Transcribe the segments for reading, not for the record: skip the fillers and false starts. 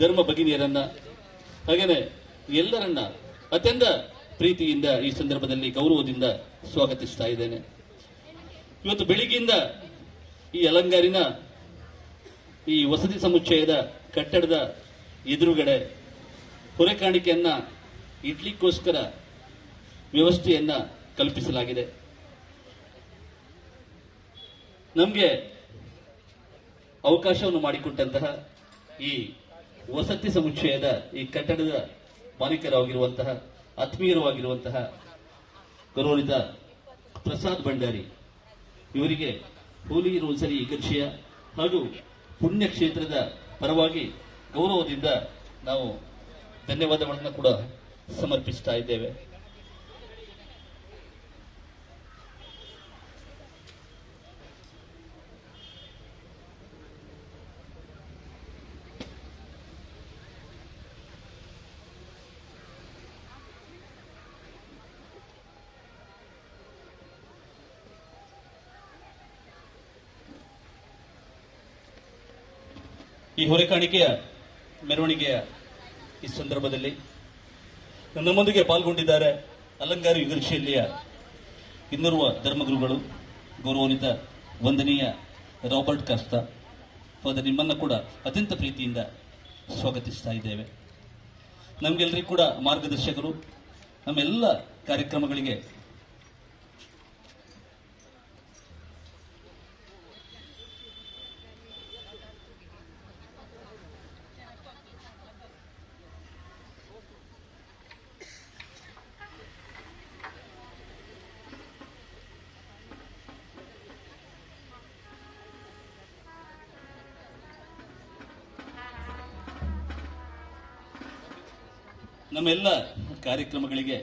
ಧರ್ಮ ಭಗಿನಿಯರನ್ನ, ಹಾಗೇನೆ ಎಲ್ಲರನ್ನ ಅತ್ಯಂತ ಪ್ರೀತಿಯಿಂದ ಈ ಸಂದರ್ಭದಲ್ಲಿ ಗೌರವದಿಂದ ಸ್ವಾಗತಿಸ್ತಾ ಇದ್ದೇನೆ. ಇವತ್ತು ಬೆಳಿಗ್ಗೆಯಿಂದ ಈ ಅಲಂಗಾರಿನ ಈ ವಸತಿ ಸಮುಚ್ಚಯದ ಕಟ್ಟಡದ ಎದುರುಗಡೆ ಹೊರೆ ಕಾಣಿಕೆಯನ್ನ ಇಡ್ಲಿಕ್ಕೋಸ್ಕರ ವ್ಯವಸ್ಥೆಯನ್ನ ಕಲ್ಪಿಸಲಾಗಿದೆ. ನಮಗೆ ಅವಕಾಶವನ್ನು ಮಾಡಿಕೊಟ್ಟಂತಹ ಈ ವಸತಿ ಸಮುಚ್ಚಯದ ಈ ಕಟ್ಟಡದ ಮಾಲೀಕರಾಗಿರುವಂತಹ ಆತ್ಮೀಯರಾಗಿರುವಂತಹ ಗೌರವಾನ್ವಿತ ಪ್ರಸಾದ್ ಭಂಡಾರಿ ಇವರಿಗೆ ಹೋಲಿ ರೋಸರಿ ಇಗರ್ಜಿಯ ಹಾಗೂ ಪುಣ್ಯಕ್ಷೇತ್ರದ ಪರವಾಗಿ ಗೌರವದಿಂದ ನಾವು ಧನ್ಯವಾದಗಳನ್ನು ಕೂಡ ಸಮರ್ಪಿಸ್ತಾ ಇದ್ದೇವೆ. ಈ ಹೊರೆಕಾಣಿಕೆಯ ಮೆರವಣಿಗೆಯ ಈ ಸಂದರ್ಭದಲ್ಲಿ ನಮ್ಮೊಂದಿಗೆ ಪಾಲ್ಗೊಂಡಿದ್ದಾರೆ ಅಲಂಗಾರು ಇಗರ್ಜಿಯಲ್ಲಿಯ ಇನ್ನೋರ್ವ ಧರ್ಮಗುರುಗಳು ಗೌರವಾನ್ವಿತ ವಂದನೀಯ ರಾಬರ್ಟ್ ಕಾಸ್ತಾ ಫಾದರ್, ನಿಮ್ಮನ್ನು ಕೂಡ ಅತ್ಯಂತ ಪ್ರೀತಿಯಿಂದ ಸ್ವಾಗತಿಸ್ತಾ ಇದ್ದೇವೆ. ನಮಗೆಲ್ಲರಿಗೂ ಕೂಡ ಮಾರ್ಗದರ್ಶಕರು, ನಮ್ಮೆಲ್ಲ ಕಾರ್ಯಕ್ರಮಗಳಿಗೆ ನಮ್ಮೆಲ್ಲ ಕಾರ್ಯಕ್ರಮಗಳಿಗೆ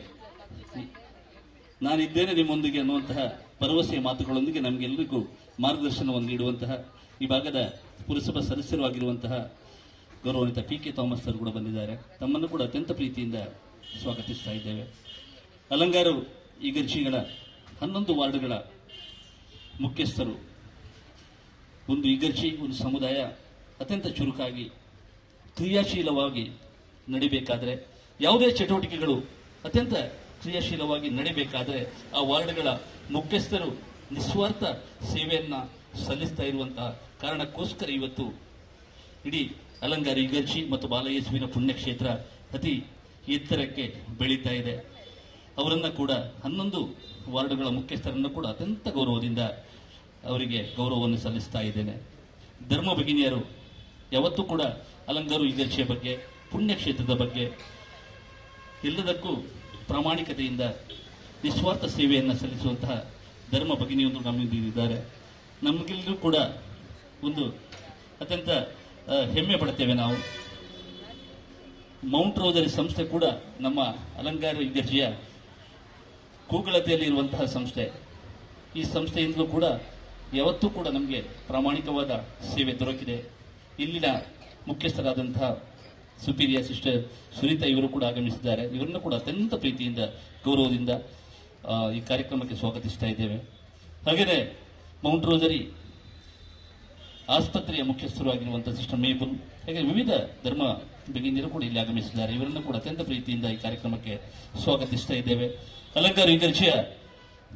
ನಾನಿದ್ದೇನೆ ನಿಮ್ಮೊಂದಿಗೆ ಅನ್ನುವಂತಹ ಭರವಸೆಯ ಮಾತುಗಳೊಂದಿಗೆ ನಮಗೆಲ್ಲರಿಗೂ ಮಾರ್ಗದರ್ಶನವನ್ನು ನೀಡುವಂತಹ ಈ ಭಾಗದ ಪುರಸಭಾ ಸದಸ್ಯರು ಆಗಿರುವಂತಹ ಗೌರವಾನ್ವಿತ ಪಿ ಕೆ ಥಾಮಸ್ ಸರ್ ಕೂಡ ಬಂದಿದ್ದಾರೆ. ತಮ್ಮನ್ನು ಕೂಡ ಅತ್ಯಂತ ಪ್ರೀತಿಯಿಂದ ಸ್ವಾಗತಿಸ್ತಾ ಇದ್ದೇವೆ. ಅಲಂಗಾರು ಇಗರ್ಜಿಗಳ 11 ವಾರ್ಡ್ಗಳ ಮುಖ್ಯಸ್ಥರು, ಒಂದು ಇಗರ್ಜಿ ಒಂದು ಸಮುದಾಯ ಅತ್ಯಂತ ಚುರುಕಾಗಿ ಕ್ರಿಯಾಶೀಲವಾಗಿ ನಡಿಬೇಕಾದರೆ, ಯಾವುದೇ ಚಟುವಟಿಕೆಗಳು ಅತ್ಯಂತ ಕ್ರಿಯಾಶೀಲವಾಗಿ ನಡಿಬೇಕಾದರೆ ಆ ವಾರ್ಡ್ಗಳ ಮುಖ್ಯಸ್ಥರು ನಿಸ್ವಾರ್ಥ ಸೇವೆಯನ್ನು ಸಲ್ಲಿಸ್ತಾ ಇರುವಂತಹ ಕಾರಣಕ್ಕೋಸ್ಕರ ಇವತ್ತು ಇಡೀ ಅಲಂಗಾರು ಇಗರ್ಜಿ ಮತ್ತು ಬಾಲಯೇಸುವಿನ ಪುಣ್ಯಕ್ಷೇತ್ರ ಅತಿ ಎತ್ತರಕ್ಕೆ ಬೆಳೀತಾ ಇದೆ. ಅವರನ್ನು ಕೂಡ 11 ವಾರ್ಡ್ಗಳ ಮುಖ್ಯಸ್ಥರನ್ನು ಕೂಡ ಅತ್ಯಂತ ಗೌರವದಿಂದ ಅವರಿಗೆ ಗೌರವವನ್ನು ಸಲ್ಲಿಸ್ತಾ ಇದ್ದೇನೆ. ಧರ್ಮ ಭಗಿನಿಯರು ಯಾವತ್ತೂ ಕೂಡ ಅಲಂಗಾರು ಇಗರ್ಜಿಯ ಬಗ್ಗೆ, ಪುಣ್ಯಕ್ಷೇತ್ರದ ಬಗ್ಗೆ ಎಲ್ಲದಕ್ಕೂ ಪ್ರಾಮಾಣಿಕತೆಯಿಂದ ನಿಸ್ವಾರ್ಥ ಸೇವೆಯನ್ನು ಸಲ್ಲಿಸುವಂತಹ ಧರ್ಮ ಭಗಿನಿಯೊಂದು ನಮ್ಮೊಂದಿದ್ದಾರೆ. ನಮಗೆಲ್ಲರೂ ಕೂಡ ಒಂದು ಅತ್ಯಂತ ಹೆಮ್ಮೆ ಪಡ್ತೇವೆ ನಾವು. ಮೌಂಟ್ ರೋಸರಿ ಸಂಸ್ಥೆ ಕೂಡ ನಮ್ಮ ಅಲಂಗಾರು ಇಗರ್ಜಿಯ ಕೂಗಳತೆಯಲ್ಲಿ ಇರುವಂತಹ ಸಂಸ್ಥೆ. ಈ ಸಂಸ್ಥೆಯಿಂದಲೂ ಕೂಡ ಯಾವತ್ತೂ ಕೂಡ ನಮಗೆ ಪ್ರಾಮಾಣಿಕವಾದ ಸೇವೆ ದೊರಕಿದೆ. ಇಲ್ಲಿನ ಮುಖ್ಯಸ್ಥರಾದಂತಹ ಸುಪೀರಿಯರ್ ಸಿಸ್ಟರ್ ಸುನೀತಾ ಇವರು ಕೂಡ ಆಗಮಿಸಿದ್ದಾರೆ. ಇವರನ್ನು ಕೂಡ ಅತ್ಯಂತ ಪ್ರೀತಿಯಿಂದ ಗೌರವದಿಂದ ಈ ಕಾರ್ಯಕ್ರಮಕ್ಕೆ ಸ್ವಾಗತಿಸ್ತಾ ಇದ್ದೇವೆ. ಹಾಗೆಯೇ ಮೌಂಟ್ ರೋಸರಿ ಆಸ್ಪತ್ರೆಯ ಮುಖ್ಯಸ್ಥರು ಆಗಿರುವಂತಹ ಸಿಸ್ಟರ್ ಮೇಬುಲ್, ಹಾಗೆ ವಿವಿಧ ಧರ್ಮ ಭಗಿನಿಯರು ಕೂಡ ಇಲ್ಲಿ ಆಗಮಿಸಿದ್ದಾರೆ. ಇವರನ್ನು ಕೂಡ ಅತ್ಯಂತ ಪ್ರೀತಿಯಿಂದ ಈ ಕಾರ್ಯಕ್ರಮಕ್ಕೆ ಸ್ವಾಗತಿಸ್ತಾ ಇದ್ದೇವೆ. ಅಲಂಗಾರು ಇಗರ್ಜಿಯ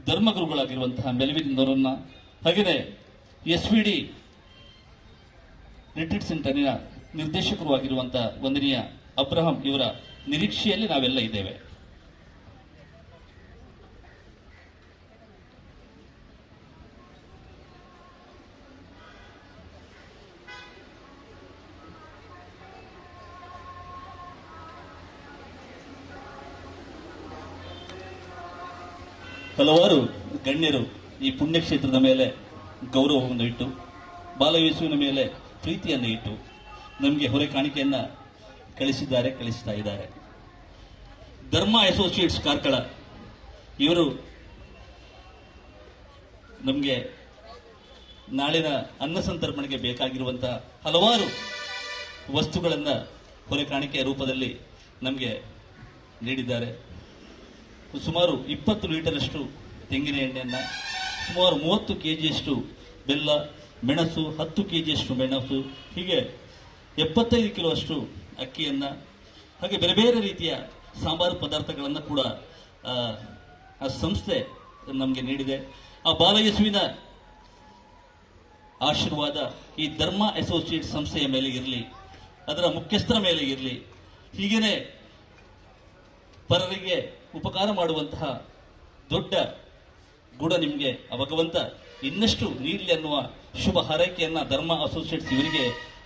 ಧರ್ಮಗುರುಗಳಾಗಿರುವಂತಹ ಮೆಲ್ವಿನ್ ನೊರನ್ನ, ಹಾಗೆಯೇ ಎಸ್ವಿಡಿ ರಿಟ್ರೀಟ್ ಸೆಂಟರ್ನ ನಿರ್ದೇಶಕರು ಆಗಿರುವಂತಹ ವಂದನೀಯ ಅಬ್ರಹಾಂ ಇವರ ನಿರೀಕ್ಷೆಯಲ್ಲಿ ನಾವೆಲ್ಲ ಇದ್ದೇವೆ. ಹಲವಾರು ಗಣ್ಯರು ಈ ಪುಣ್ಯಕ್ಷೇತ್ರದ ಮೇಲೆ ಗೌರವವನ್ನು ಇಟ್ಟು, ಬಾಲಯೇಸುವಿನ ಮೇಲೆ ಪ್ರೀತಿಯನ್ನು ಇಟ್ಟು ನಮಗೆ ಹೊರೆ ಕಾಣಿಕೆಯನ್ನ ಕಳಿಸಿದ್ದಾರೆ, ಕಳಿಸ್ತಾ ಇದ್ದಾರೆ. ಧರ್ಮ ಅಸೋಸಿಯೇಟ್ಸ್ ಕಾರ್ಕಳ ಇವರು ನಮಗೆ ನಾಳಿನ ಅನ್ನ ಸಂತರ್ಪಣೆಗೆ ಬೇಕಾಗಿರುವಂತಹ ಹಲವಾರು ವಸ್ತುಗಳನ್ನು ಹೊರೆ ಕಾಣಿಕೆಯ ರೂಪದಲ್ಲಿ ನಮಗೆ ನೀಡಿದ್ದಾರೆ. ಸುಮಾರು 20 ಲೀಟರಷ್ಟು ತೆಂಗಿನ ಎಣ್ಣೆಯನ್ನು, ಸುಮಾರು 30 ಕೆಜಿಯಷ್ಟು ಬೆಲ್ಲ, ಮೆಣಸು 10 ಕೆಜಿಯಷ್ಟು ಮೆಣಸು, ಹೀಗೆ 75 ಕಿಲೋ ಅಷ್ಟು ಅಕ್ಕಿಯನ್ನು, ಹಾಗೆ ಬೇರೆ ಬೇರೆ ರೀತಿಯ ಸಾಂಬಾರು ಪದಾರ್ಥಗಳನ್ನು ಕೂಡ ಆ ಸಂಸ್ಥೆ ನಮಗೆ ನೀಡಿದೆ. ಆ ಬಾಲಯೇಸುವಿನ ಆಶೀರ್ವಾದ ಈ ಧರ್ಮ ಅಸೋಸಿಯೇಟ್ ಸಂಸ್ಥೆಯ ಮೇಲೆ ಇರಲಿ, ಅದರ ಮುಖ್ಯಸ್ಥರ ಮೇಲೆ ಇರಲಿ. ಹೀಗೇನೆ ಪರರಿಗೆ ಉಪಕಾರ ಮಾಡುವಂತಹ ದೊಡ್ಡ ಗುಣ ನಿಮಗೆ ಆ ಭಗವಂತ ಇನ್ನಷ್ಟು ನೀಡಲಿ ಅನ್ನುವ ಶುಭ ಹಾರೈಕೆಯನ್ನ ಧರ್ಮ ಅಸೋಸಿಯೇಟ್ಸ್ ಇವರಿಗೆ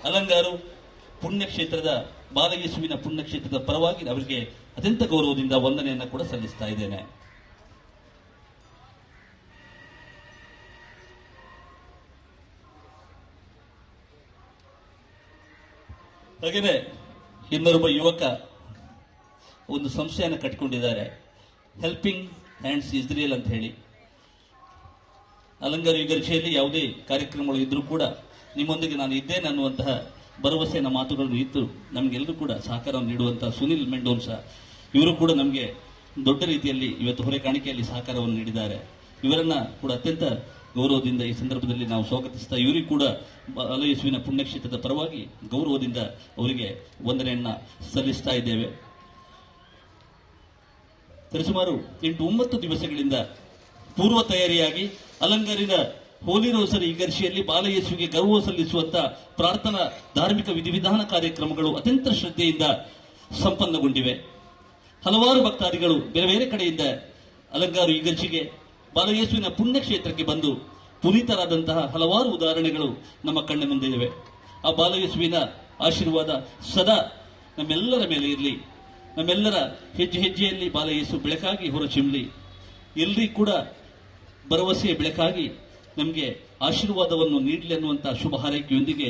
ಅಲಂಗಾರು ಪುಣ್ಯಕ್ಷೇತ್ರದ ಬಾಲಯೇಸುವಿನ ಪುಣ್ಯಕ್ಷೇತ್ರದ ಪರವಾಗಿ ಅವರಿಗೆ ಅತ್ಯಂತ ಗೌರವದಿಂದ ವಂದನೆಯನ್ನು ಕೂಡ ಸಲ್ಲಿಸ್ತಾ ಇದ್ದೇನೆ. ಹಾಗೇನೆ ಇನ್ನೊಬ್ಬ ಯುವಕ ಒಂದು ಸಂಸ್ಥೆಯನ್ನು ಕಟ್ಟಿಕೊಂಡಿದ್ದಾರೆ, ಹೆಲ್ಪಿಂಗ್ ಹ್ಯಾಂಡ್ಸ್ ಇಸ್ರೇಲ್ ಅಂತ ಹೇಳಿ. ಅಲಂಗಾರು ಇಗರ್ಜಿಯಲ್ಲಿ ಯಾವುದೇ ಕಾರ್ಯಕ್ರಮಗಳು ಇದ್ರೂ ಕೂಡ ನಿಮ್ಮೊಂದಿಗೆ ನಾನು ಇದ್ದೇನೆ ಅನ್ನುವಂತಹ ಭರವಸೆಯ ಮಾತುಗಳನ್ನು ಇತ್ತು ನಮಗೆಲ್ಲರೂ ಕೂಡ ಸಹಕಾರವನ್ನು ನೀಡುವಂತಹ ಸುನಿಲ್ ಮೆಂಡೋನ್ಸಾ ಇವರು ಕೂಡ ನಮಗೆ ದೊಡ್ಡ ರೀತಿಯಲ್ಲಿ ಇವತ್ತು ಹೊರೆ ಕಾಣಿಕೆಯಲ್ಲಿ ಸಹಕಾರವನ್ನು ನೀಡಿದ್ದಾರೆ. ಇವರನ್ನ ಕೂಡ ಅತ್ಯಂತ ಗೌರವದಿಂದ ಈ ಸಂದರ್ಭದಲ್ಲಿ ನಾವು ಸ್ವಾಗತಿಸ್ತಾ ಇವರಿಗೂ ಕೂಡ ಬಾಲಯೇಸುವಿನ ಪುಣ್ಯಕ್ಷೇತ್ರದ ಪರವಾಗಿ ಗೌರವದಿಂದ ಅವರಿಗೆ ವಂದನೆಯನ್ನ ಸಲ್ಲಿಸ್ತಾ ಇದ್ದೇವೆ. ಸರಿಸುಮಾರು 8-9 ದಿವಸಗಳಿಂದ ಪೂರ್ವ ತಯಾರಿಯಾಗಿ ಅಲಂಗಾರಿನ ಹೋಲಿ ರೋಸರಿ ಇಗರ್ಜಿಯಲ್ಲಿ ಬಾಲಯೇಸುವಿಗೆ ಗೌರವ ಸಲ್ಲಿಸುವಂತ ಪ್ರಾರ್ಥನಾ ಧಾರ್ಮಿಕ ವಿಧಿವಿಧಾನ ಕಾರ್ಯಕ್ರಮಗಳು ಅತ್ಯಂತ ಶ್ರದ್ಧೆಯಿಂದ ಸಂಪನ್ನಗೊಂಡಿವೆ. ಹಲವಾರು ಭಕ್ತಾದಿಗಳು ಬೇರೆ ಬೇರೆ ಕಡೆಯಿಂದ ಅಲಂಗಾರು ಇಗರ್ಜಿಗೆ ಬಾಲಯೇಸುವಿನ ಪುಣ್ಯಕ್ಷೇತ್ರಕ್ಕೆ ಬಂದು ಪುನೀತರಾದಂತಹ ಹಲವಾರು ಉದಾಹರಣೆಗಳು ನಮ್ಮ ಕಣ್ಣ ಮುಂದೆ ಇವೆ. ಆ ಬಾಲಯೇಸುವಿನ ಆಶೀರ್ವಾದ ಸದಾ ನಮ್ಮೆಲ್ಲರ ಮೇಲೆ ಇರಲಿ. ನಮ್ಮೆಲ್ಲರ ಹೆಜ್ಜೆ ಹೆಜ್ಜೆಯಲ್ಲಿ ಬಾಲಯೇಸು ಬೆಳಕಾಗಿ ಹೊರಚಿಮ್ಮಲಿ. ಎಲ್ಲರಿಗೂ ಕೂಡ ಭರವಸೆಯ ಬೆಳಕಾಗಿ ನಮಗೆ ಆಶೀರ್ವಾದವನ್ನು ನೀಡಲಿ ಅನ್ನುವಂತಹ ಶುಭ ಹಾರೈಕೆಯೊಂದಿಗೆ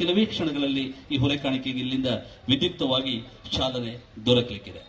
ಕೆಲವೇ ಕ್ಷಣಗಳಲ್ಲಿ ಈ ಹೊರೆ ಕಾಣಿಕೆಗೆ ಇಲ್ಲಿಂದ ವಿದ್ಯುಕ್ತವಾಗಿ ಚಾಲನೆ ದೊರಕಲಿಕ್ಕಿದೆ.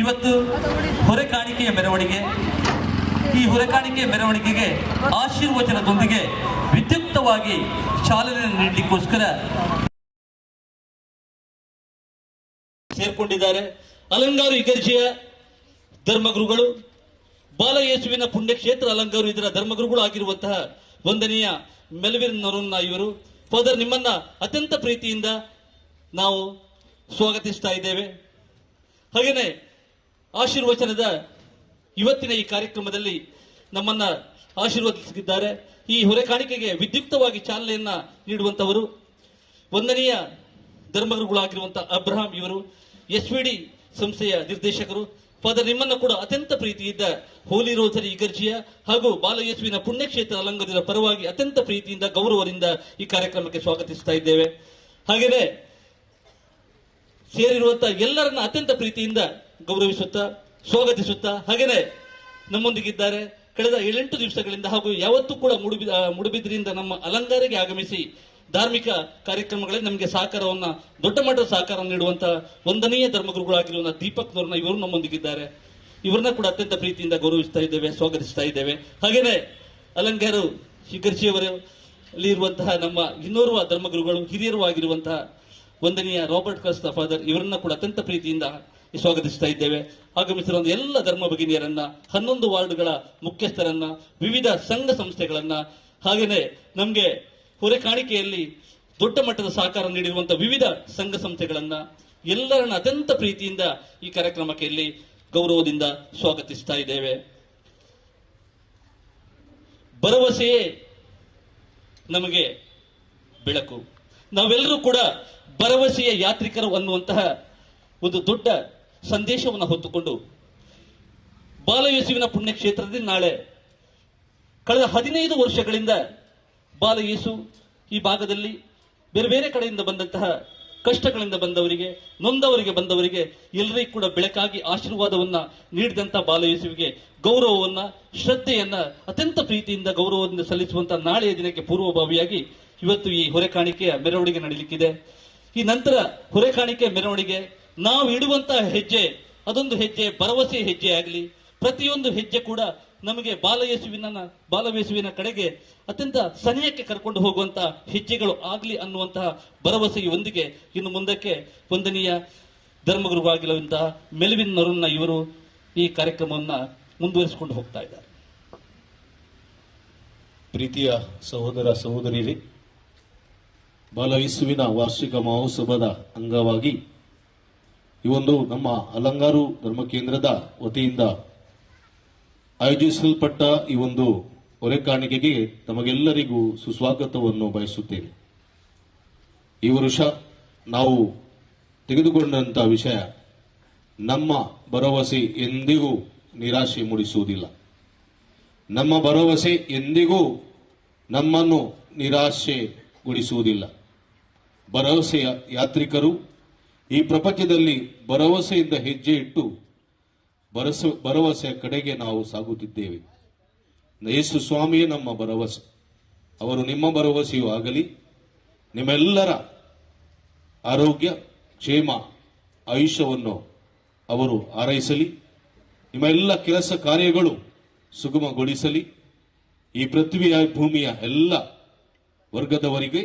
ಇವತ್ತು ಹೊರೆ ಕಾಣಿಕೆಯ ಮೆರವಣಿಗೆ. ಈ ಹೊರೆಕಾಣಿಕೆಯ ಮೆರವಣಿಗೆಗೆ ಆಶೀರ್ವಚನದೊಂದಿಗೆ ವಿದ್ಯುಕ್ತವಾಗಿ ಚಾಲನೆ ನೀಡಲಿಕ್ಕೋಸ್ಕರ ಸೇರ್ಕೊಂಡಿದ್ದಾರೆ ಅಲಂಗಾರು ಇಗರ್ಜಿಯ ಧರ್ಮಗುರುಗಳು, ಬಾಲಯೇಸುವಿನ ಪುಣ್ಯಕ್ಷೇತ್ರ ಅಲಂಗಾರು ಇದರ ಧರ್ಮಗುರುಗಳು ಆಗಿರುವಂತಹ ವಂದನೀಯ ಮೆಲ್ವಿನ್ ನೊರೊನ್ನ ಇವರು. ಫಾದರ್, ನಿಮ್ಮನ್ನ ಅತ್ಯಂತ ಪ್ರೀತಿಯಿಂದ ನಾವು ಸ್ವಾಗತಿಸ್ತಾ ಇದ್ದೇವೆ. ಹಾಗೆಯೇ ಆಶೀರ್ವಚನದ ಇವತ್ತಿನ ಈ ಕಾರ್ಯಕ್ರಮದಲ್ಲಿ ನಮ್ಮನ್ನ ಆಶೀರ್ವದಿಸಿದ್ದಾರೆ. ಈ ಹೊರೆ ಕಾಣಿಕೆಗೆ ವಿದ್ಯುಕ್ತವಾಗಿ ಚಾಲನೆಯನ್ನ ನೀಡುವಂತವರು ವಂದನೀಯ ಧರ್ಮಗುರುಗಳಾಗಿರುವಂತಹ ಅಬ್ರಹಾಂ ಇವರು, ಎಸ್ವಿಡಿ ಸಂಸ್ಥೆಯ ನಿರ್ದೇಶಕರು. ಫಾದರ್, ನಿಮ್ಮನ್ನು ಕೂಡ ಅತ್ಯಂತ ಪ್ರೀತಿಯಿಂದ ಹೋಲಿ ರೋಸರಿ ಇಗರ್ಜಿಯ ಹಾಗೂ ಬಾಲಯೇಸುವಿನ ಪುಣ್ಯಕ್ಷೇತ್ರ ಅಲಂಗದ ಪರವಾಗಿ ಅತ್ಯಂತ ಪ್ರೀತಿಯಿಂದ ಗೌರವದಿಂದ ಈ ಕಾರ್ಯಕ್ರಮಕ್ಕೆ ಸ್ವಾಗತಿಸ್ತಾ ಇದ್ದೇವೆ. ಹಾಗೆಯೇ ಸೇರಿರುವಂತಹ ಎಲ್ಲರನ್ನ ಅತ್ಯಂತ ಪ್ರೀತಿಯಿಂದ ಗೌರವಿಸುತ್ತಾ ಸ್ವಾಗತಿಸುತ್ತಾ, ಹಾಗೆಯೇ ನಮ್ಮೊಂದಿಗಿದ್ದಾರೆ ಕಳೆದ 7-8 ದಿವಸಗಳಿಂದ ಹಾಗೂ ಯಾವತ್ತೂ ಕೂಡ ಮೂಡುಬಿದ್ರಿಯಿಂದ ನಮ್ಮ ಅಲಂಗಾರಿಗೆ ಆಗಮಿಸಿ ಧಾರ್ಮಿಕ ಕಾರ್ಯಕ್ರಮಗಳಲ್ಲಿ ನಮಗೆ ಸಹಕಾರವನ್ನ, ದೊಡ್ಡ ಮಟ್ಟದ ಸಹಕಾರ ನೀಡುವಂತಹ ವಂದನೀಯ ಧರ್ಮಗುರುಗಳಾಗಿರುವ ದೀಪಕ್ ನವರನ್ನ ಇವರು ನಮ್ಮೊಂದಿಗಿದ್ದಾರೆ. ಇವರನ್ನ ಕೂಡ ಅತ್ಯಂತ ಪ್ರೀತಿಯಿಂದ ಗೌರವಿಸ್ತಾ ಇದ್ದೇವೆ, ಸ್ವಾಗತಿಸ್ತಾ ಇದ್ದೇವೆ. ಹಾಗೇನೆ ಅಲಂಗಾರು ಶಿಖರ್ಜಿಯವರು ಅಲ್ಲಿ ಇರುವಂತಹ ನಮ್ಮ ಇನ್ನೋರ್ವ ಧರ್ಮಗುರುಗಳು, ಹಿರಿಯರು ಆಗಿರುವಂತಹ ವಂದನೀಯ ರಾಬರ್ಟ್ ಕ್ರಸ್ತ ಫಾದರ್ ಇವರನ್ನ ಕೂಡ ಅತ್ಯಂತ ಪ್ರೀತಿಯಿಂದ ಸ್ವಾಗತಿಸ್ತಾ ಇದ್ದೇವೆ. ಆಗಮಿಸಿರುವ ಎಲ್ಲ ಧರ್ಮ ಭಗಿನಿಯರನ್ನ, 11 ವಾರ್ಡ್ಗಳ ಮುಖ್ಯಸ್ಥರನ್ನ, ವಿವಿಧ ಸಂಘ ಸಂಸ್ಥೆಗಳನ್ನ, ಹಾಗೇನೆ ನಮಗೆ ಹೊರೆ ಕಾಣಿಕೆಯಲ್ಲಿ ದೊಡ್ಡ ಮಟ್ಟದ ಸಹಕಾರ ನೀಡಿರುವಂತಹ ವಿವಿಧ ಸಂಘ ಸಂಸ್ಥೆಗಳನ್ನ ಎಲ್ಲರನ್ನ ಅತ್ಯಂತ ಪ್ರೀತಿಯಿಂದ ಈ ಕಾರ್ಯಕ್ರಮಕ್ಕೆ ಇಲ್ಲಿ ಗೌರವದಿಂದ ಸ್ವಾಗತಿಸ್ತಾ ಇದ್ದೇವೆ. ಭರವಸೆಯೇ ನಮಗೆ ಬೆಳಕು. ನಾವೆಲ್ಲರೂ ಕೂಡ ಭರವಸೆಯ ಯಾತ್ರಿಕರು ಅನ್ನುವಂತಹ ಒಂದು ದೊಡ್ಡ ಸಂದೇಶವನ್ನು ಹೊತ್ತುಕೊಂಡು ಬಾಲಯೇಸುವಿನ ಪುಣ್ಯಕ್ಷೇತ್ರದಲ್ಲಿ ನಾಳೆ ಕಳೆದ 15 ವರ್ಷಗಳಿಂದ ಬಾಲಯೇಸು ಈ ಭಾಗದಲ್ಲಿ ಬೇರೆ ಬೇರೆ ಕಡೆಯಿಂದ ಬಂದಂತಹ ಕಷ್ಟಗಳಿಂದ ಬಂದವರಿಗೆ, ನೊಂದವರಿಗೆ ಬಂದವರಿಗೆ ಎಲ್ಲರಿಗೂ ಕೂಡ ಬೆಳಕಾಗಿ ಆಶೀರ್ವಾದವನ್ನ ನೀಡಿದಂತಹ ಬಾಲಯೇಸುವಿಗೆ ಗೌರವವನ್ನ, ಶ್ರದ್ಧೆಯನ್ನ ಅತ್ಯಂತ ಪ್ರೀತಿಯಿಂದ ಗೌರವದಿಂದ ಸಲ್ಲಿಸುವಂತಹ ನಾಳೆಯ ದಿನಕ್ಕೆ ಪೂರ್ವಭಾವಿಯಾಗಿ ಇವತ್ತು ಈ ಹೊರೆ ಕಾಣಿಕೆಯ ಮೆರವಣಿಗೆ ನಡೆಯಲಿಕ್ಕಿದೆ. ಈ ನಂತರ ಹೊರೆ ಕಾಣಿಕೆ ಮೆರವಣಿಗೆ ನಾವು ಇಡುವಂತಹ ಹೆಜ್ಜೆ ಅದೊಂದು ಹೆಜ್ಜೆ ಭರವಸೆ ಹೆಜ್ಜೆ ಆಗಲಿ. ಪ್ರತಿಯೊಂದು ಹೆಜ್ಜೆ ಕೂಡ ನಮಗೆ ಬಾಲಯೇಸುವಿನ ಕಡೆಗೆ ಅತ್ಯಂತ ಸನಿಹಕ್ಕೆ ಕರ್ಕೊಂಡು ಹೋಗುವಂತಹ ಹೆಜ್ಜೆಗಳು ಆಗಲಿ ಅನ್ನುವಂತಹ ಭರವಸೆಯೊಂದಿಗೆ ಇನ್ನು ಮುಂದಕ್ಕೆ ವಂದನೀಯ ಧರ್ಮಗುರುವಾಗಿರುವಂತಹ ಮೆಲ್ವಿನ್ ನೊರೊನ್ನ ಇವರು ಈ ಕಾರ್ಯಕ್ರಮವನ್ನು ಮುಂದುವರಿಸಿಕೊಂಡು ಹೋಗ್ತಾ ಇದ್ದಾರೆ. ಪ್ರೀತಿಯ ಸಹೋದರ ಸಹೋದರಿಯರೇ, ಬಾಲಯೇಸುವಿನ ವಾರ್ಷಿಕ ಮಹೋತ್ಸವದ ಅಂಗವಾಗಿ ಈ ಒಂದು ನಮ್ಮ ಅಲಂಗಾರು ಧರ್ಮ ಕೇಂದ್ರದ ವತಿಯಿಂದ ಆಯೋಜಿಸಲ್ಪಟ್ಟ ಈ ಒಂದು ಹೊರೆ ಕಾಣಿಕೆಗೆ ತಮಗೆಲ್ಲರಿಗೂ ಸುಸ್ವಾಗತವನ್ನು ಬಯಸುತ್ತೇನೆ. ಈ ವರ್ಷ ನಾವು ತೆಗೆದುಕೊಂಡಂತಹ ವಿಷಯ ನಮ್ಮ ಭರವಸೆ ಎಂದಿಗೂ ನಿರಾಶೆ ಮೂಡಿಸುವುದಿಲ್ಲ, ನಮ್ಮ ಭರವಸೆ ಎಂದಿಗೂ ನಮ್ಮನ್ನು ನಿರಾಶೆಗೊಳಿಸುವುದಿಲ್ಲ. ಭರವಸೆಯ ಯಾತ್ರಿಕರು ಈ ಪ್ರಪಂಚದಲ್ಲಿ ಭರವಸೆಯಿಂದ ಹೆಜ್ಜೆ ಇಟ್ಟು ಭರವಸೆಯ ಕಡೆಗೆ ನಾವು ಸಾಗುತ್ತಿದ್ದೇವೆ. ಯೇಸು ಸ್ವಾಮಿಯೇ ನಮ್ಮ ಭರವಸೆ, ಅವರು ನಿಮ್ಮ ಭರವಸೆಯೂ ಆಗಲಿ. ನಿಮ್ಮೆಲ್ಲರ ಆರೋಗ್ಯ, ಕ್ಷೇಮ, ಆಯುಷ್ಯವನ್ನು ಅವರು ಹಾರೈಸಲಿ. ನಿಮ್ಮೆಲ್ಲ ಕೆಲಸ ಕಾರ್ಯಗಳು ಸುಗಮಗೊಳಿಸಲಿ. ಈ ಪೃಥ್ವಿಯ ಭೂಮಿಯ ಎಲ್ಲ ವರ್ಗದವರಿಗೆ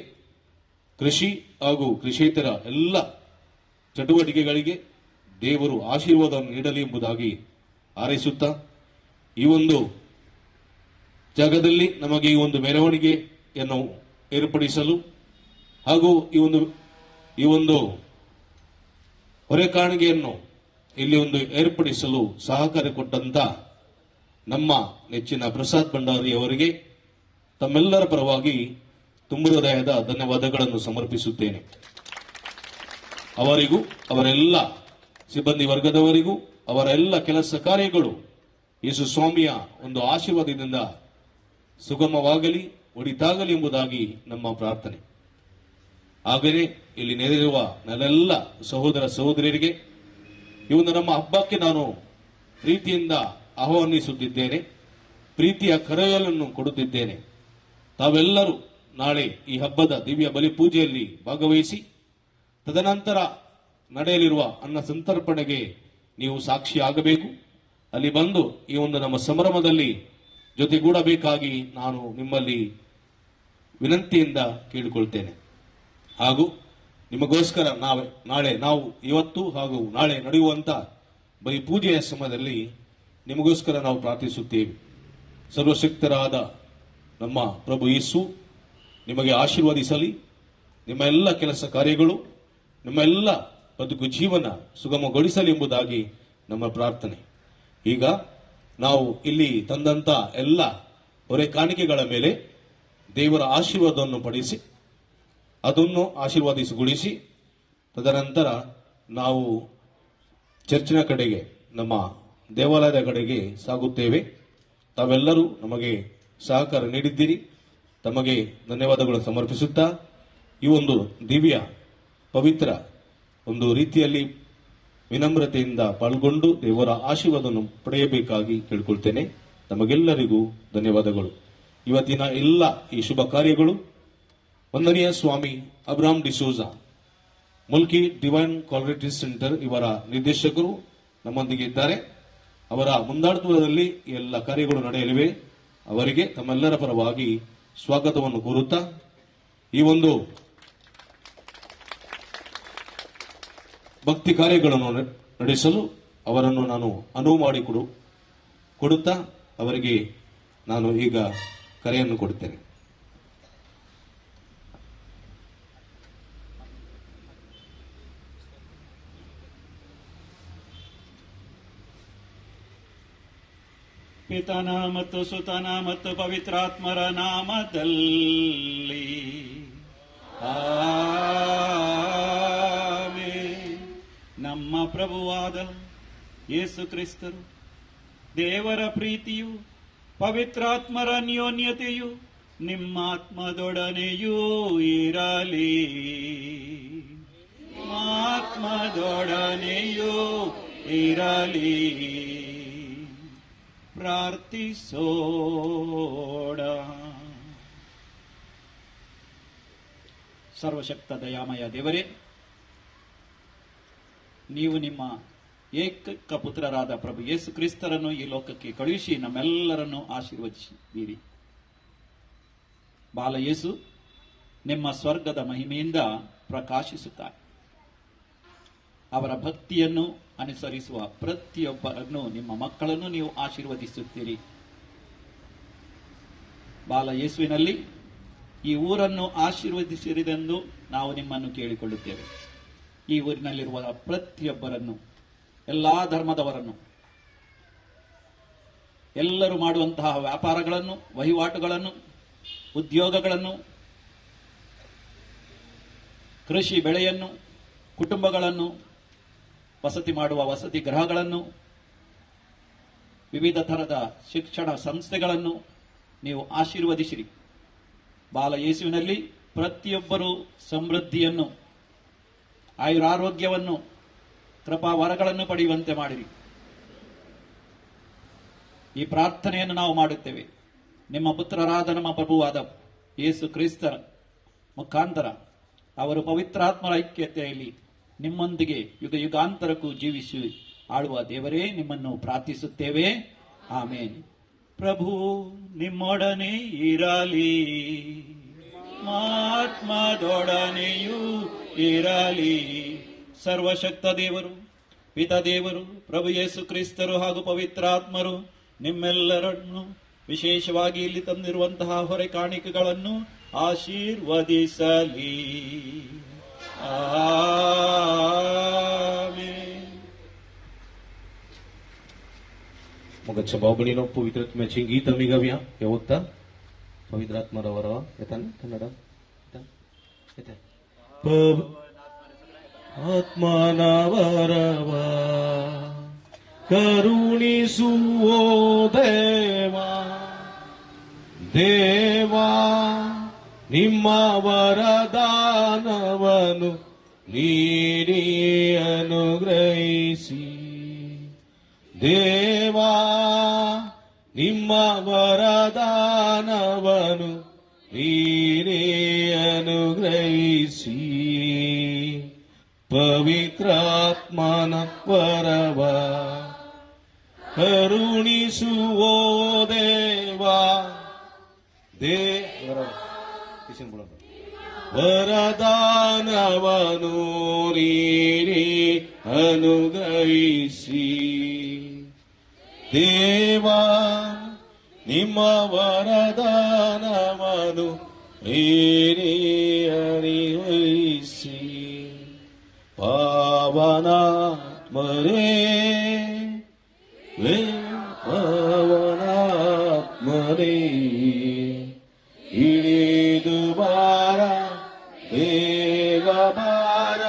ಕೃಷಿ ಹಾಗೂ ಕೃಷಿಯೇತರ ಎಲ್ಲ ಚಟುವಟಿಕೆಗಳಿಗೆ ದೇವರು ಆಶೀರ್ವಾದವನ್ನು ನೀಡಲಿ ಎಂಬುದಾಗಿ ಹಾರೈಸುತ್ತಾ, ಈ ಒಂದು ಜಾಗದಲ್ಲಿ ನಮಗೆ ಈ ಒಂದು ಮೆರವಣಿಗೆಯನ್ನು ಏರ್ಪಡಿಸಲು ಹಾಗೂ ಈ ಒಂದು ಹೊರೆ ಕಾಣಿಕೆಯನ್ನು ಇಲ್ಲಿ ಒಂದು ಏರ್ಪಡಿಸಲು ಸಹಕಾರ ಕೊಟ್ಟಂತ ನಮ್ಮ ನೆಚ್ಚಿನ ಪ್ರಸಾದ್ ಭಂಡಾರಿ ಅವರಿಗೆ ತಮ್ಮೆಲ್ಲರ ಪರವಾಗಿ ತುಂಬ ಹೃದಯದ ಧನ್ಯವಾದಗಳನ್ನು ಸಮರ್ಪಿಸುತ್ತೇನೆ. ಅವರಿಗೂ, ಅವರೆಲ್ಲ ಸಿಬ್ಬಂದಿ ವರ್ಗದವರಿಗೂ, ಅವರೆಲ್ಲ ಕೆಲಸ ಕಾರ್ಯಗಳು ಯೇಸು ಸ್ವಾಮಿಯ ಒಂದು ಆಶೀರ್ವಾದದಿಂದ ಸುಗಮವಾಗಲಿ, ಒಳಿತಾಗಲಿ ಎಂಬುದಾಗಿ ನಮ್ಮ ಪ್ರಾರ್ಥನೆ. ಹಾಗೆಯೇ ಇಲ್ಲಿ ನೆರೆದಿರುವ ನನ್ನೆಲ್ಲ ಸಹೋದರ ಸಹೋದರಿಯರಿಗೆ ಈ ಒಂದು ನಮ್ಮ ಹಬ್ಬಕ್ಕೆ ನಾನು ಪ್ರೀತಿಯಿಂದ ಆಹ್ವಾನಿಸುತ್ತಿದ್ದೇನೆ, ಪ್ರೀತಿಯ ಕರೆಯನ್ನು ಕೊಡುತ್ತಿದ್ದೇನೆ. ತಾವೆಲ್ಲರೂ ನಾಳೆ ಈ ಹಬ್ಬದ ದಿವ್ಯ ಬಲಿ ಪೂಜೆಯಲ್ಲಿ ಭಾಗವಹಿಸಿ ತದನಂತರ ನಡೆಯಲಿರುವ ಅನ್ನ ಸಂತರ್ಪಣೆಗೆ ನೀವು ಸಾಕ್ಷಿಯಾಗಬೇಕು. ಅಲ್ಲಿ ಬಂದು ಈ ಒಂದು ನಮ್ಮ ಸಂಭ್ರಮದಲ್ಲಿ ಜೊತೆಗೂಡಬೇಕಾಗಿ ನಾನು ನಿಮ್ಮಲ್ಲಿ ವಿನಂತಿಯಿಂದ ಕೇಳಿಕೊಳ್ತೇನೆ. ಹಾಗೂ ನಿಮಗೋಸ್ಕರ ನಾಳೆ ನಾವು ಇವತ್ತು ಹಾಗೂ ನಾಳೆ ನಡೆಯುವಂತ ಬರೀ ಪೂಜೆಯ ಸಮಯದಲ್ಲಿ ನಿಮಗೋಸ್ಕರ ನಾವು ಪ್ರಾರ್ಥಿಸುತ್ತೇವೆ. ಸರ್ವಶಕ್ತರಾದ ನಮ್ಮ ಪ್ರಭು ಯೇಸು ನಿಮಗೆ ಆಶೀರ್ವದಿಸಲಿ. ನಿಮ್ಮ ಎಲ್ಲ ಕೆಲಸ ಕಾರ್ಯಗಳು, ನಿಮ್ಮ ಎಲ್ಲ ಬದುಕು ಜೀವನ ಸುಗಮಗೊಳಿಸಲಿ ಎಂಬುದಾಗಿ ನಮ್ಮ ಪ್ರಾರ್ಥನೆ. ಈಗ ನಾವು ಇಲ್ಲಿ ತಂದಂತ ಎಲ್ಲ ಹೊರೆ ಕಾಣಿಕೆಗಳ ಮೇಲೆ ದೇವರ ಆಶೀರ್ವಾದವನ್ನು ಪಡಿಸಿ ಅದನ್ನು ಆಶೀರ್ವಾದಿಸಿಗೊಳಿಸಿ ತದನಂತರ ನಾವು ಚರ್ಚಿನ ಕಡೆಗೆ, ನಮ್ಮ ದೇವಾಲಯದ ಕಡೆಗೆ ಸಾಗುತ್ತೇವೆ. ತಾವೆಲ್ಲರೂ ನಮಗೆ ಸಹಕಾರ ನೀಡಿದ್ದೀರಿ, ತಮಗೆ ಧನ್ಯವಾದಗಳು ಸಮರ್ಪಿಸುತ್ತಾ ಈ ಒಂದು ದಿವ್ಯ ಪವಿತ್ರ ಒಂದು ರೀತಿಯಲ್ಲಿ ವಿನಮ್ರತೆಯಿಂದ ಪಾಲ್ಗೊಂಡು ದೇವರ ಆಶೀರ್ವಾದವನ್ನು ಪಡೆಯಬೇಕಾಗಿ ಕೇಳಿಕೊಳ್ತೇನೆ. ತಮಗೆಲ್ಲರಿಗೂ ಧನ್ಯವಾದಗಳು. ಇವತ್ತಿನ ಎಲ್ಲ ಈ ಶುಭ ಕಾರ್ಯಗಳು ವಂದನೀಯ Swami Abraham D'Souza, Mulki divine quality centre ಇವರ ನಿರ್ದೇಶಕರು ನಮ್ಮೊಂದಿಗೆ ಇದ್ದಾರೆ. ಅವರ ಮುಂದಾಳತ್ವದಲ್ಲಿ ಎಲ್ಲ ಕಾರ್ಯಗಳು ನಡೆಯಲಿವೆ. ಅವರಿಗೆ ತಮ್ಮೆಲ್ಲರ ಪರವಾಗಿ ಸ್ವಾಗತವನ್ನು ಕೋರುತ್ತಾ ಈ ಒಂದು ಭಕ್ತಿ ಕಾರ್ಯಗಳನ್ನು ನಡೆಸಲು ಅವರನ್ನು ನಾನು ಅನುವು ಮಾಡಿ ಕೊಡುತ್ತಾ ಅವರಿಗೆ ನಾನು ಈಗ ಕರೆಯನ್ನು ಕೊಡುತ್ತೇನೆ. ಪಿತನ ಮತ್ತು ಸುತನ ಮತ್ತು ಪವಿತ್ರಾತ್ಮರ ನಾಮದಲ್ಲಿ ಆಮೆನ್. ನಮ್ಮ ಪ್ರಭುವಾದ ಯೇಸು ಕ್ರಿಸ್ತರು, ದೇವರ ಪ್ರೀತಿಯು, ಪವಿತ್ರಾತ್ಮರ ಅನ್ಯೋನ್ಯತೆಯು ನಿಮ್ಮಾತ್ಮದೊಡನೆಯೂ ಇರಲಿ. ಆತ್ಮದೊಡನೆಯೂ ಇರಲಿ. ಪ್ರಾರ್ಥಿಸೋಣ. ಸರ್ವಶಕ್ತ ದಯಾಮಯ ದೇವರೇ, ನೀವು ನಿಮ್ಮ ಏಕೈಕ ಪುತ್ರರಾದ ಪ್ರಭು ಯೇಸು ಕ್ರಿಸ್ತರನ್ನು ಈ ಲೋಕಕ್ಕೆ ಕಳುಹಿಸಿ ನಮ್ಮೆಲ್ಲರನ್ನು ಆಶೀರ್ವದಿಸಿದ್ದೀರಿ. ಬಾಲ ಯೇಸು ನಿಮ್ಮ ಸ್ವರ್ಗದ ಮಹಿಮೆಯಿಂದ ಪ್ರಕಾಶಿಸುತ್ತಾರೆ. ಅವರ ಭಕ್ತಿಯನ್ನು ಅನುಸರಿಸುವ ಪ್ರತಿಯೊಬ್ಬರನ್ನು, ನಿಮ್ಮ ಮಕ್ಕಳನ್ನು ನೀವು ಆಶೀರ್ವದಿಸುತ್ತೀರಿ. ಬಾಲ ಯೇಸುವಿನಲ್ಲಿ ಈ ಊರನ್ನು ಆಶೀರ್ವದಿಸಿರಿದೆಂದು ನಾವು ನಿಮ್ಮನ್ನು ಕೇಳಿಕೊಳ್ಳುತ್ತೇವೆ. ಈ ಊರಿನಲ್ಲಿರುವ ಪ್ರತಿಯೊಬ್ಬರನ್ನು, ಎಲ್ಲಾ ಧರ್ಮದವರನ್ನು, ಎಲ್ಲರೂ ಮಾಡುವಂತಹ ವ್ಯಾಪಾರಗಳನ್ನು, ವಹಿವಾಟುಗಳನ್ನು, ಉದ್ಯೋಗಗಳನ್ನು, ಕೃಷಿ ಬೆಳೆಯನ್ನು, ಕುಟುಂಬಗಳನ್ನು, ವಸತಿ ಮಾಡುವ ವಸತಿ ಗೃಹಗಳನ್ನು, ವಿವಿಧ ಥರದ ಶಿಕ್ಷಣ ಸಂಸ್ಥೆಗಳನ್ನು ನೀವು ಆಶೀರ್ವದಿಸಿರಿ. ಬಾಲ ಯೇಸುವಿನಲ್ಲಿ ಪ್ರತಿಯೊಬ್ಬರೂ ಸಮೃದ್ಧಿಯನ್ನು, ಆಯುರಾರೋಗ್ಯವನ್ನು, ಕೃಪಾವರಗಳನ್ನು ಪಡೆಯುವಂತೆ ಮಾಡಿರಿ. ಈ ಪ್ರಾರ್ಥನೆಯನ್ನು ನಾವು ಮಾಡುತ್ತೇವೆ ನಿಮ್ಮ ಪುತ್ರರಾದ ನಮ್ಮ ಪ್ರಭುವಾದ ಯೇಸು ಕ್ರಿಸ್ತರ ಮುಖಾಂತರ. ಅವರು ಪವಿತ್ರಾತ್ಮರ ಐಕ್ಯತೆಯಲ್ಲಿ ನಿಮ್ಮೊಂದಿಗೆ ಯುಗ ಯುಗಾಂತರಕ್ಕೂ ಜೀವಿಸಿ ಆಳುವ ದೇವರೇ, ನಿಮ್ಮನ್ನು ಪ್ರಾರ್ಥಿಸುತ್ತೇವೆ. ಆಮೇನ್. ಪ್ರಭು ನಿಮ್ಮೊಡನೆ ಇರಲಿ, ಆತ್ಮದೊಡನೆಯೂ ಇರಲಿ. ಸರ್ವಶಕ್ತ ದೇವರು, ಪಿತ ದೇವರು, ಪ್ರಭು ಯೇಸು ಕ್ರಿಸ್ತರು ಹಾಗೂ ಪವಿತ್ರಾತ್ಮರು ನಿಮ್ಮೆಲ್ಲರನ್ನು, ವಿಶೇಷವಾಗಿ ಇಲ್ಲಿ ತಂದಿರುವಂತಹ ಹೊರೆ ಕಾಣಿಕೆಗಳನ್ನು ಆಶೀರ್ವದಿಸಲಿ. ಆಮೆನ್. मग भाऊ पवित्रात्म्याची गीत आम्ही गाऊया. यावत्ता पवित्रात्मरवर येताना कन्नड ಆತ್ಮನವರವ ಕರುಣಿಸುವೋ ದೇವಾ, ದೇವಾ ನಿಮ್ಮ ವರದಾನವನು ನೀಡಿ ಅನುಗ್ರಹಿಸಿ, ದೇವಾ ನಿಮ್ಮ ವರದಾನವನು ನೀಡಿ ಅನುಗ್ರಹಿಸಿ, ಪವಿತ್ರಾತ್ಮನ ಪವಿತ್ರಾತ್ಮನ ವರವ ಕರುಣಿಸುವೋ ದೇವಾ ವರದಾನವನು ನೀಡಿ ಅನುಗ್ರಹಿಸಿ ದೇವಾ ನಿಮ್ಮ ವರದಾನವನು ನೀಡಿ ಅನುಗ್ರಹಿಸಿ ಪಾವನಾತ್ಮರೇ ಪಾವನಾತ್ಮರೇ ಇಳಿದು ಬಾರ ಬೇಗ ಬಾರ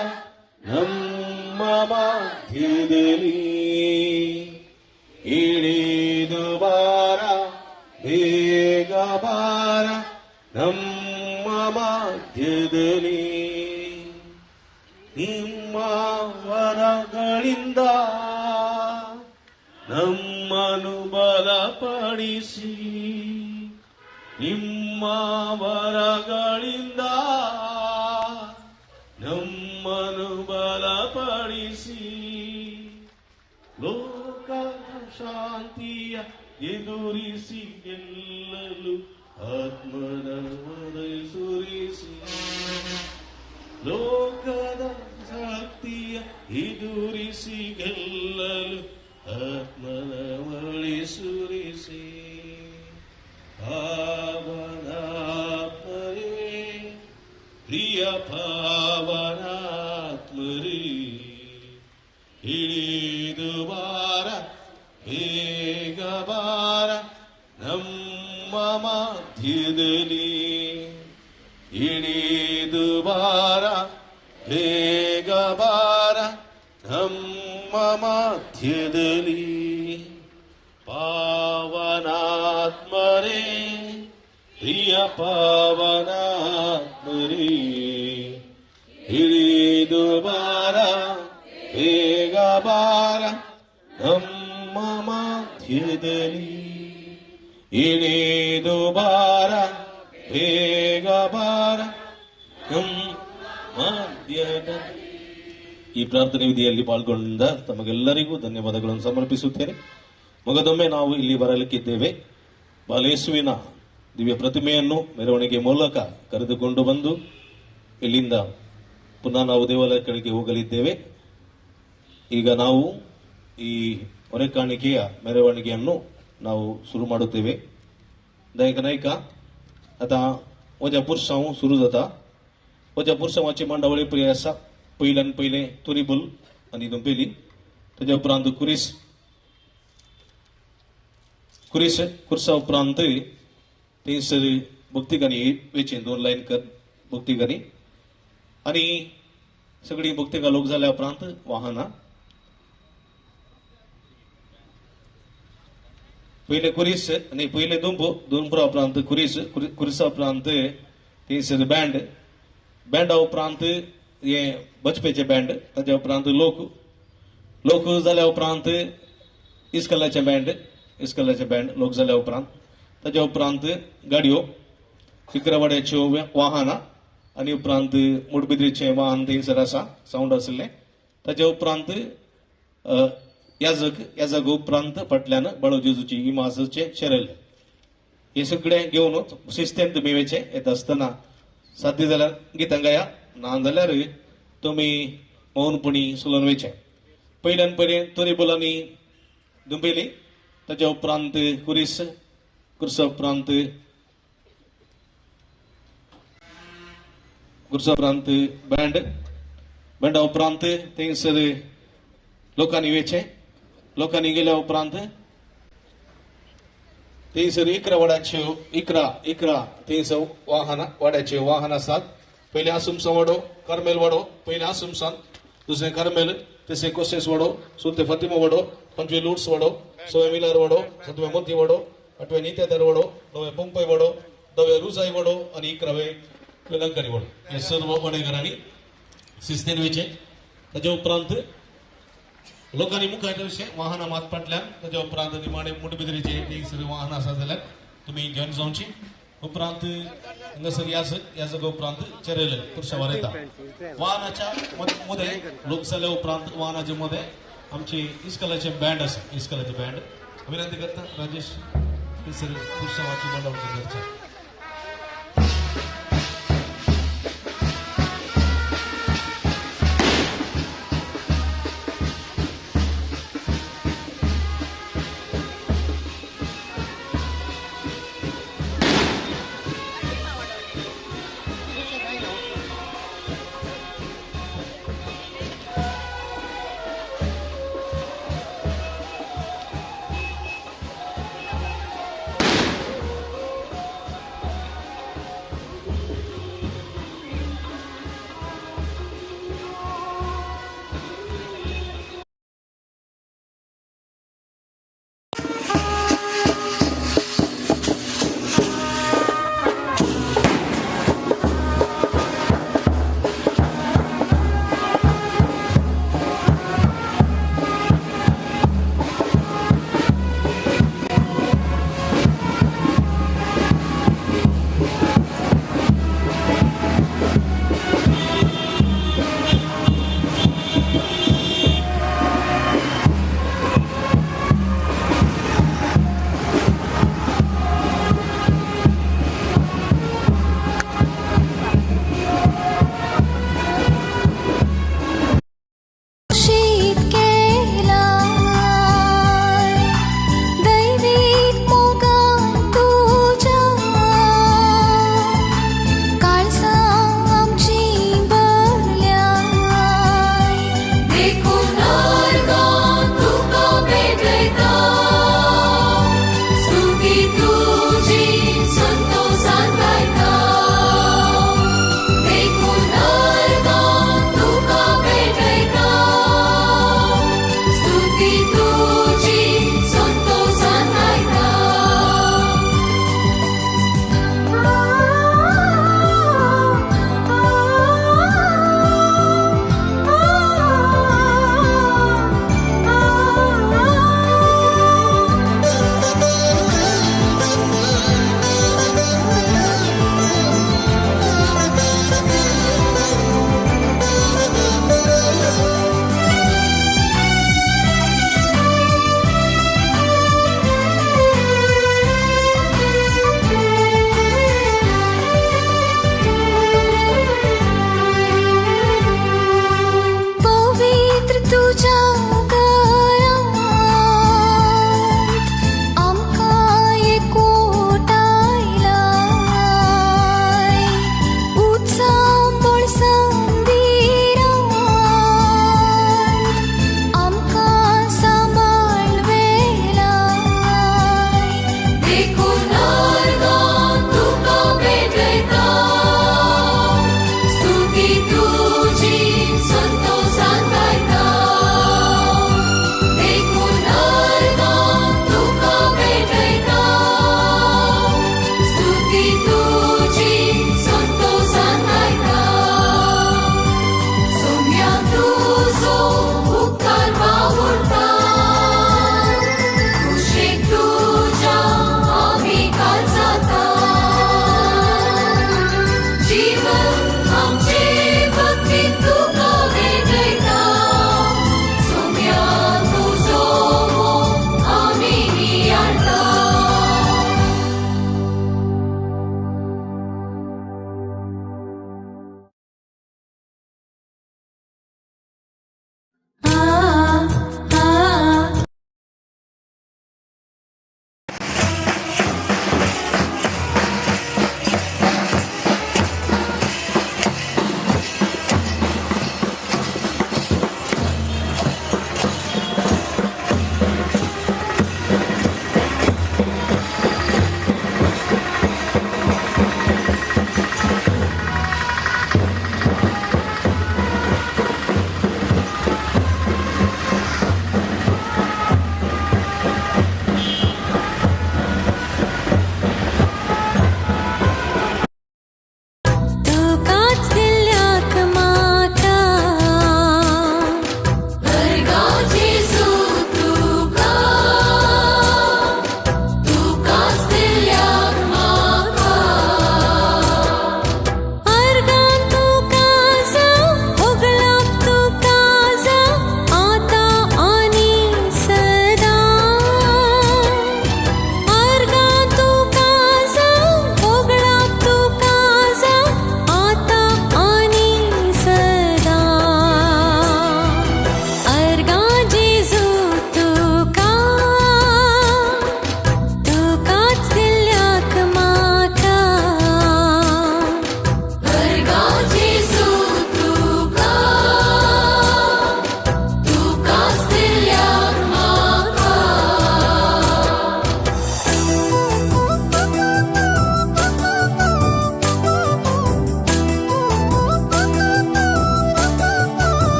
ನಮ್ಮ ಮಧ್ಯದಲ್ಲಿ ಇಳಿದು ಬಾರ ಬೇಗ ಬಾರ ನಮ್ಮ ಮಧ್ಯದಲ್ಲಿ ನಿಮ್ಮ ವರಗಳಿಂದ ನಮ್ಮನ್ನು ಬಲಪಡಿಸಿ ನಿಮ್ಮ ವರಗಳಿಂದ ನಮ್ಮನ್ನು ಬಲಪಡಿಸಿ ಲೋಕ ಶಾಂತಿಯ ಎದುರಿಸಿ ಗೆಲ್ಲಲು ಆತ್ಮನ ಸುರಿಸಿ ಲೋಕದ ಶಕ್ತಿಯ ಎದುರಿಸಿ ಗೆಲ್ಲಲು ಆತ್ಮನ ಸುರಿಸಿ ಪಾವನಾತ್ಮರೇ ಪ್ರಿಯ ಪಾವನಾತ್ಮರೇ ಇಳಿದು ಬಾರ ಬೇಗ ಬಾರ ನಮ್ಮ ಮಧ್ಯದಲ್ಲಿ ಇಳಿದು ಬಾರ ಬೇಗ ಬಾರ ನಮ್ಮ ಮಧ್ಯದಲ್ಲಿ ಪಾವನಾತ್ಮರೇ ಪ್ರಿಯ ಪಾವನಾತ್ಮರೇ ಇಳಿದು ಬಾರ ಬೇಗ ಬಾರ ನಮ್ಮ ಮಧ್ಯದಲ್ಲಿ ಇಳಿದು ಬಾರ ಬೇಗ ಬಾರ ನಮ್ಮ ಮಧ್ಯದಲ್ಲಿ. ಈ ಪ್ರಾರ್ಥನೆ ವಿಧಿಯಲ್ಲಿ ಪಾಲ್ಗೊಂಡ ತಮಗೆಲ್ಲರಿಗೂ ಧನ್ಯವಾದಗಳನ್ನು ಸಮರ್ಪಿಸುತ್ತೇನೆ. ಮಗದೊಮ್ಮೆ ನಾವು ಇಲ್ಲಿ ಬರಲಿಕ್ಕಿದ್ದೇವೆ. ಬಾಲೇಸುವಿನ ದಿವ್ಯ ಪ್ರತಿಮೆಯನ್ನು ಮೆರವಣಿಗೆ ಮೂಲಕ ಕರೆದುಕೊಂಡು ಬಂದು ಇಲ್ಲಿಂದ ಪುನಃ ನಾವು ದೇವಾಲಯ ಕಡೆಗೆ ಹೋಗಲಿದ್ದೇವೆ. ಈಗ ನಾವು ಈ ಹೊರೆಕಾಣಿಕೆಯ ಮೆರವಣಿಗೆಯನ್ನು ನಾವು ಶುರು ಮಾಡುತ್ತೇವೆ. ದಯಕ ನಾಯಕ आतां वज्या पुरसांव सुरू जाता. वज्या पुरसांवाची मांडावळी पयली आसा. पयल्यान पयलें तुरीबुल आनी दुंपेली, ताज्या उपरांत कुरीस कुरीस कुर्सा उपरांत थंयसर भक्तिगानी वेचें दोन लायन कर भक्तिगानी आनी सगळीं भक्तिगां लोक जाल्या उपरांत वाहनां. पयले कुरीस आनी पयले दुंपो, दुंपरा उपरांत कुरीस, कुरिसा उपरांत थंयसर बँड, बँडा उपरांत हें बचपेचें बँड, ताज्या उपरांत लोक, लोक जाल्या उपरांत इस्कलाचें बँड, इस्कलाचें बँड लोक जाल्या उपरांत ताज्या उपरांत गाडयो, इकरावाड्याच्यो वाहनां आनी उपरांत मुडबिद्रीचें वाहन थंयसर आसा सावंड आशिल्लें. ताज्या उपरांत याजक, याजक उपरांत फाटल्यान बाळू जेजूची इमाजचें शेरेल, हें सगळें घेवन शिस्तेन तुमी वयचें. येता आसतना साध्य जाल्यार गितां गाया, ना जाल्यार तुमी मौनपणी चलोवन वयचें. पयल्यान पयलें तोरी बोलांनी दुंबेली, ताज्या उपरांत कुरीस, कुर्सा उपरांत कुर्सा उपरांत बँड, बँडा उपरांत थंयसर लोकांनी वयचें. लोकांनी गेल्या उपरांत थंयसर 11 वाड्याच्यो 11 थंयसर वाहनां वाड्याचे वाहन आसात. पयलें आसुमसा वाडो, कार्मेल वाडो, पयलें आसुमसान, दुसरें कार्मेल, तिसरें कोसेस वाडो, चवथें फातिमा वाडो, पंचवे लुट्स वाडो, सवें मिलार वाडो, सातवें मोती वाडो, आठवें नित्यादार वाडो, णवें पंपय वाडो, 10वें रुजाय वाडो आनी 11वें वेलंकरी वाडो. हे सर्व वाडेकारांनी शिस्तेन वयचें. ताज्या उपरांत लोकांनी मुखार वयचें वाहनां मात फाटल्यान. ताज्या उपरांत निमाणें मुडबिद्रीचें थंयसर वाहन आसा जाल्यार तुमी जॉयन जावची. उपरांत हांगासर याजक, याजक उपरांत चेरेल पुरशावार येता. वाहनाच्या मदें लोक जाल्या उपरांत वाहनाच्या मदें आमची इस्कलाचें बँड आसा, इस्कलाचें बँड. विनंती करता राजेश थंयसर पुरशावाची मांडावळ करची.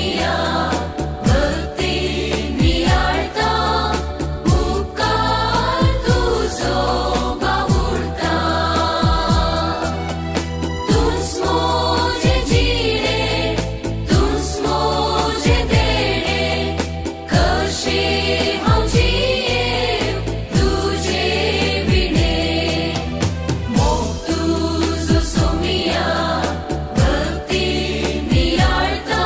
सोमिया भक्ती नियाळता उपकार तुजो बावुळता. तूंच म्हजें जिणें, तूंच म्हजें देणें, कशें हांव जियेवं तुजे विणें. मोग तुजो सोमिया भक्ती नियाळता.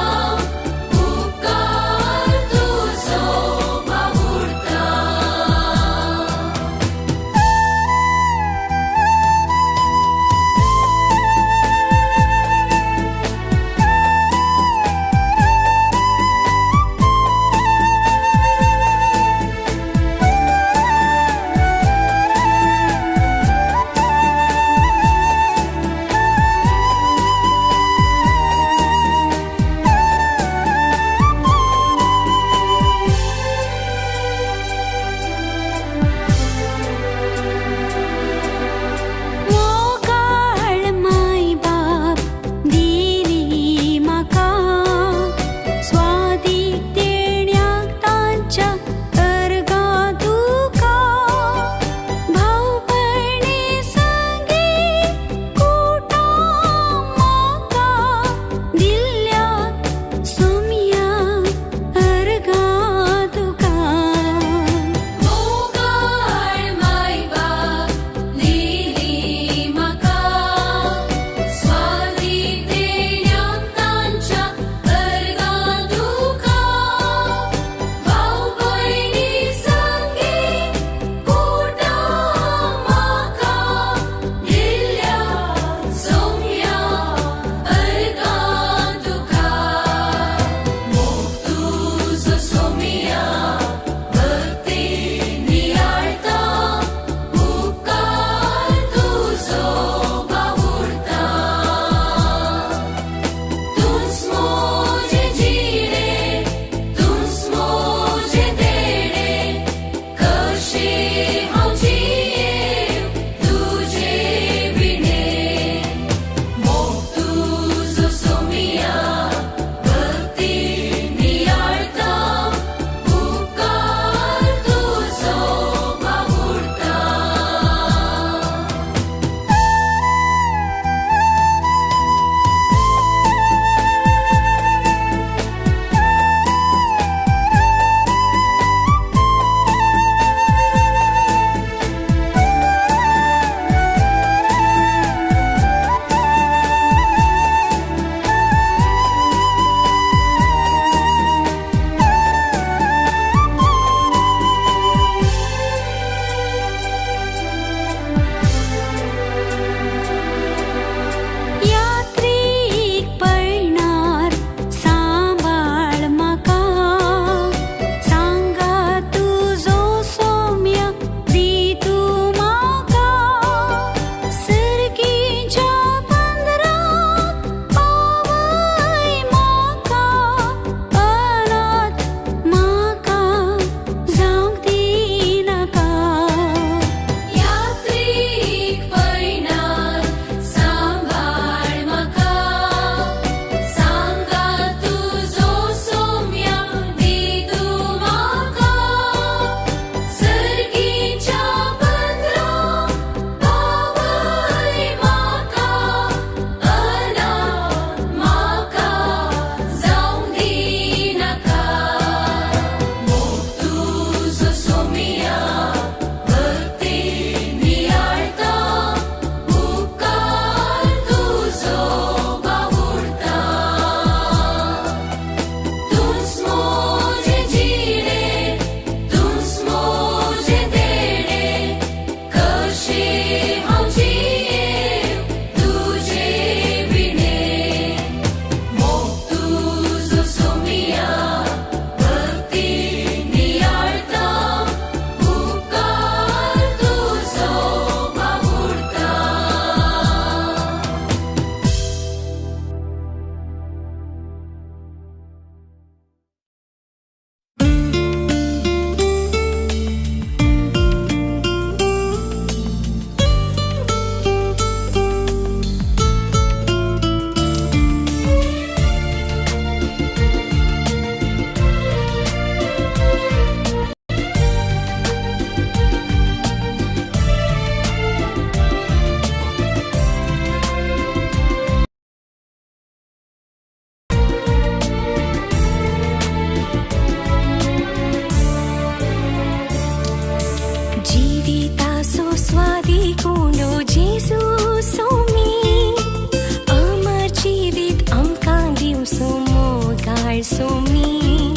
सोमी,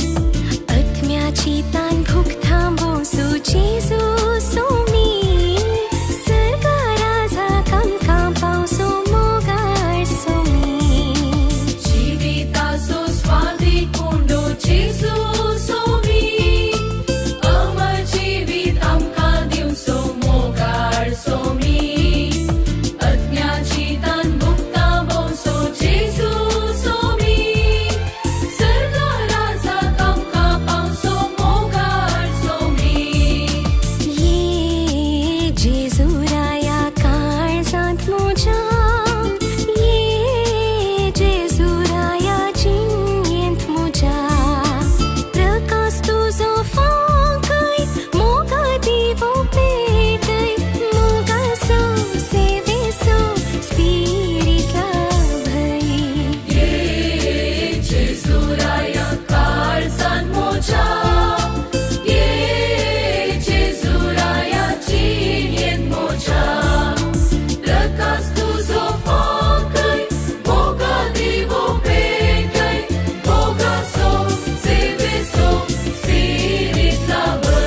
आत्म्याची तान भूक थांबोवचो जेजू सोमी, सर्गा राजा आमकां पावसो मोगाळ सोमी. जिविताचो स्वादीक उंडो जेजू सोमी, अमर जिवीत आमकां दिवचो मोगाळ सोमी, अज्ञाची तान भूक थांबोवचो जेजू सोमी, सर्गा राजा आमकां पावसो मोगाळ सोमी. ये जेजू राया काळजांत म्हज्या, ये जेजू राया जिणेंत म्हज्या, प्रकाश तुजो फांकय, मोगा दिवो पेटय, मोगाचो सेवेचो स्पिरीत लाभय. ये जेजू राया काळजान म्हज्या, ये जेजू राया जिणेंत म्हज्या, प्रकाश तुजो फांकय, मोगा दिवो पेटय, मोगाचो सेवेचो स्पिरीत लाभय.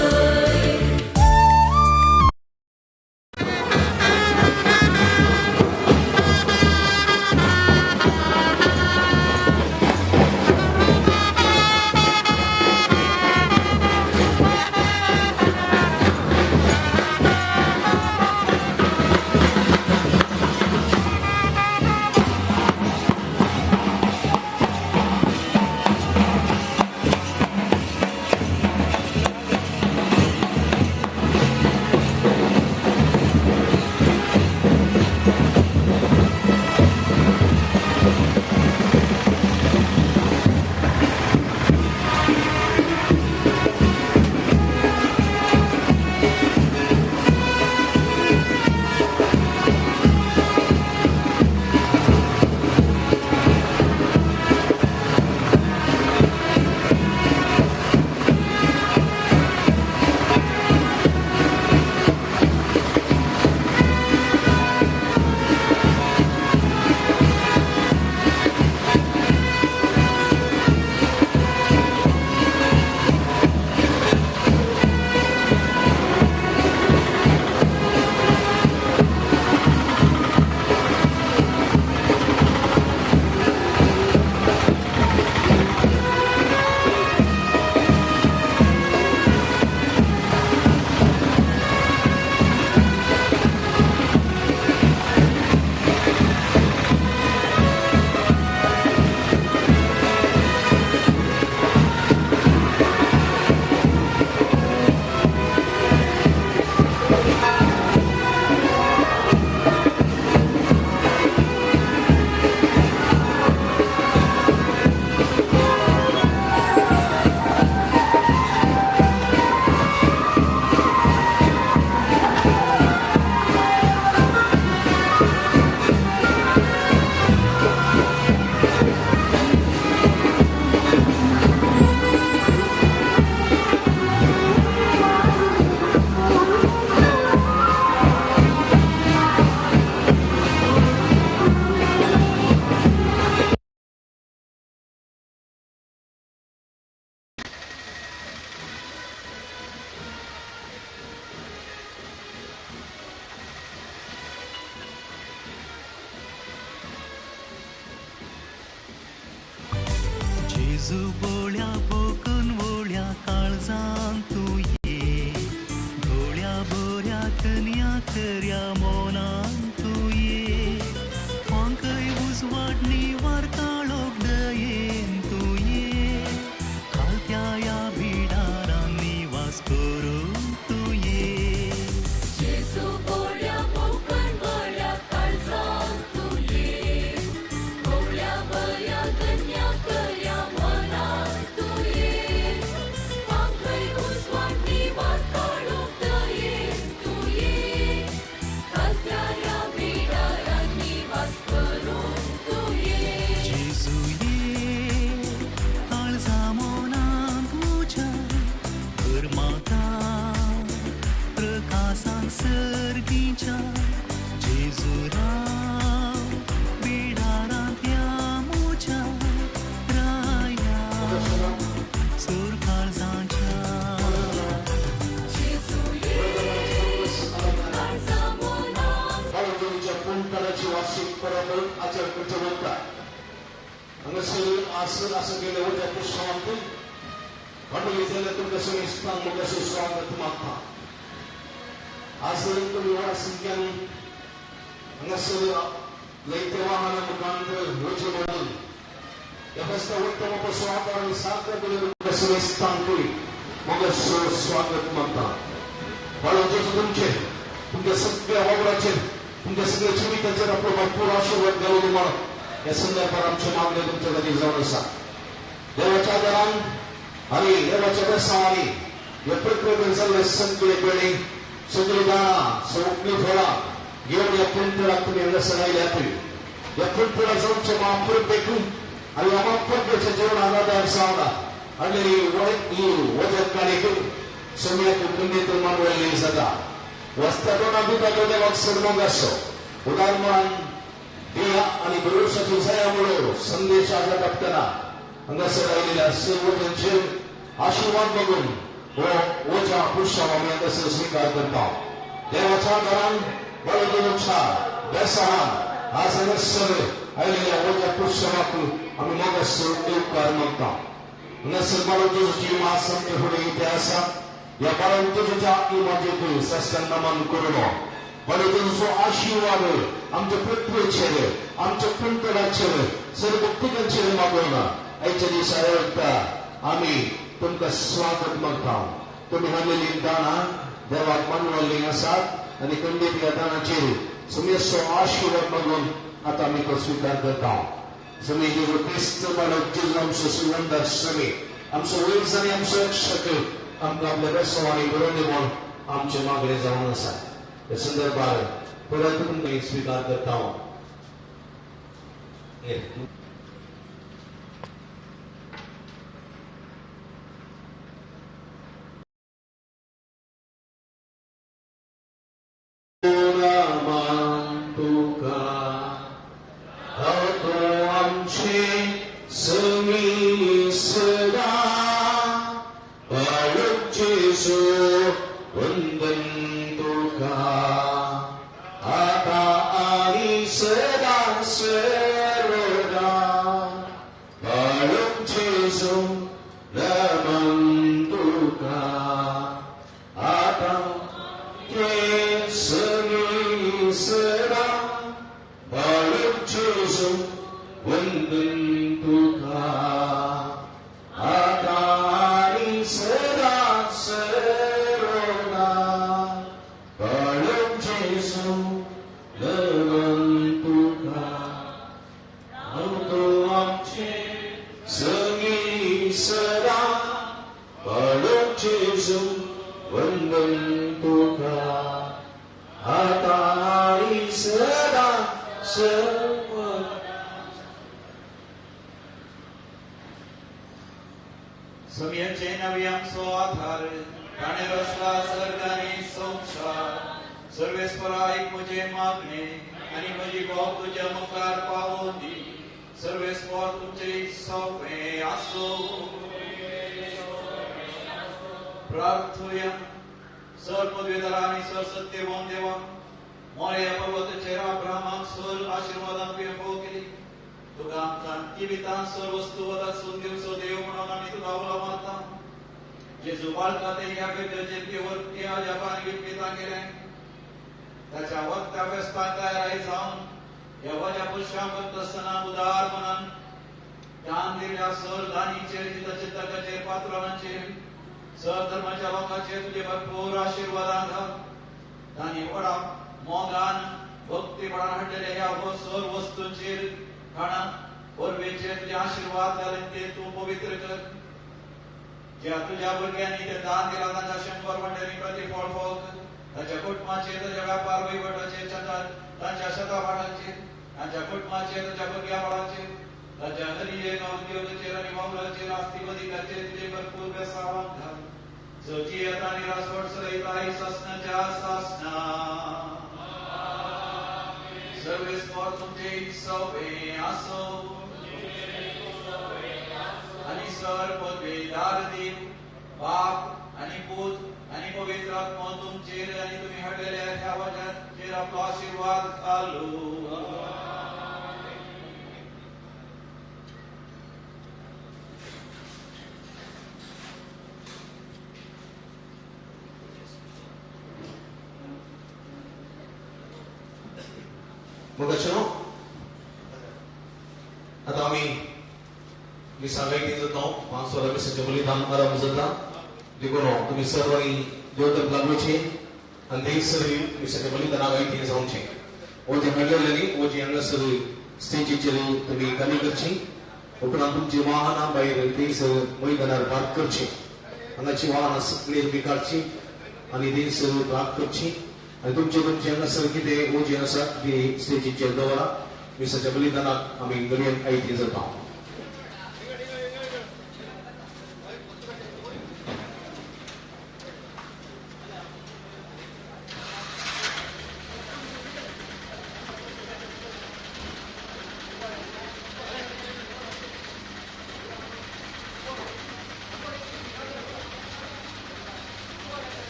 जेजू बोळ्या बोकून वोळ्या काळजान तूं ये, गोळ्या बोऱ्या कन्या करया मोनान तूं ये, फांकय उजवाड निवार काळोख दयेन तूं ये, खालत्या ह्या बिडारान निवास करूंक तूं ये. जेजू बोळ्या बोकन वळ्या काळजान तूं ये, गोळ्या बऱ्या गन्या करया मनान तूं ये, फांकय उजवाड निवार काळोख दयेन तूं ये, खालत्या हांगासर आसर आसा गेले वजा पुस्तकांत मंडळी जाल्यार तुमकां समेस्तांक मुखार स्वागत मागता. आसर तुमी व्हडा संख्यान हांगासर लयते वाहना मुखांत वचें म्हणून ह्या फेस्ता उत्तम स्वागत आनी साखर केले तुमकां समेस्तांकूय मुखार स्वागत मागता. बाळांचे तुमचे तुमच्या सगळ्या वावराचेर तुमच्या सगळ्या जिविताचेर आपलो भरपूर आशीर्वाद घालून म्हणून ह्या संदर्भात आमचे मागणे तुमच्या खातीर जावन आसा. देवाच्या आदारान आनी देवाच्या बेसांवांनी ह्या प्रक्रियेन जाल्ले सगळे पेणे सगळीं दाणां सगळीं फळां घेवन ह्या पुंतळाक तुमी हांगासर आयल्यात. ह्या पुंतळाक जावचे म्हापुरबेक आनी ह्या म्हापुरबेच्या जेवणाक आदार जावन आनी ही वजत काणीक सम्याक पुण्येत मानवल्ली जाता. वस्ता दोना दिता तो देवाक सर्मोग आसो उदाहरण दिया आनी भरवशाची जाया म्हणून संदेश आजा टाकतना हांगासर आयिल्ल्या सर्वजणचेर आशीर्वाद मागून हो वजा पुरुषाव आमी हांगासर स्विकार करता. देवाच्या आदारान बळगेच्या बेसावान आज हांगासर आयिल्ल्या वजा पुरुषावाक आमी मोगासर येवकार मागता. हांगासर बाळगेची मास आमचे फुडें इतिहास आसा. ह्या बाळंतेच्या इमाजेक साष्टांग नमन करून बाळंतेचो आशीर्वाद आमच्या पृथ्वेचेर आमच्या कुंतलाचेर सर्वभक्तिकांचेर मागून आयच्या दिसा एकदा आमी तुमकां स्वागत मागता. तुमी हाडलेलीं दाणां देवाक मानवल्लीं आसात आनी खंडीत ह्या दाणाचेर सुमेसो आशीर्वाद मागून आतां आमी तो स्विकार करता. समी जेजू क्रिस्त बाळक जेजू आमचो सुगंध समी आमचो वैज आनी आमचो रक्षक आमकां आपल्या बेसवांनी बरोवन म्हूण आमचे मागणे जावन आसा. ह्या संदर्भार परत तुमकां स्विकार करता. तुका तो आमचे समी सदा जेजू वंदन तुका आता आनी सदा सर्वदा. बाळक जेजू नमन तुका आता ते समी सदा. बाळक जेजू वंदन तुका आता आनी सदा सर्वदा. बाळक जेजू नमन तुका तो आमचे समी सदा. बाळक जेजू वंदन तुका आता आनी सदा सर्वदा. समयाचे नवे आमचो आधार ताणें रचला सर्ग आनी संवसार. सर्वेस्परा एक म्हजें मागणें आनी म्हजी बोव तुज्या मुखार पावोवन दी. सर्वेस्पर तुमचे सोंपें आसूं. प्रार्थुया. सर पदवीधरा आनी सर सत्यवान देवा मोरया पर्वताचेर अब्राहमाक सर आशिर्वादान तुवें फोव केली. तुका आमकां जिवितांत सर वस्तू वदासून दिवचो देव म्हणून आमी तुका उलो मारता. जेजू बाळका ते ह्या फिर्गजेंत वरती अजापान विटपितां केलें. ताच्या वक्ता फेस्ताक तयार जावन ह्या वज्या पुरशां भक्त आसतना उदार मनान दान दिल्ल्या सर दानीचेर चिंतकाचेर पात्रांचेर सर धर्माच्या लोकांचेर तुजे भरपूर आशिर्वादान घाल. तांणी व्हडा मोगान भक्तीपणान हाडलेल्या ह्या सर वस्तूंचेर खाणा वरवेचेर तुजे आशिर्वाद घालून ते तूं पवित्र कर. ज्या तुज्या भुरग्यांनी ते दान दिलां तांच्या 100 वांट्यांनी प्रतिफळ फोग. ताच्या कुटुंबाचेर ताच्या व्यापार वहिवटाचेर तांच्या शेताभाटाचेर तांच्या कुटुंबाचेर ताच्या भुरग्या बाळाचेर ताच्या नदीचेर उद्योगाचेर आनी वावराचेर आस्ती अधिकाचेर तुजे भरपूर बेसावान घाल. जो येता आनी रासवड चलयता ही सासनाच्या सासना. सर्वेस्पर तुमचे सोंपें आसूं आनी सर पदवीदार दीव बाप आनी पूत आनी पवित्र आत्मो तुमचेर आनी तुमी हाडलेल्या ह्या वजाचेर आपलो आशिर्वाद घालू. मोगाचें आतां आमी मिसा वेगळी जाता 5 वरां मिसाचें बलिदान आरंभ जाता देखून तुमी सर्वांनी देवधर्म लागोवचें आनी थंयसर मिसाच्या बलिदानाक आयती जावचें. ओजें हाडलेलें ओजें हांगासर स्टेजीचेर तुमी खाली करची. उपरांत तुमची वाहनां भायर थंयसर मैदानार पार्क करची. हांगाची वाहनां सगळीं तुमी काडची आनी थंयसर पार्क करची आनी तुमचे तुमचे हांगासर कितें ओजें आसा ती स्टेजीचेर दवरा. मिसाच्या बलिदानाक आमी घडयेन आयती जाता.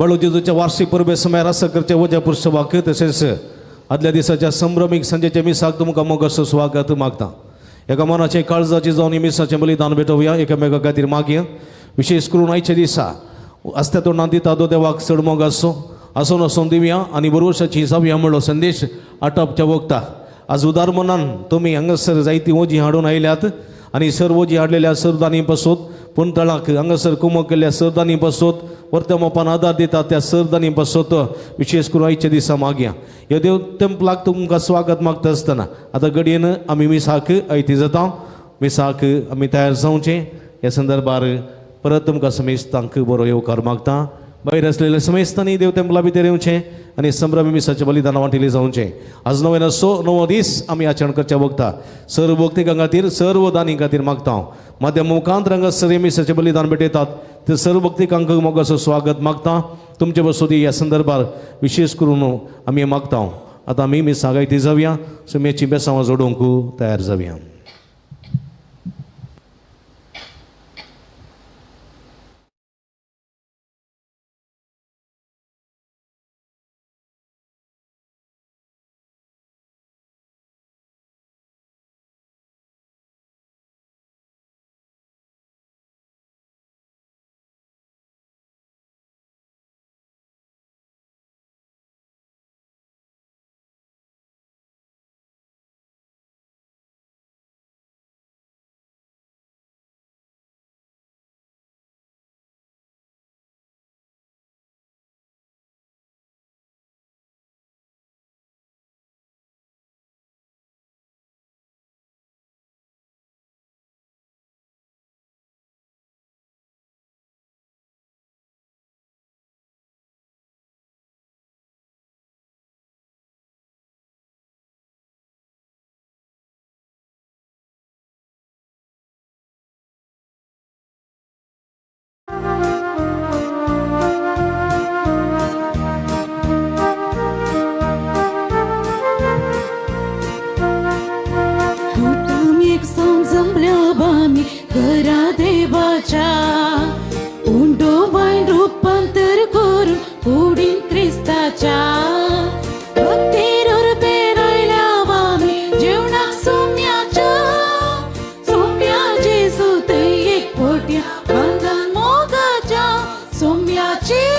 बाळू जेजूच्या वार्षिक परबे समयार आसा करच्या वज्यापूर सभाक तशेंच आदल्या दिसाच्या संभ्रमीक सांजेच्या मिसाक तुमकां मोगाचो स्वागत मागता. एका मनाचे काळजाचे जावन मिसाचें बलिदान भेटोवया, एकामेका खातीर मागया. विशेष करून आयच्या दिसा आसत्या तोंडान दिता तो देवाक चड मोग आसो आसून आसून दिवया आनी बरोवशाची जावया म्हणलो संदेश आटपच्या वखता. आज उदार मनान तुमी हांगासर जायती वजी हाडून आयल्यात आनी सर वजी हाडलेल्या सरदानी पासून पुंतळाक हांगासर कुमक केल्ल्या सरदानी पासून वर्त्या मोपान आदार दिता त्या सरदानी पासून विशेष करून आयच्या दिसा मागया. ह्या देव तेंपलाक तुमकां स्वागत मागता आसतना आतां घडयेन आमी मिसाक आयती जाता, मिसाक आमी तयार जावचें. ह्या संदर्भार परत तुमकां समेस्तांक बरो येवकार मागता. भायर आसलेल्या समेस्तांनी देव तेंपला भितर येवचें आनी संभ्रमी मिसाचें बलिदान वांटिल्लें जावचें. आज नव्यान णवो दीस आमी आचरण करच्या वखता सर्व भक्तिकां खातीर सर्व दानी खातीर मागता हांव. माध्यम मुखांत हांगासर मिसाचें बलिदान भेटयतात ते सर्व भक्तिकांक मोगाचो स्वागत मागता. तुमचे बसोदी ह्या संदर्भार विशेष करून आमी मागता. आतां आमी मिसाक आयती जावया, सुमेची बेसांवां जोडूंक तयार जावया. करा देवाच्या उंडो वायन रूपांतर करून कुडीन क्रिस्ताच्या भक्तीर उर्बेन आयल्या आमी जेवणाक सोम्याच्या सोम्या जेजू थंय एक पोट्या बांदन मोगाच्या सोम्याचे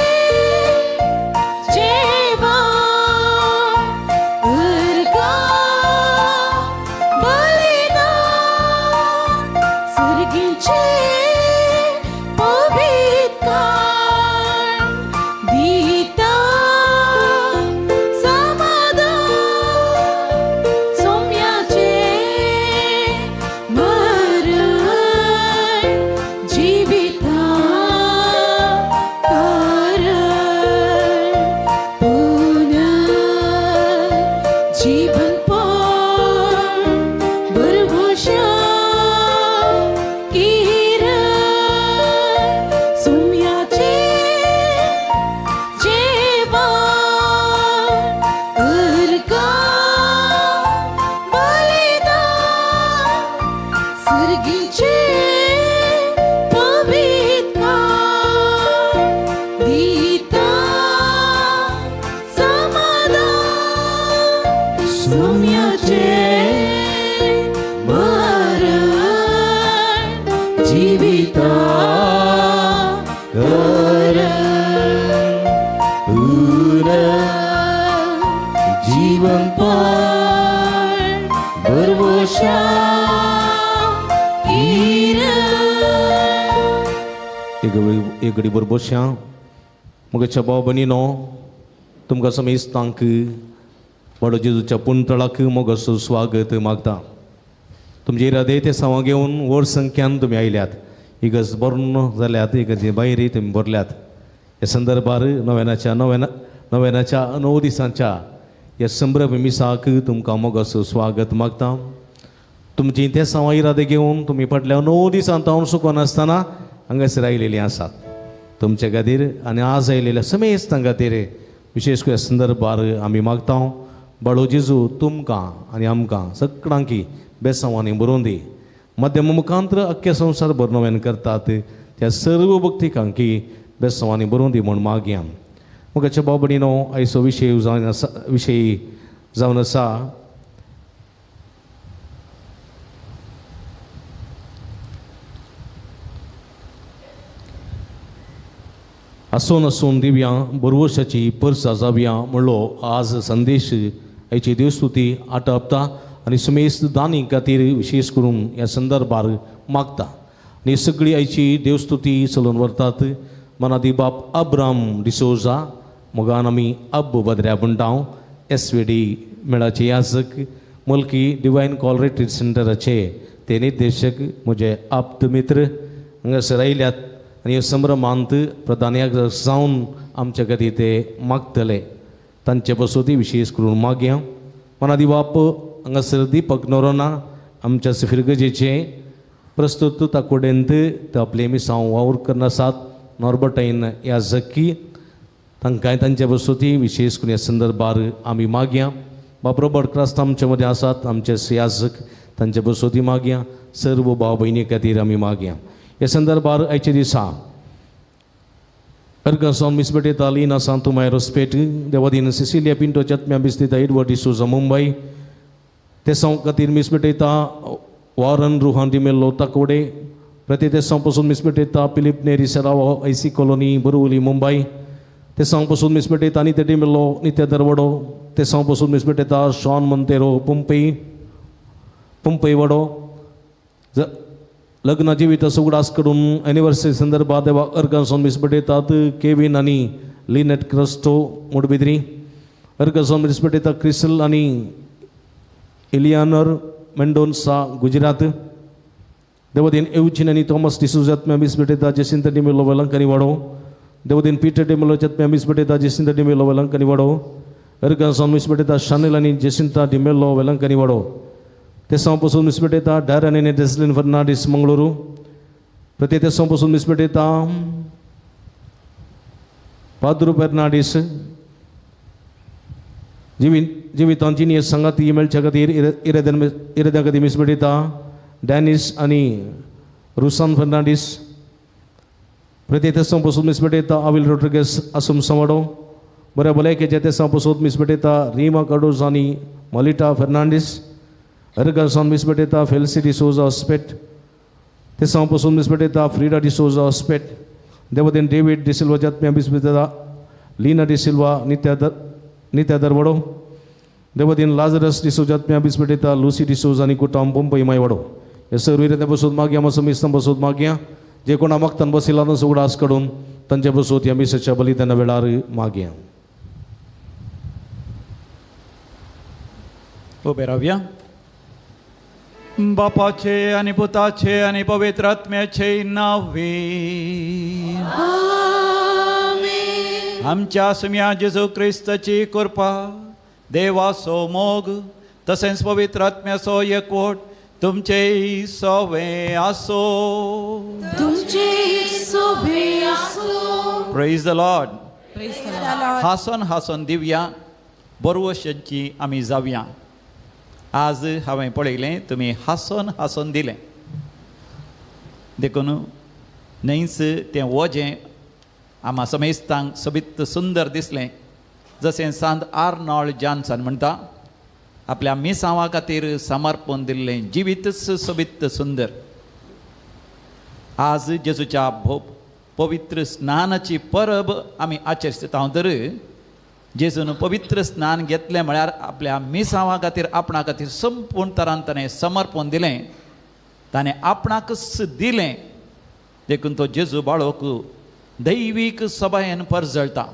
एक घडी बरोबर बसया. म्हज्या भाव भयणीनो, तुमकां समेस्तांक वाडो जेजूच्या पुंतळाक मोगाचो स्वागत मागता. तुमचे इरादे ते सावां घेवन व्हड संख्यान तुमी आयल्यात. इगर्ज भरून जाल्यात, इगर्जे भायरय तुमी भरल्यात. ह्या संदर्भार नव्यानाच्या 9 दिसांच्या ह्या संभ्रम मिसाक तुमकां मोगाचो स्वागत मागता. तुमची ते सावां इरादे घेवन तुमी फाटल्या 9 दिसां तावन सुकोन आसतना हांगासर आयलेलीं आसात. तुमचे खातीर आनी आज आयलेल्या समेस्तां खातीर विशेष करून संदर्भार आमी मागता. बाळो जेजू तुमकां आनी आमकां सगळ्यांकी बेसांवांनी बरोवन दी. मध्यम मुखांत्र अख्ख्या संवसार भर नव्यान करतात त्या सर्व भक्तिकांकी बेसांवांनी बरोवन दी म्हूण मागया. मोगाच्या भाव भयणीनो, आयचो विशय जावन आसा, विशय जावन आसा आसून आसून दिव्या बरवशाची परसा जावया म्हणलो आज संदेश आयची देवस्तुती आटपता आनी समेस्त दानी खातीर विशेश करून ह्या संदर्भार मागता आनी सगळी आयची देवस्तुती चलोवन व्हरतात मनादी बाप अब्राम डिसोजा, मोगान आमी अब्ब बद्र्या म्हणटा, एस वी डी मेळाचे याजक, मुल्की डिवायन कॉल रिट्रीट सेंटराचे ते निर्देशक, म्हजे आप्त मित्र हांगासर आयल्यात आनी हे संभ्रमांत प्रधान याजक जावन आमच्या खातीर ते मागतले. तांचे बसोती विशेश करून मागया. मनादी बाप हांगासर दीपक नोरोना आमच्या फिरगजेचे प्रस्तुत ताकोडेंत ते आपले मिसांव वावर करनासात नॉर्बर्टायन याजकी, तांकांय तांचे बसोती विशेश करून ह्या संदर्भार आमी मागया. बाप रॉबर्ट क्रास्त आमचे मदें आसात, आमचे याजक, तांचे बसोती मागया. सर्व भाव भयणी खातीर आमी मागया. ह्या संदर्भार आयच्या दिसा अर्गासावन मिस भेटयता लीना सांतुमाय रोस्पेट, देवादीन सिसिलिया पिंटो चतम्या बिस्तिता एडवर्ड डिसोजा मुंबय, तेसांव खातीर मिस भेटयता वॉरन रुहान डिमेल्लो ताकोडे, प्रति तेसांव पसून मिस भेटयता पिलीप नेरी सेरावो आयसी कॉलोनी बरवली मुंबय, तेसांव पसून मिस भेटयता नित्य डिमेल्लो नित्य दरवडो, तेसांव पसून मिस भेटयता शॉन मंतेरो पंपई पंपई वडो. लग्न जिवित उगडास करून एनिवर्सरी संदर्भात देवा अर्गांसून मिस भेटयतात केवीन आनी लिनेट क्रस्टो मुडबिद्री, अर्गांसून मिस भेटयता क्रिसल आनी इलियानर मेंडोन्सा गुजरात, देवदीन एवचीन आनी थॉमस डिसोजा मिस भेटयता जेसिंत डिमेलो वेलंकनी वाडो, देवदीन पीटर डिमेलो चत्म्या मिस भेटयता जेसिंत डिमेलो वेलंकनी वाडो, अर्गांसून मिस भेटयता शानेल आनी जेसिंता डिमेलो वेलंकनी वाडो, तेसांव पसून मिस भेटयता डॅरन आनी डेस्लिन फर्नांडीस मंगळुरू, प्रति तेसांव पसून मिस भेटयता पाद्रू फर्नांडीस. जिवितांत जिणें सांगाती मेळच्या खातीर इरेद्या खातीर मिस भेटयता डॅनीस आनी रुसान फर्नांडीस, प्रति तेसांव पसून मिस भेटयता आविल रोड्रिगस आसुम सवाडो, बऱ्या भलायकेच्या तेसांव पसून मिस भेटयता रिमा कार्डोज आनी मलिटा फर्नांडीस, अर्गासावन मिस भेटयता फेल्सी डिसोजा हॉस्पेट, तेसांव पसून मिस भेटयता फ्रिडा डिसोजा हॉस्पेट, देवदेन डेवीड डिसिल्वा जातम्या मिस भेटयता लीना डिसिल्वा नित्या दरवडो, देवदीन लाजरस डिसोजा जातम्या मिस भेटयता लुसी डिसोजा आनी कुटाम पंपई मायवाडो. हे सर्व इरेद्या बसून मागया, मातसो मिस्तां बसून मागया, जे कोणा मागतान बसिला उगडास काडून तांचे बसून ह्या मिसाच्या बलिदाना वेळार मागया. उबे रावया. बापाचे आनी पुताचे आनी पवित्र आत्म्याचे नावे आमच्या सुम्या जेजू क्रिस्ताची कृपा, देवाचो मोग तसेंच पवित्र आत्म्याचो एकवट तुमचे सोवे आसो. तुमचे सोवे आसो. Praise the Lord. हासन हासन दिवया, बरवशांची आमी जावया. आज हांवें पळयलें तुमी हासून हासून दिलें, देखून न्हयच तें वजें आमा समेस्तांक सोबीत सुंदर दिसलें. जशें सांत आर्नॉल्ड जॉन्सन म्हणटा, आपल्या मिसांवा खातीर समर्पण दिल्लें जिवीतच सोबीत सुंदर. आज जेजूच्या पवित्र स्नानाची परब आमी आचरिता. तर जेजून पवित्र स्नान घेतलें म्हळ्यार आपल्या मिसांवा खातीर आपणा खातीर संपूर्ण तरान ताणें समर्पण दिलें, ताणें आपणाकच दिलें. देखून तो जेजू बाळोक दैवीक सभायेन परजळटा.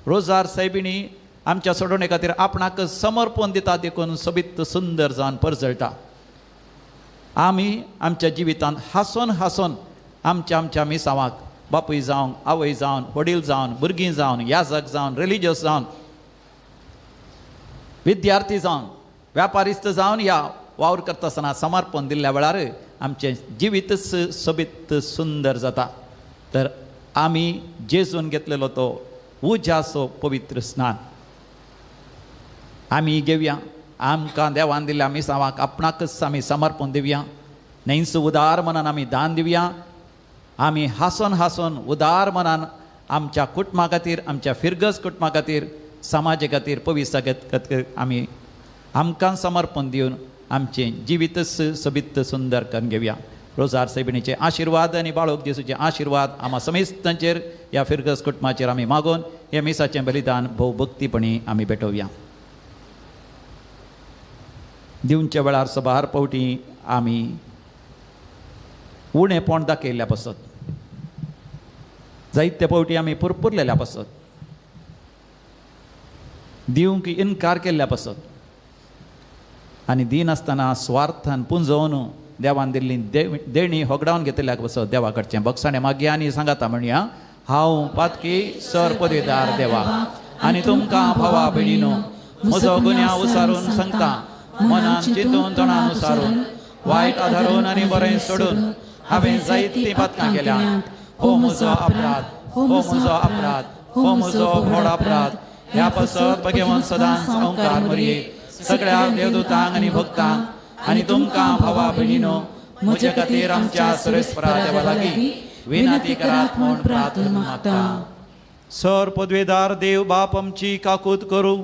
रोजार सायबिणी आमच्या सोडवणे खातीर आपणाक समर्पण दिता, देखून सोबीत सुंदर जावन परजळटा. आमी आमच्या जिवितांत हांसून हांसून आमच्या आमच्या मिसांवाक बापूय जावन, आवय जावन, वडील जावन, भुरगीं जावन, याजक जावन, रिलिजियस जावन, विद्यार्थी जावन, व्यापारिस्त जावन ह्या वावर करता आसतना समर्पण दिल्ल्या वेळार आमचें जिवीतच सोबीत सुंदर जाता. तर आमी जेजून घेतलेलो तो उज्याचो पवित्र स्नान आमी घेवया. आमकां देवान दिल्ल्या मिसांवाक आपणाकच आमी समर्पण दिवया. न्हंयच उदार मनान आमी दान दिवया. आमी हांसून हांसून उदार मनान आमच्या कुटुंबा खातीर, आमच्या फिरगज कुटुंबा खातीर, समाजा खातीर, पविसा खातीर आमी आमकां समर्पण दिवन आमचें जिवीतच सोबीत सुंदर करून घेवया. रोजार सायबिणीचे आशिर्वाद आनी बाळोक जेजूचे आशिर्वाद आमा समेस्तांचेर ह्या फिरगज कुटुंबाचेर आमी मागून हे मिसाचें बलिदान भोव भक्तीपणी आमी भेटोवया. दिवच्या वेळार सबार पावटी आमी उणेपण दाखयल्ल्या पासत, जायते पावटी आमी पुरपुरलेल्या पासत, दिवंक इनकार केल्ल्या पासत आनी दिनासतना स्वार्थान पुंजोवन देवान दिल्ली देणी होगडावन घेतिल्ल्या पासत देवा कडचें बक्षाणें मागया आनी सांगाता म्हणया, हांव पातकी सर पदवीदार देवा आनी तुमकां भावा भयणीनो म्हजो गुन्यांव उसारून सांगता, मनान चिंतून तोंडान उसारून वायट आधारून आनी बरें सोडून हांवें जायतीं पातकां केल्यांत. हो म्हजो अपराध, हो म्हजो अपराध, हो म्हजो व्हड अपराध. ह्या पासत भगवान सदांच ओंकार मरये सगळ्या देवदूतांक आनी भक्तांक आनी तुमकां भावा भयणीनो म्हजे खातीर आमच्या सुरेस्परा देवा लागीं विनंती करात म्हूण प्रार्थना मागता. सर पदवेदार देव बाप आमची काकूत करूं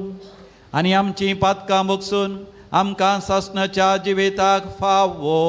आनी आमची पातकां बगसून आमकां सासणाच्या जिविताक फावो.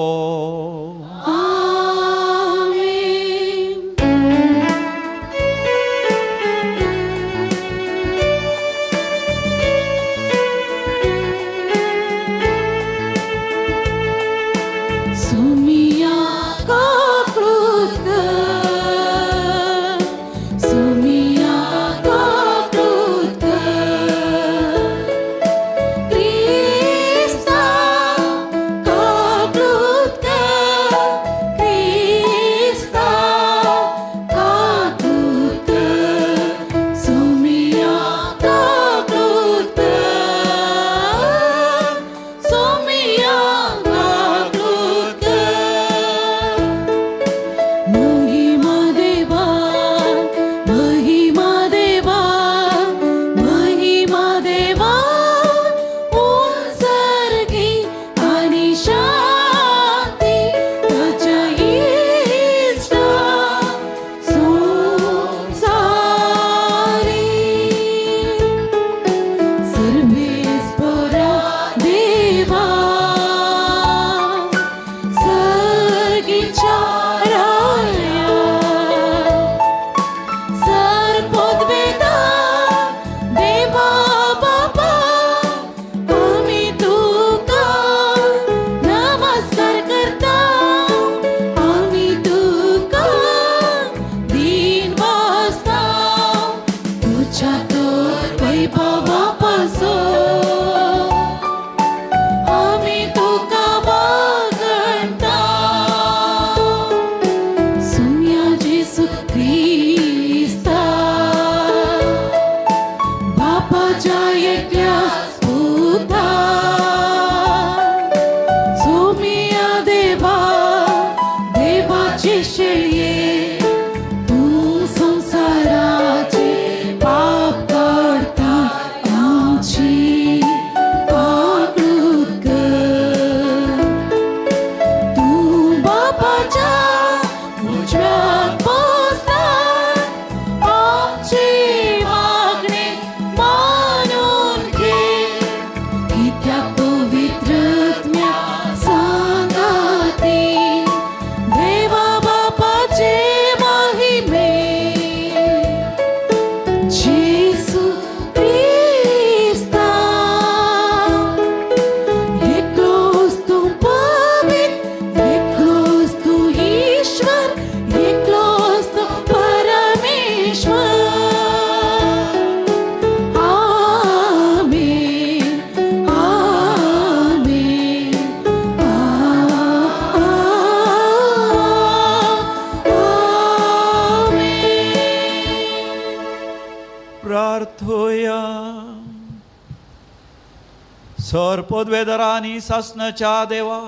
पदवेदारांनी सासणाच्या देवा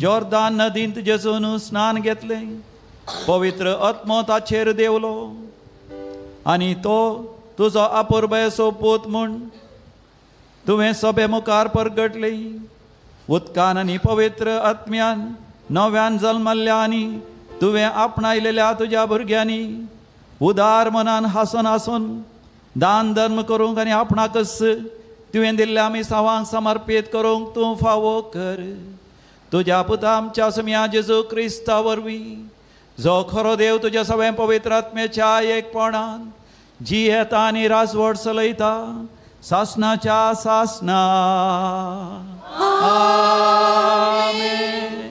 जॉर्दान नदींत जेजून स्नान घेतलें, पवित्र आत्मो ताचेर देवलो आनी तो तुजो अपुरबायेचो पूत म्हूण तुवें सभे मुखार परगटली. उदकान आनी पवित्र आत्म्यान नव्यान जल्मल्ल्या आनी तुवें आपणायलेल्या तुज्या भुरग्यांनी उदार मनान हांसून हांसून दान धर्म करूंक आनी आपणाकच तुवें दिल्ल्या आमी सावांक समर्पीत करूंक तूं फावो कर. तुज्या पुता आमच्या सुम्या जेजू क्रिस्ता वरवीं, जो खरो देव तुज्या सगळ्या पवित्र आत्म्याच्या एकपणान जी येता आनी राजवट चलयता सासनाच्या सासना. आमेन.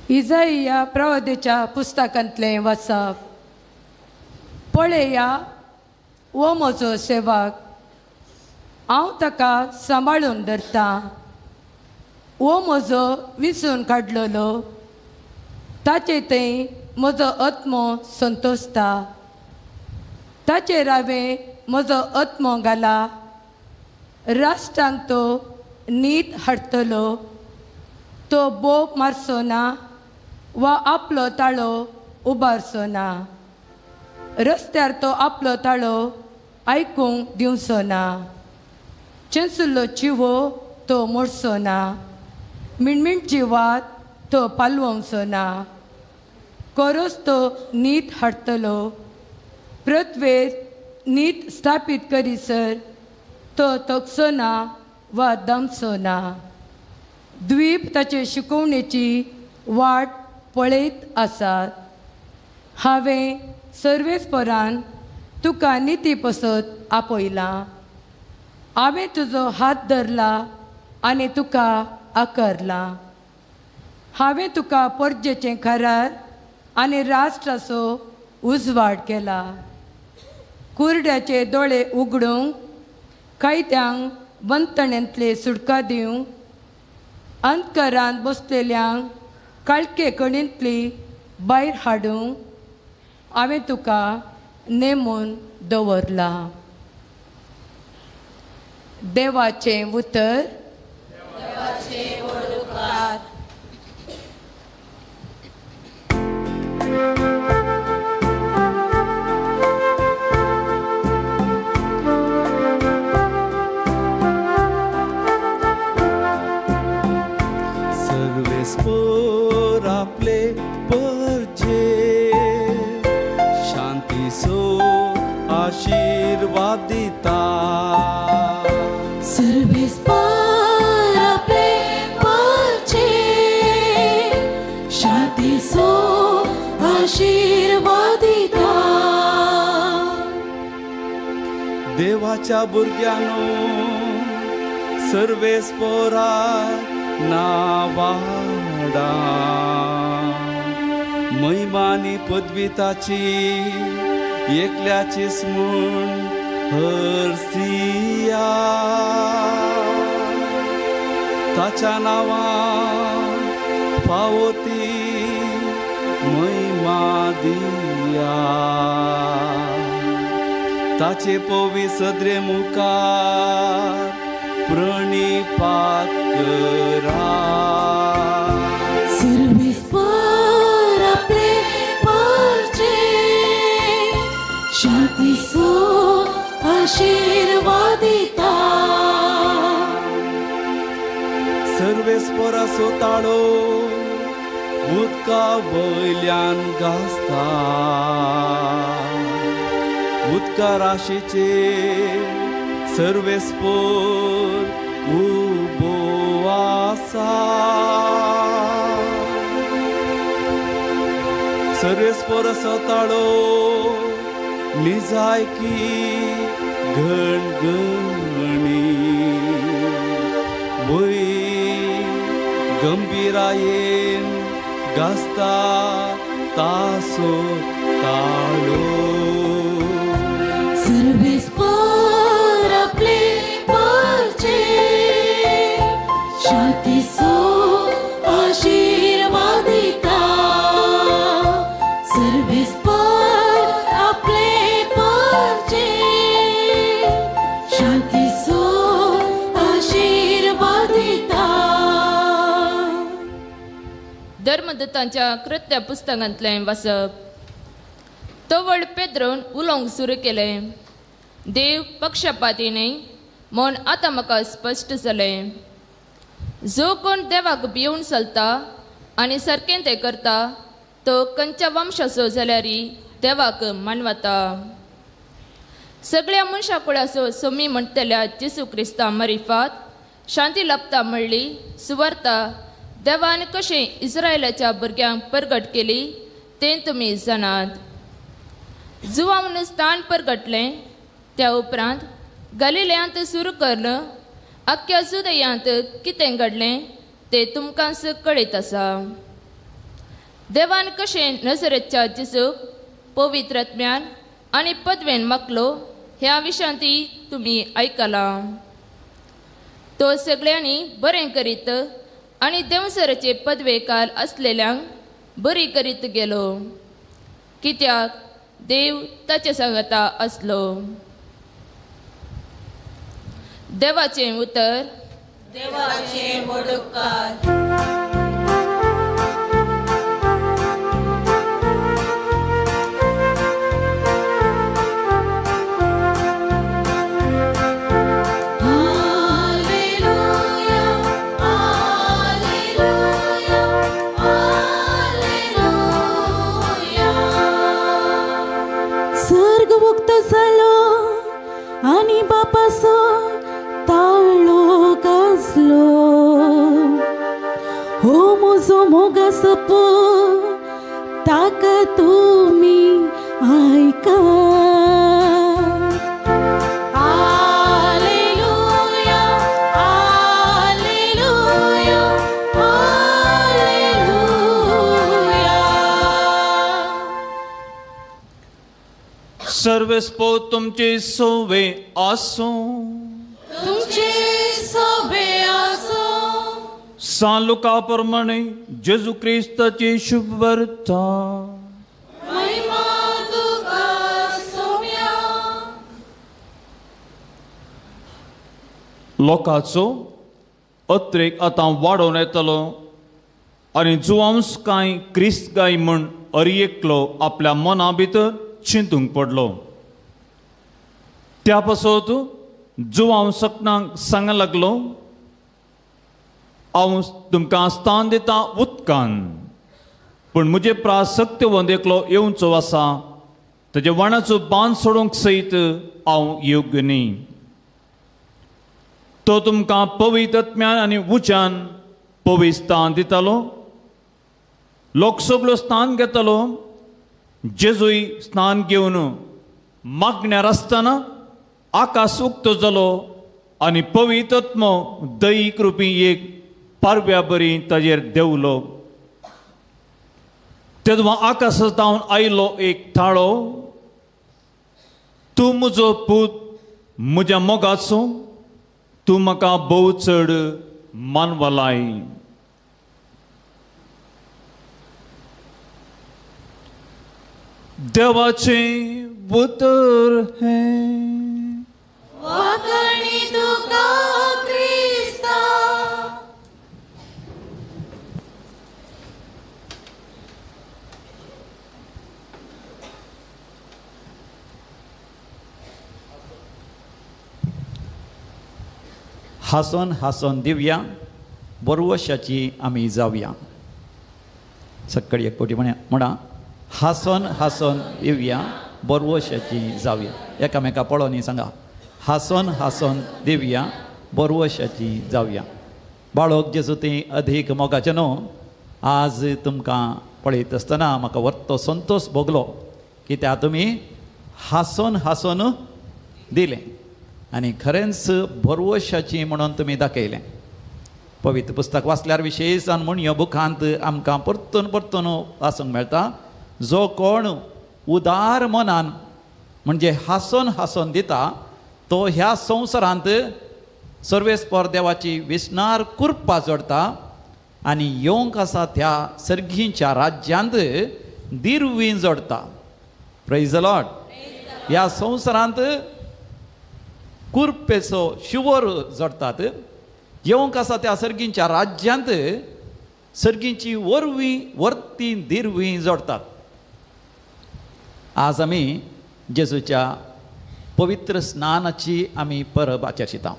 इजाइया प्रवादेच्या पुस्तकांतलें वाचप. पळया, हो म्हजो सेवक, हांव ताका सांबाळून धरतां. हो म्हजो विसून काडलेलो, ताचे थंय म्हजो आत्मो संतोशता. ताचेर हांवें म्हजो आत्मो घाला. राष्ट्रांक तो नीत हाडटलो. तो बोब मारचो ना वा आपलो ताळो उबारचो ना. रस्त्यार तो आपलो ताळो आयकूंक दिवचो ना. चेंचुल्लो चिवो तो मोडचो ना. मिणमिणची वात तो पालवचो ना. कोरोस तो नीत हाडटलो. पृथ्वेर नीत स्थापीत करीसर तो तकचो ना वा दमचो ना. द्वीप ताचे शिकोवणेची वाट पळयत आसात. हांवें सर्वेस्परान तुका निती पसत आपयलां. हांवें तुजो हात धरला आनी तुका आकारला. हांवें तुका परजेचें खरार आनी राष्ट्राचो उजवाड केला. कुरड्याचे दोळे उगडूंक, कैद्यांक बंदखणींतले सुटका दिवंक, अंतकरांत बसलेल्यांक काळखे कणींतली भायर हाडूंक हांवें तुका नेमून दवरला. देवाचें उतर. सर्वेस्पर आपले परचे शांतीचो आशीर्वाद दिता. सर्वेस्पर आपले परचे शांतीचो आशीर्वाद दिता. देवाच्या भुरग्यांनो सर्वेस्परा नावाडा महिमानी पदविताची एकल्याचीच म्हूण हरसिया. ताच्या नांवान फावो ती महिमा दिया. ताचे पवी सदरे मुखार प्रणिपात करा. सर्वेस्पर आपले परचे शांतीचो आशीर्वाद दिता. सर्वेस्पराचो ताळो उदका वयल्यान गाजता. उदका राशीचे सर्वेस्पर उबो आसा. सर्वेस्पराचो ताळो निजायकी घणघणी वय गंभीरायेन गाजता तासो ताळो. सर्वेस्पर आपले परचे शांतीचो आशीर्वाद दिता. सर्वेस्पर आपले परचे शांतीचो आशीर्वाद दिता. धर्मदत्तांच्या कृत्या पुस्तकांतलें वाचप. तवळ पेद्रोन उलोवंक सुरू केलें. देव पक्षपाती न्हय म्हूण आतां म्हाका स्पश्ट जालें. जो कोण देवाक भिवून चलता आनी सारकें तें करता तो खंयच्या वंशाचो जाल्यार देवाक मानवता. सगळ्या मनशा कुळाचो सोमी म्हणटल्या जेसू क्रिस्ता मरिफात शांती लाभता म्हणली सुवार्ता देवान कशें इस्रायलाच्या भुरग्यांक परगट केली तें तुमी जाणात. जुवावन स्थान परगटलें त्या उपरांत गलिलयांत सुरू करून आख्ख्या जुदयांत कितें घडलें तें तुमकांच कळीत आसा. देवान कशें नजरेच्या जेजूक पवित्र आत्म्यान आनी पदवेन मागलो ह्या विशांती तुमी आयकलां. तो सगळ्यांनी बरें करीत आनी देंवसराचे पदवेकार आसलेल्यांक बरी करीत गेलो, कित्याक देव ताचे सांगता आसलो. देवाचें उतर. देवाचें मोडकार. जालो आनी बापाचो ताळो गाजलो, हो म्हजो मोगाचो पूत ताका तुमी आयका. Hallelujah, hallelujah, hallelujah. सर्वेस्पो तुमचे सोवे आसूं. तुमचे सोवे आसूं. सान लुका प्रमाणे जेजू क्रिस्ताची शुभवार्ता. महिमा तुका सोम्या. लोकांचो अत्रेक आतां वाडोवन येतलो आनी जुवांस कांय क्रिस्त गाय म्हूण अरी एकलो आपल्या मना भितर चिंतूंक पडलो. त्या पासत जुवांव सकनाक सांग लागलो, हांव तुमकां स्थान दिता उदकान, पूण म्हजे प्रास सक्तवंत एकलो येवचो आसा, ताजे वाणाचो बांद सोडूंक सयत हांव योग्य न्ही. तो तुमकां पवित्र आत्म्यान आनी उज्यान पवित्र स्थान दितालो. लोक सगळो स्थान घेतालो. जेजूय स्नान घेवन मागण्यार आसतना आकाश उक्तो जालो आनी पवित्र आत्मो दयीक रुपी एक पारव्या बरी ताजेर देंवलो. तेदवा आकाशांत जावन आयलो एक थाळो, तूं म्हजो पूत, म्हज्या मोगाचो, तूं म्हाका भोव चड मानवलाय. देवाचें उतर हें. वाकणी तुका क्रिस्ता. हांसोन हांसोन दिवया, बरवशाची आमी जावया. सकाळी एक कोटी म्हणा, हांसोन हांसोन दिवया, बरवशाची जावया. एकामेका पळोवनी सांगा, हांसोन हांसोन दिवया, बरवशाची जावया. बाळोक जेजू ती अधीक मोगाचें न्हू, आज तुमकां पळयत आसतना म्हाका वर्तो संतोश भोगलो कित्याक तुमी हांसोन हांसोन दिलें आनी खरेंच भरवशाची म्हणून तुमी दाखयलें. पवित्र पुस्तक वाचल्यार विशेषान म्हूण ह्या बुकांत आमकां परतून परतून वाचूंक मेळटा, जो कोण उदार मनान म्हणजे हांसोन हांसोन दिता तो ह्या संवसारांत सर्वेस्पर देवाची विसनार कृपा जोडटा आनी येवंक आसा त्या सर्गींच्या राज्यांत दिरवी जोडटा. Praise the Lord. ह्या संवसारांत कुरपेचो शिवर जोडटात, येवंक आसा त्या सर्गींच्या राज्यांत सर्गींची वरवीं वर्ती दिरवी जोडटात. आज आमी जेजूच्या पवित्र स्नानाची आमी परब आचरिता.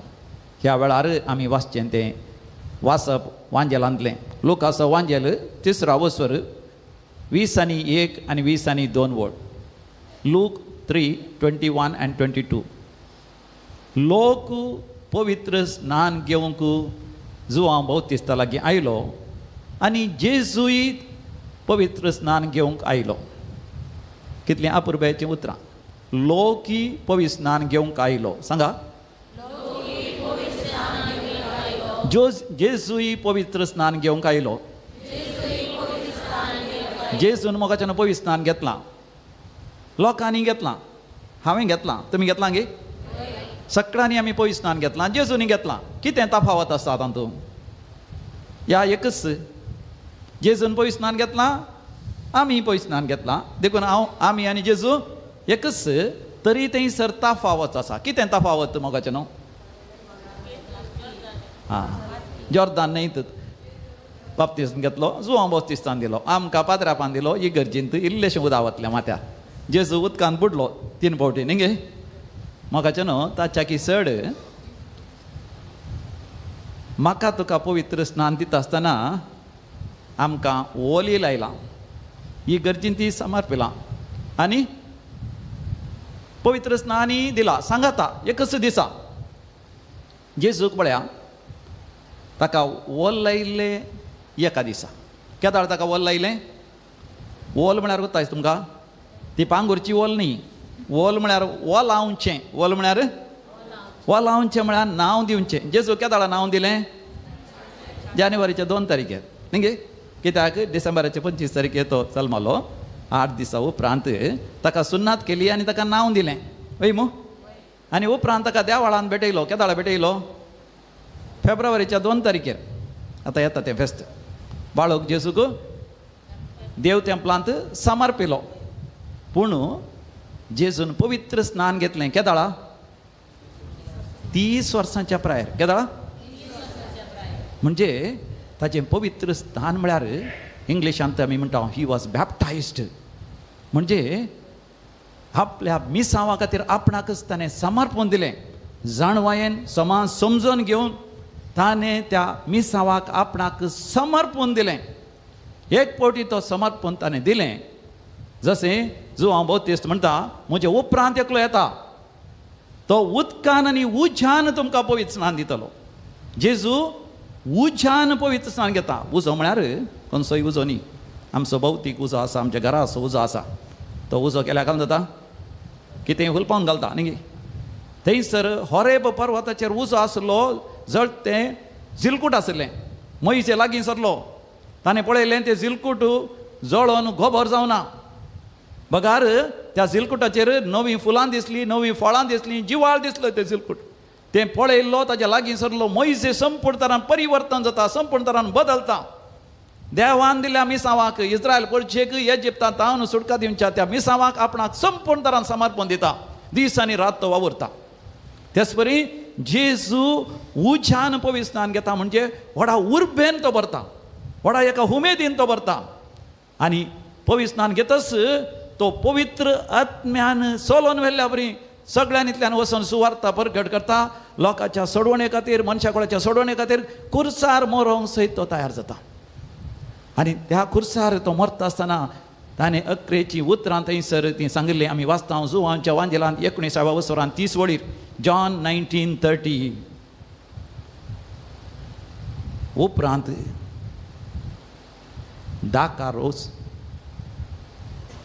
ह्या वेळार आमी वाचचें तें वाचप वांजेलांतलें लुकाचो वांजेल 3 वसर 21 आनी 22 वळ. Look 3:21 and 22. लोक पवित्र स्नान घेवंक जुवांव बाप्तिस्ता लागीं आयलो आनी जेजूय पवित्र स्नान घेवंक आयलो. कितलीं अपुरबायेचीं उतरां. लोकी पवित्र स्नान घेवंक आयलो. सांगा, जेजूय पवित्र स्नान घेवंक आयलो. जेजून मोगाच्यान पवित्र स्नान घेतलां, लोकांनी घेतलां, हांवें घेतलां, तुमी घेतलां गे? सगळ्यांनी आमी पवित्र स्नान घेतलां, जेजूनी घेतलां. कितें तफावत आसा तातूंत? ह्या एकच, जेजून पवित्र स्नान घेतलां, आमी पवित्र स्नान घेतलां, देखून हांव आमी आनी जेजू एकच. तरी थंयसर तफावत आसा. कितें तफावत मोगाचें न्हू? आं, जॉर्दान न्हय बाप्तिस्म घेतलो, जुवांव बाप्तिस्तान दिलो, आमकां पाद्रापान दिलो, इगर्जींत इल्लेशें उदक वतलें माथ्यार. जेजू उदकान बुडलो 3 फावटी न्ही गे मोगाचें न्हू? ताच्याकी चड म्हाका तुका पवित्र स्नान दिता आसतना आमकां ओली लायलां, इगर्जीन ती समर्पिलां आनी पवित्र स्नानी दिला. सांगाता एकच दिसा जेजूक पळया ताका ओल लायिल्लें एका दिसा. केदाळ ताका ओल लायलें? ओल म्हळ्यार कोत्ता तुमकां? ती पांगुरची ओल न्ही. ओल म्हळ्यार ओलावचें. ओल म्हळ्यार ओलावचें म्हळ्यार नांव दिवचें. जेजू केदाळा नांव दिलें? जानेवारीच्या 2 तारखेर न्ही गे? कित्याक डिसेंबराचे 25 तारखेर तो जल्मलो. 8 दिसा उपरांत ताका सुन्नात केली आनी ताका नांव दिलें. वय मू? आनी उपरांत ताका देवाळान भेटयलो. केदाळा भेटयलो? फेब्रुवारीच्या 2 तारखेर. आतां येता तें फेस्त. बाळक जेजूक देव तेंपलांत समर्पिलो. पूण जेजून पवित्र स्नान घेतलें केदाळा? 30 वर्सांच्या प्रायर. केदाळा? म्हणजे ताचें पवित्र स्नान म्हळ्यार इंग्लिशांत आमी म्हणटा he was बॅप्टायज्ड. म्हणजे आपल्या मिसांवा खातीर आपणाकच ताणें समर्पण दिलें. जाणवायेन समाज समजून घेवन ताणें त्या मिसांवाक आपणाक समर्पण दिलें. एक फावटी तो समर्पण ताणें दिलें. जशें जुवांव बाप्तिस्त म्हणटा, म्हजे उपरांत एकलो येता, तो उदकान आनी उज्यान तुमकां पवित्र स्नान दितलो. जेजू उज्यान पवित्र स्नान घेता. उजो म्हळ्यार खंयचोय उजो न्ही, आमचो भौतीक उजो आसा, आमच्या घरा असो उजो आसा. तो उजो केल्यार काय जाता? कितें हुलपावन घालता न्ही. थंयसर होरेब पर्वताचेर उजो आसलो, जळतें झिलकूट आसलें. मोयजे लागीं सरलो, ताणें पळयलें तें झिलकूट जळोन गोबर जावना, बगार त्या झिलकुटाचेर नवीं फुलां दिसलीं, नवीं फळां दिसलीं, जिवाळ दिसलो तें झिलकूट. तें पळयल्लो, ताच्या लागीं सरलो. मोयजे संपूर्ण तरान परिवर्तन जाता, संपूर्ण तरान बदलता. देवान दिल्या मिसांवाक, इस्रायल पळचेक इजिप्तांत तावन सुटका दिवच्या त्या मिसांवाक आपणाक संपूर्ण तरान समर्पण दिता. दीस आनी रात तो वावुरता. तेच परी जेजू उज्यान पवित्र स्नान घेता. म्हणजे व्हडा उर्बेन तो भरता, व्हडा एका उमेदीन तो भरता. आनी पवित्र स्नान घेतच तो पवित्र आत्म्यान सोलोन व्हेल्ल्या परी सगळ्यांतल्यान वचून सुवार्ता परगट करता. लोकांच्या सोडवणे खातीर, मनशा कोणाच्या सोडवणे खातीर खुर्सार मरोंक सयत तो तयार जाता. आनी त्या खुर्सार तो मरता आसतना ताणें अकरेचीं उतरां थंयसर तीं सांगिल्लीं. आमी वाचता जुवांच्या वांजेलांत 19व्या वसरान 30 वळीर, जॉन 19:30. उपरांत दाका रोस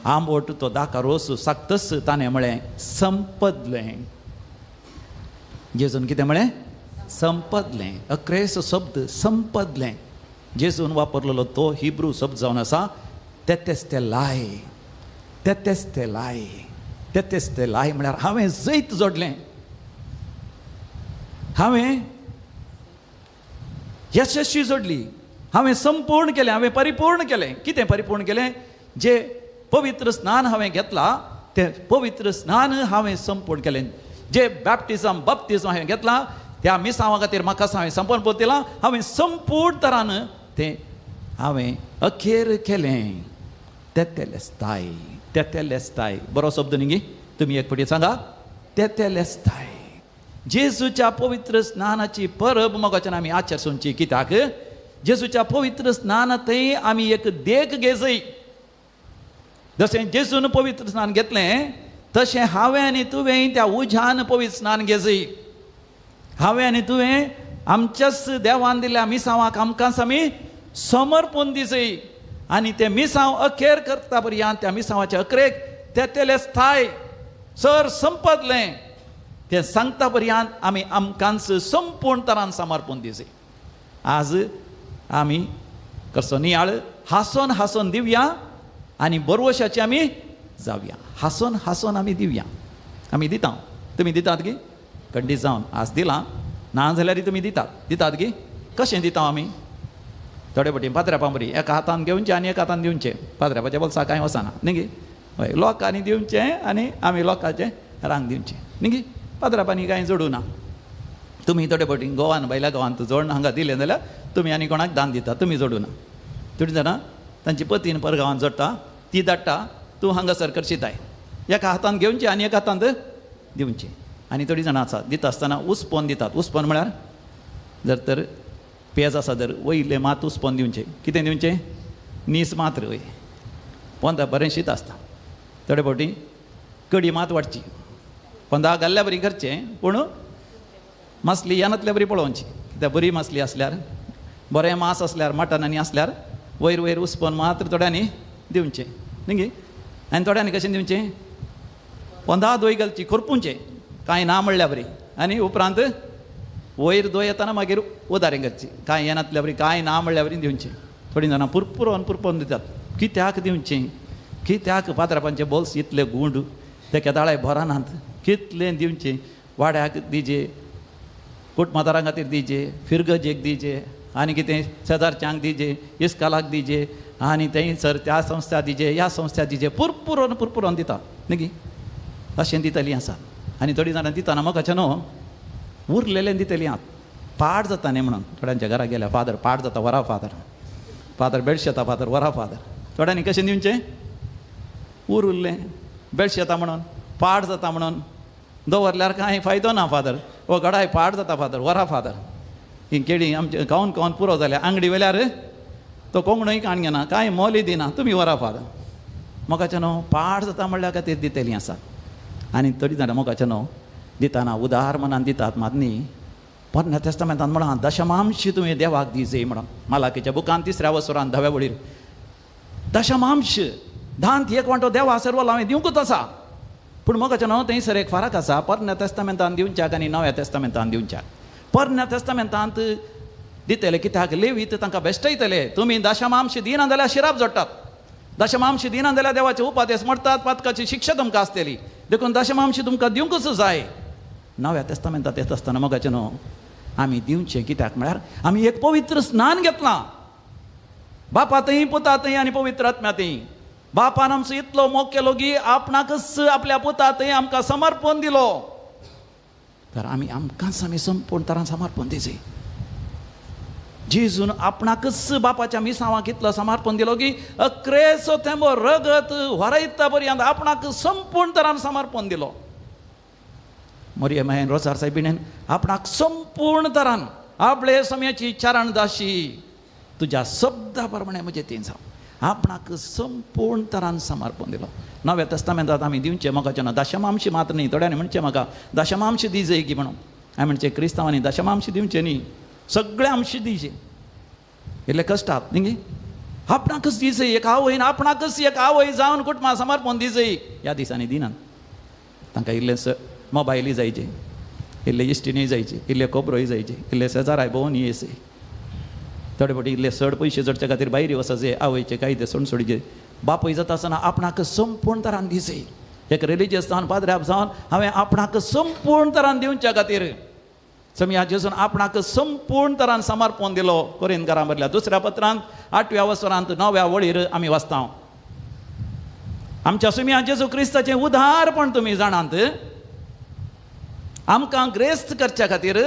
आंबोट तो दाका रोस साकतच ताणें म्हळें संपदलें. जेजून कितें म्हळें? संपदलें. अक्रेस शब्द संपदलें जेजून वापरलेलो तो हिब्रू शब्द जावन आसा तेतेस्तेलाय. तेतेस्तेलाय, तेतेस्तेलाय म्हळ्यार हांवें जैत जोडलें, हांवें यशस्वी जोडली, हांवें संपूर्ण केलें, हांवें परिपूर्ण केलें. कितें परिपूर्ण केलें? जे पवित्र स्नान हांवें घेतलां तें पवित्र स्नान हांवें संपूर्ण केलें. जे बॅप्टिझम बप्तिझम हांवें घेतलां त्या मिसांवा खातीर म्हाका हांवें संपूर्ण दिलां, हांवें संपूर्ण तरान तें हांवें अखेर केलें. तेतेलेस्ताय, तेतेलेस्ताय बरो शब्द न्ही गे? तुमी एक फावटी सांगा. तेतेलेस्ताय. जेजूच्या पवित्र स्नानाची परब मोगाच्यान आमी आचरसुची. कित्याक जेजूच्या पवित्र स्नानांतय आमी एक देख घेजय. जशें जेजून पवित्र स्नान घेतलें तशें हांवें आनी तुवें त्या उज्यान पवित्र स्नान घेजय. हांवें आनी तुवें आमच्याच देवान दिल्या मिसांवाक आमकांच आमी समर्पण दिजय. आनी ते मिसांव अखेर करता पर्यंत त्या मिसांवाच्या अखेरेक तेतेलेस्ताय सर संपतलें तें सांगता पर्यंत आमी आमकांच संपूर्ण तरान समर्पण दिजय. आज आमी कसो नियाळ हांसोन हांसोन दिवया आनी बरवशाचे आमी जावया. हांसोन हांसोन आमी दिवया. आमी दिता, तुमी दितात गी? खंडीत जावन आज दिलां ना जाल्यार तुमी दितात. दितात गी? कशें दिता आमी? थोडे फावटी पात्र्यापां बरी एका हातान घेवचें आनी एका हातान दिवचें. पात्र्यापाच्या बोल्सा कांय वचना न्ही गी? हय, लोकांनी दिवचें आनी आमी लोकांचें रांग दिवचें न्ही गी? पात्र्यापांनी कांय जोडूं ना. तुमी थोडे फावटी गोवान भायल्या गांवांत जोडून हांगा दिलें जाल्यार तुमी आनी कोणाक दान दिता, तुमी जोडूं ना. थोडीं जाणां तांची पतीन परगांवांत जोडटा, ती धाडटा, तूं हांगासर करशिताय. एका हातान घेवचें आनी एका हातांत दिवचें. आनी थोडीं जाणां आसा दिता आसतना उसपोन दितात. उसपोन म्हळ्यार जर तर पेज आसा जर वयलें मात उसपोन दिवचें. कितें दिवचें? नीस मात्र वय पोंदा बरें शीत आसता. थोडे फावटी कडी मात वाडची, पोंदा घाल्ल्या बरी करचें, पूण मासली यानांतल्या बरी पळोवची. कित्याक बरी मासली आसल्यार, बरें मांस आसल्यार, मटन आनी आसल्यार वयर वयर उसपोन मात्र थोड्यांनी दिवचें न्ही गी? आनी थोड्यांनी कशें दिवचें? पोंदा दोय घालची, खरपुचें कांय ना म्हणल्या बरी, आनी उपरांत वयर दोय येताना मागीर उदारें करची, कांय येनातल्या बरी, कांय ना म्हणल्या बरी दिवचें. थोडीं जाणां पुरपुरोन पुरपुरोन दितात. कित्याक दिवचें? कित्याक पात्रापांचे बोल्स इतले गूंड ते केदाळाय भरनात, कितलें दिवचें? वाड्याक दिजे, कुटमादारां खातीर दिजे, फिरगजेक दिजे, आनी कितें शेजारच्यांक दिजे, इस्कालाक दिजे, आनी थंयसर त्या संस्था दिजे, ह्या संस्था दिजे, पुरपुरोन पुरपुरोन दिता न्ही गी? अशें दितलीं आसा. आनी थोडीं जाणां दितना मोगाचें न्हू उरलेलें दितलीं आत पाड जाता न्ही म्हणून. थोड्यांच्या घरा गेल्या फादर पाड जाता, वरा फादर, फादर बेडशेता फादर, वरा फादर. थोड्यांनी कशें दिवचें? उरुल्लें बेडशेता म्हणून, पाड जाता म्हणून दवरल्यार कांय फायदो ना फादर, ओ गडाय पाड जाता फादर, वरा फादर. ही केळी आमचे खावन खावन पुरो जाल्या, आंगडी वेल्यार तो कोंगणूय काण घेना, कांय मोली दिना, तुमी वरा फादर. मोगाचें न्हू पाड जाता म्हणल्यार खातीर दितलीं आसा. आनी थोडीं जाणां मोगाचें न्हू दितना उदार मनान दितात मात न्ही. पोरण्या तेस्तामेंतान म्हळां दशमांश तुवें देवाक दिजय म्हणून. मालाकीच्या बुकान 3ऱ्या वसरान 10व्या वळीर दशमांश धांत एक वांटो देवा सर्व हांवें दिवंकूच आसा. पूण मोगाचें न्हू थंयसर एक फरक आसा, पोरण्या तेस्तामेंतान दिवच्याक आनी नव्या तेस्तामेंतान दिवच्याक. पोरण्या तेस्तामेंतांत दितले कित्याक लेवीत तांकां बेश्टयतले, तुमी दशमांश दिना जाल्यार शिराप जोडटात, दशमांश दिना जाल्यार देवाचे उपादेस मोडटात, पातकाची शिक्षा तुमकां आसतली, देखून दशमांश तुमकां दिवंकूच जाय. नव्या तेस्तामेंतांत येता आसतना मोगाचें न्हू आमी दिवचें कित्याक म्हळ्यार आमी एक पवित्र स्नान घेतलां, बापा थंय, पुता थंय आनी पवित्र आत्म्या थंय. बापान आमचो इतलो मोग केलो की आपणाकच आपल्या पुता थंय आमकां समर्पण दिलो, तर आमी आमकांच आमी संपूर्ण तरान समर्पण दिवचें. जेजून आपणाकच बापाच्या मिसांवाक इतलो समर्पण दिलो की अक्रेचो थेंबो रगत व्हरयता पर्यंत आपणाक संपूर्ण तरान समर्पण दिलो. मोरये मायेन रोजार सायबिणेन आपणाक संपूर्ण तरान आपले समयाची चरण दाशी तुज्या शब्दा प्रमाणे म्हजें तें जावं, आपणाक संपूर्ण तरान समर्पण दिलो. नव्या तेस्तामेंतांत आमी दिवचें मोगाचें ना दशमांश मात्र न्ही. थोड्यांनी म्हणचें म्हाका दशमांश दिजय की म्हणून. हांवें म्हणचें क्रिस्तांवांनी दशमांश दिवचें न्ही, सगळें आमशें दिवचें. इतले कश्टात न्ही गे? आपणाकच दिजय, एक आवयन आपणाकच एक आवय जावन कुटुंबा समर्पण दिजय. ह्या दिसांनी दिनात तांकां, इल्लें मोबायलय जायचे, इल्ले इश्टिणीय जायचे, इल्ले खबरोय जायचे, इल्ले शेजाराय भोंवन येयचे. थोडे फावटी इल्ले चड पयशे जोडचे खातीर भायर वचचे, आवयचे कायदे सोडचे. बापूय जाता आसतना आपणाक संपूर्ण तरान दिजय. एक रिलिजियस जावन पाद्र्याप जावन हांवें आपणाक संपूर्ण तरान दिवच्या खातीर समया जेजून आपणाक संपूर्ण तरान समर्पण दिलो. कोरिंथकारां बरल्या 2ऱ्या पत्रांत 8व्या वसरांत 9व्या वळीर आमी वाचता, आमच्या सुम्या जेजू क्रिस्ताचें उदारपण तुमी जाणात, आमकां ग्रेस्त करच्या खातीर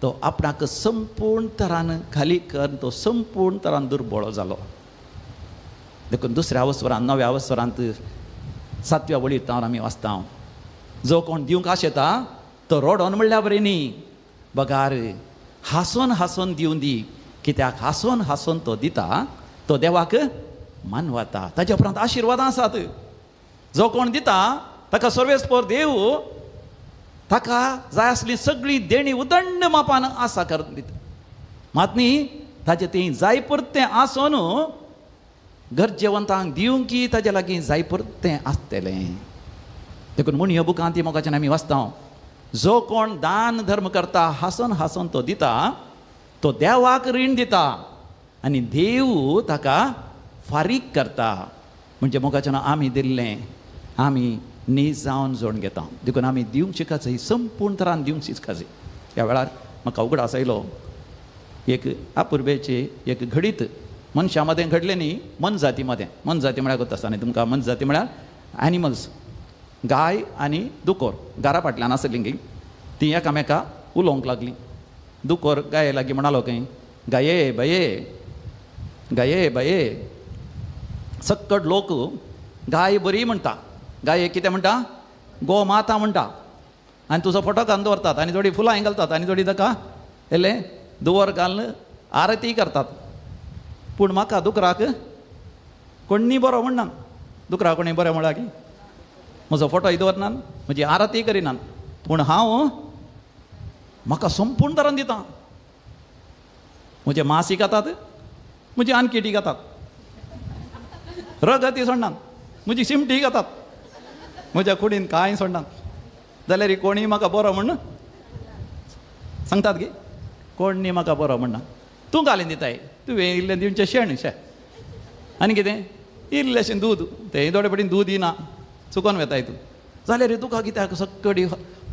तो आपणाक संपूर्ण तरान खाली कर, तो संपूर्ण तरान दुर्बळ जालो. देखून 2ऱ्या अवसरांत 9व्या अवसरांत 7व्या वळीर तावन आमी वाचता, जो कोण दिवंक आशेता तो रोडोन म्हणल्यार बरें न्ही, बगार हांसोन हांसोन दिवन दी, कित्याक हांसोन हांसोन तो दिता तो देवाक मानवता. ताच्या उपरांत आशिर्वादां आसात. जो कोण दिता ताका सर्वेस्पर देव ताका जाय आसली सगळी देणी उदंड मापान आसा करून दिता. मात न्ही ताजें तें जाय पुरतें आसून गरजेवंतांक दिवंक की ताजे लागीं जाय पुरतें आसतलें. देखून म्हूण ह्या बुकांत ती मोगाच्यान आमी वाचता, जो कोण दान धर्म करता हांसोन हांसोन तो दिता तो देवाक रीण दिता आनी देव ताका फारीक करता. म्हणजे मोगाच्यान आमी दिल्लें आमी नीज जावन जोडून घेता. देखून आमी दिवंक शिकाच, संपूर्ण तरान दिवंक शिकाच. ह्या वेळार म्हाका उगडास आयलो एक आपुर्बेचे एक घडीत मनशां मदें घडलें न्ही, मनजाती मदें. मनजाती म्हळ्यार गोत आसता न्ही तुमकां, मनजाती म्हळ्यार एनिमल्स, गाय आनी दुकोर घरा फाटल्यान आसलीं गी तीं एकामेका उलोवंक लागलीं. दुकोर गाये लागीं म्हणालो खंय, गाये बये गाये बये. सक्कड लोक गाय बरी म्हणटा, गाये कितें म्हणटा, गो माता म्हणटा, आनी तुजो फोटो घालून दवरतात आनी थोडीं फुलां घालतात आनी थोडीं ताका येलें दुवर घालून आरती करतात. पूण म्हाका दुकराक कोण्णी बरो म्हणना, दुकराक कोणी बरें म्हळ्यार की म्हजो फोटोय दवरनात, म्हजी आरती करिनात, पूण हांव म्हाका संपूर्ण तरान दिता. म्हजे मासी खातात, म्हजी आनकिटी खातात, रगती सोडनात, म्हजी शिमटी खातात, म्हज्या कुडीन कांय सोडनात. जाल्यार कोणीय म्हाका बरो म्हण सांगतात गी, कोण न्ही म्हाका बरो म्हणना. तूं घालीन दिताय, तुवें इल्लें दिवचें शेण शें आनी कितें इल्लेशें दूद, तें थोडे पटीन दूद दिना, चुकोन वेताय तूं. जाल्यार तुका कित्याक सगळी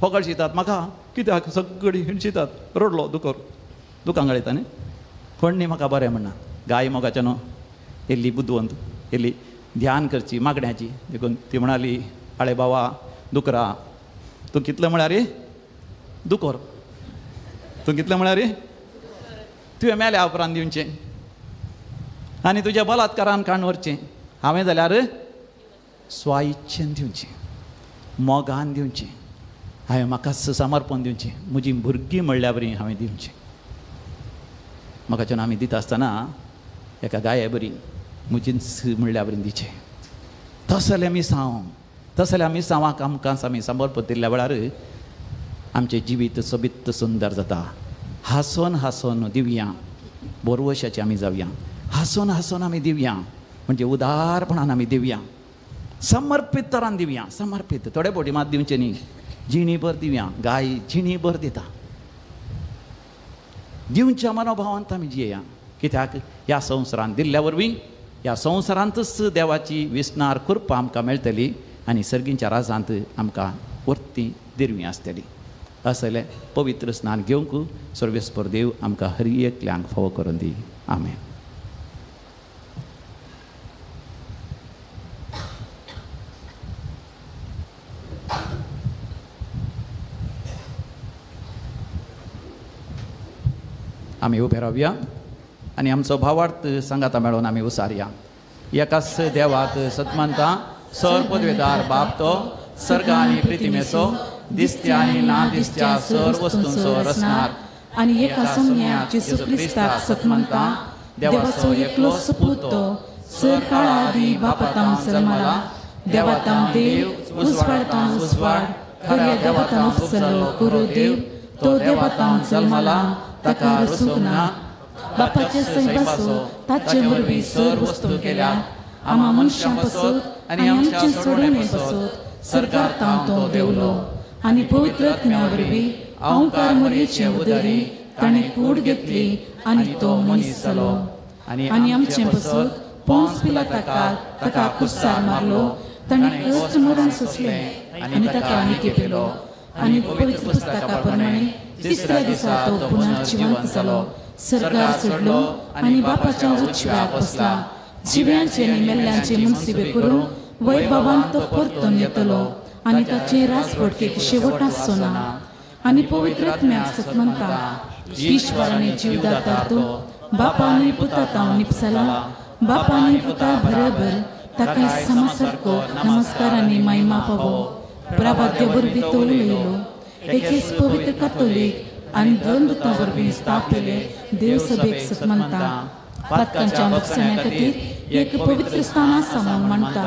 होगळशितात, म्हाका कित्याक सगळी हिणशितात. रडलो दुकर, दुकां गळयता न्ही. कोण न्ही म्हाका बरें म्हणना. गाय मोगाच्या न्हू इल्ली बुदवंत, इल्ली ध्यान करची मागण्याची. देखून ती म्हणाली, आळे बाबा दुकरा तूं कितलें म्हळ्यार दुकोर, तूं कितलें म्हळ्यार तुवें मेल्या उपरांत दिवचें आनी तुज्या बलात्कारान काण व्हरचें, हांवें जाल्यार स्वाइच्छेन दिवचें, मोगान दिवचें, हांवें म्हाका समर्पण दिवचें, म्हजी भुरगीं म्हणल्या बरी हांवें दिवचें. म्हाकाच्यान आमी दिता आसतना एका गाये बरी म्हजीच म्हणल्या बरी दिवचें. तसलें मिसांव, तसल्या मिसांवाक आमकां आमी समर्पण दिल्ल्या वेळार आमचें जिवीत सोबीत सुंदर जाता. हांसोन हांसोन दिवया, बोरवशाचे आमी जावया, हांसोन हांसोन आमी दिवया, म्हणजे उदारपणान आमी दिवया, समर्पीत तरान दिवया, समर्पीत. थोडे फावटी मात दिवचें न्ही, जिणीभर दिवया. गाय जिणीभर दिता. दिवच्या मनोभावांत आमी जियेया, कित्याक ह्या संवसारांत दिल्ल्या वरवीं ह्या संवसारांतच देवाची विसनार कृपा आमकां मेळटली आनी सर्गींच्या राजांत आमकां वर्ती दिरवी आसतली. असलें पवित्र स्नान घेवंक सर्वेस्पर देव आमकां हर एकल्यांक फावो करून दी. आमेन. आमी उबे रावया आनी आमचो भावार्थ सांगाता मेळोवन आमी उसारया. एकाच देवाक सतमानता, सर पदवेदार बाप तो सर्ग आनी प्रितिमेचो, दिसत्या आनी ना दिसत्या सर वस्तूंचो रचणार, आनी एका सोम्या जेजू क्रिस्ताक सतमानता, देवाचो एकलो सपूत तो सर काळा आदी बापातावन जल्मला, देवातावन देव, उजवाडतावन उजवाड, खऱ्या देवातावन उपसलो कुरो देव, तो देवातावन जल्मला, ताका रचूंक ना, बापाचे सैबासो ताचे वरवीं सर वस्तू केल्या, आमा मनशां पसत आनी आमचे सोडणे पसत सरकार तावन तो देवलो, आनी पवित्र आत्म्या वरवीं अहंकार मोरयेचे उदरी ताणें कूड घेतली आनी तो मनीस जालो, आनी आमचे पसत पोंस पिलाताका ताका कुर्सार मारलो, ताणें कश्ट मरण सोंसलें आनी ताका निकेपेलो, आनी पवित्र पुस्तका प्रमाणे तिसऱ्या दिसा तो पुनर्जिवंत जालो, सरकार सोडलो आनी बापाच्या उजव्याक बसला, जिव्यांचे आनी मेल्ल्यांचे मुनसिबे करून वैभवान तो परतून येतलो आनी ताचे राजवटकेक शेवट आसचो ना. आनी पवित्र आत्म्याक सतमनता, ईश्वराने जीवदातार तो बापा आनी पुता तावन निपसला, बापा आनी पुता बरोबर ताका समासारको नमस्कार आनी महिमा पावो. प्रवाद्या वरवीं तो उलयलो. एकेच पवित्र कातोलीक आनी दोन दुतां वरवीं स्थापिल्ले देवसभेक सतमनता. पातकांच्या भक्षण्या खातीर एक पवित्र स्थान आसा म्हूण मानता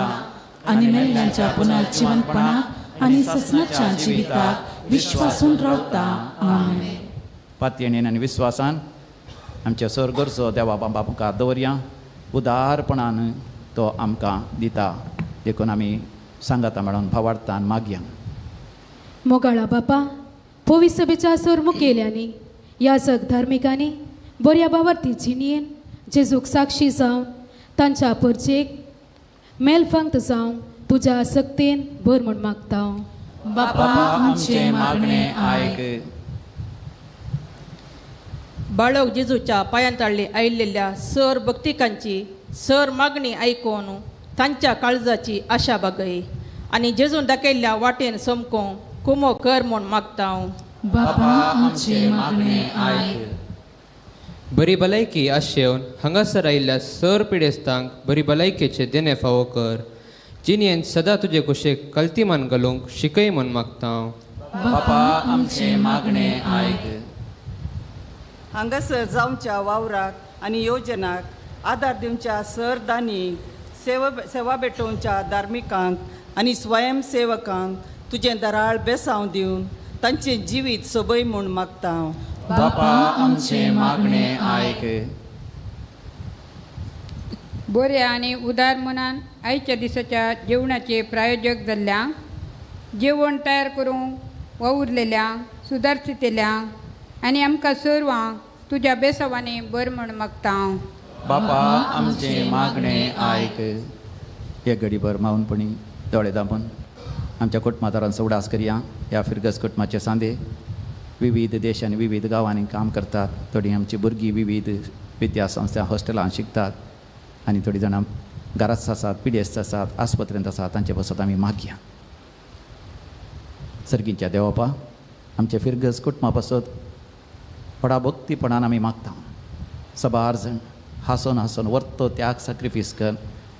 आनी मेल्ल्यांच्या पुनर्जिवनपणाक आनी ससनाच्या जिविताक विश्वासून रावता. आमेन. पातयेन आनी विस्वासान आमच्या सर्गरचो देवा बाबा मुखार दवरया. उदारपणान तो आमकां दिता देखून आमी सांगाता मेळोन भावार्थान मागया. मोगाळा बापा, पोवी सभेच्या सोर मुखेल्यांनी, याजक धार्मिकांनी बऱ्या बावरती जिणयेन जेजूक साक्षी जावन तांच्या परचेक मेलफांत जावंक तुज्या सक्तेन भर म्हूण मागता. बापा आमचें मागणें आयक. बाळक जेजूच्या पांयांताळी आयिल्ल्या सर भक्तिकांची सर मागणी आयकून तांच्या काळजाची आशा बागय आनी जेजून दाखयल्ल्या वाटेन समको कुमो कर म्हूण मागता. बापा आमचें मागणें आयक. बरी भलायकी आशेवन हांगासर आयिल्ल्या सर पिडेस्तांक बरी भलायकेचे देणे फावो कर. जिणेंत सदां तुजे कुशेक कल्तीमान घालूंक शिकय म्हूण मागता. बापा आमचें मागणें आयक. हांगासर जावच्या वावराक आनी योजनाक आदार दिवच्या सर दानी सेवा भेटोवच्या धार्मिकांक आनी स्वयंसेवकांक तुजें दराळ बेसांव दिवन तांचें जिवीत सोबय म्हूण मागता. बापा आमचें मागणें आयक. बऱ्या आनी उदार मनान आयच्या दिसाच्या जेवणाचे प्रायोजक जाल्ल्यांक, जेवण तयार करूंक वावुरलेल्यांक, सुदारचितल्यांक आनी आमकां सर्वांक तुज्या बेसावांनी बर म्हूण मागता. बापा आमचें मागणें आयक. एक घडीभर मावनपणी दोळे दांपून आमच्या कुटुंबादारांचो उडास करया. ह्या फिरगज कुटुंबाचे सांदे विविध देशांनी विविध गांवांनी काम करतात. थोडीं आमची भुरगीं विविध विद्यासंस्था हॉस्टेलांत शिकतात आनी थोडीं जाणां घरांत आसात, पिडेस्त आसात, आस्पत्रेंत आसात. तांचे पासत आमी मागया. सर्गीच्या देवापा, आमच्या फिरगज कुटुंबा पासत व्हडा भक्तीपणान आमी मागता. सबार जाण हांसोन हांसोन वर्तो त्याग सॅक्रिफीस कर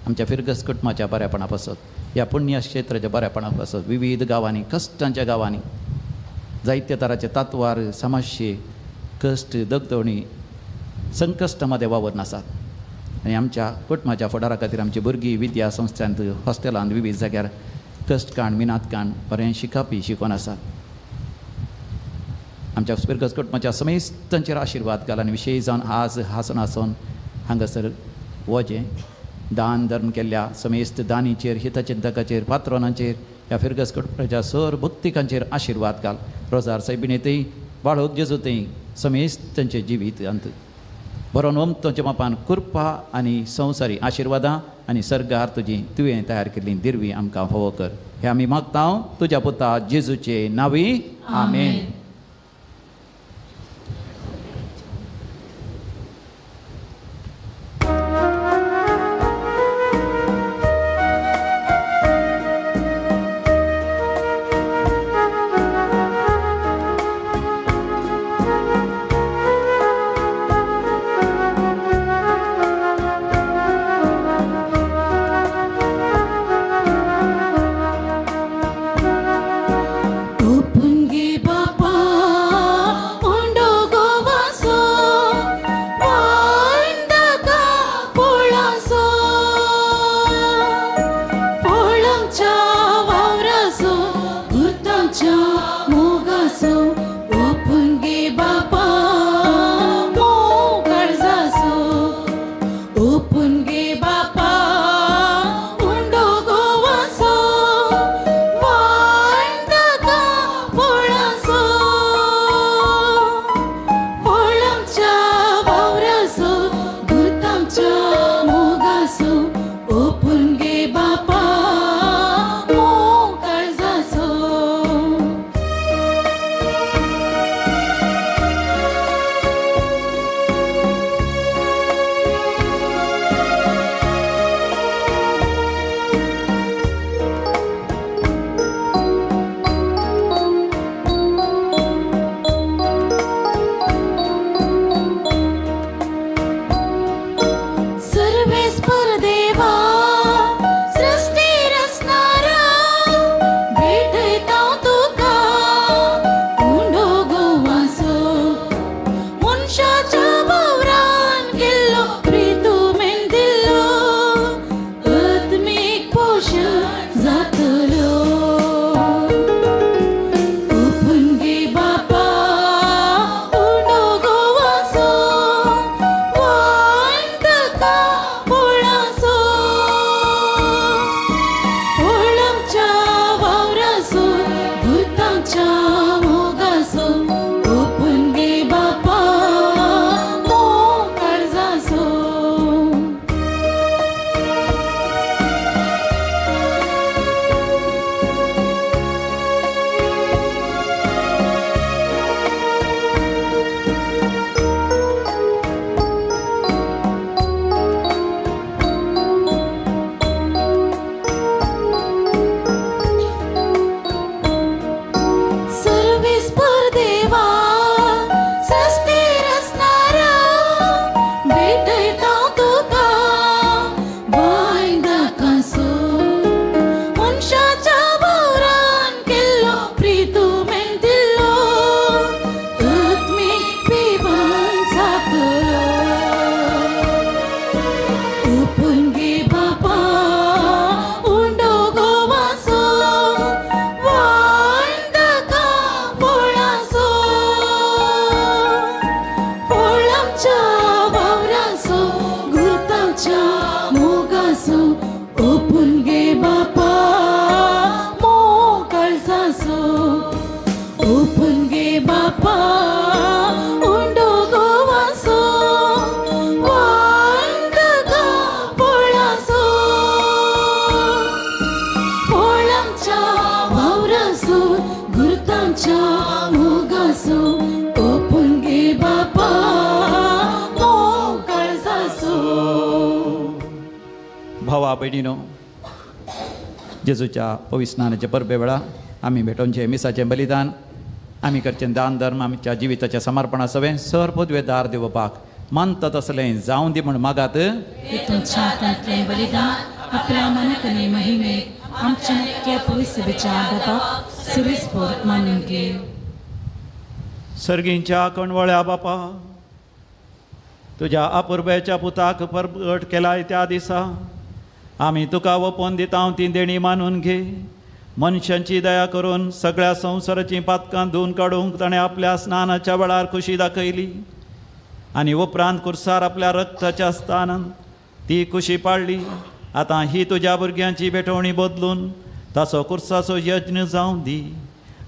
आमच्या फिरगज कुटुंबाच्या बऱ्यापणा पासत, ह्या पुण्य क्षेत्राच्या बऱ्यापणा पासत विविध गांवांनी, कश्टांच्या गांवांनी जायते तराचे तात्वार, समस्ये, कश्ट, दगदवणी, संकश्टां मदें वावरून आसात. आनी आमच्या कुटुंबाच्या फुडारा खातीर आमची भुरगीं विद्या संस्थांत, हॉस्टेलांत, विविध जाग्यार कश्ट काण, मिनात काण बरें शिकापी शिकोन आसात. आमच्या फिरगज कुटुंबाच्या समेस्तांचेर आशिर्वाद घाल आनी विशेश जावन आज हांसून हांसून हांगासर वजें दान धर्म केल्ल्या समेस्त दानीचेर, हितचिंतकाचेर, पात्रोनांचेर, ह्या फिरगज कुटुंबाच्या सर भक्तिकांचेर आशिर्वाद घाल. रोजार सायबिणीतय, बाळक जेजूतय समेस्त तांचे जिवीत अंत बरोवन ओमतोच्या मापान कृपा आनी संवसारी आशिर्वादां आनी सर्गार तुजी तुवें तयार केल्ली दिरवी आमकां फावो कर. हें आमी मागता तुज्या पुता जेजूचे नांवी. आमेन. बापा आमच्या मोगाचो ओपून घे बापा मोग काळजाचो. भावा भयणीनो, जेजूच्या पवित्र स्नानाच्या परबे वेळा आमी भेटोवचें मिसाचें बलिदान, आमी करचें दान धर्म, आमच्या जिविताच्या समर्पणा सवें सर पदवेदार दिवपाक मानता तसलें जावं दी म्हूण मागात. तुमच्या हातांतलें बलिदान आपल्या मनाकनी महिमेक आमच्या नक्क्या पवित्र सभेच्या बापाक सिरिसपोर मानून घे. सर्गींच्या कणवळ्या बापा, तुज्या अपुरबेच्या पुताक परगट केलाय त्या दिसा आमी तुका वपोवन दिता ती देणी मानून घे. मनशांची दया करून सगळ्या संवसाराचीं पातकां धुवन काडूंक ताणें आपल्या स्नानाच्या वेळार खुशी दाखयली आनी उपरांत कुर्सार आपल्या रक्ताच्या स्थानान ती खुशी पाडली. आतां ही तुज्या भुरग्यांची भेटवणी बदलून ताचो कुर्साचो यज्ञ जावं दी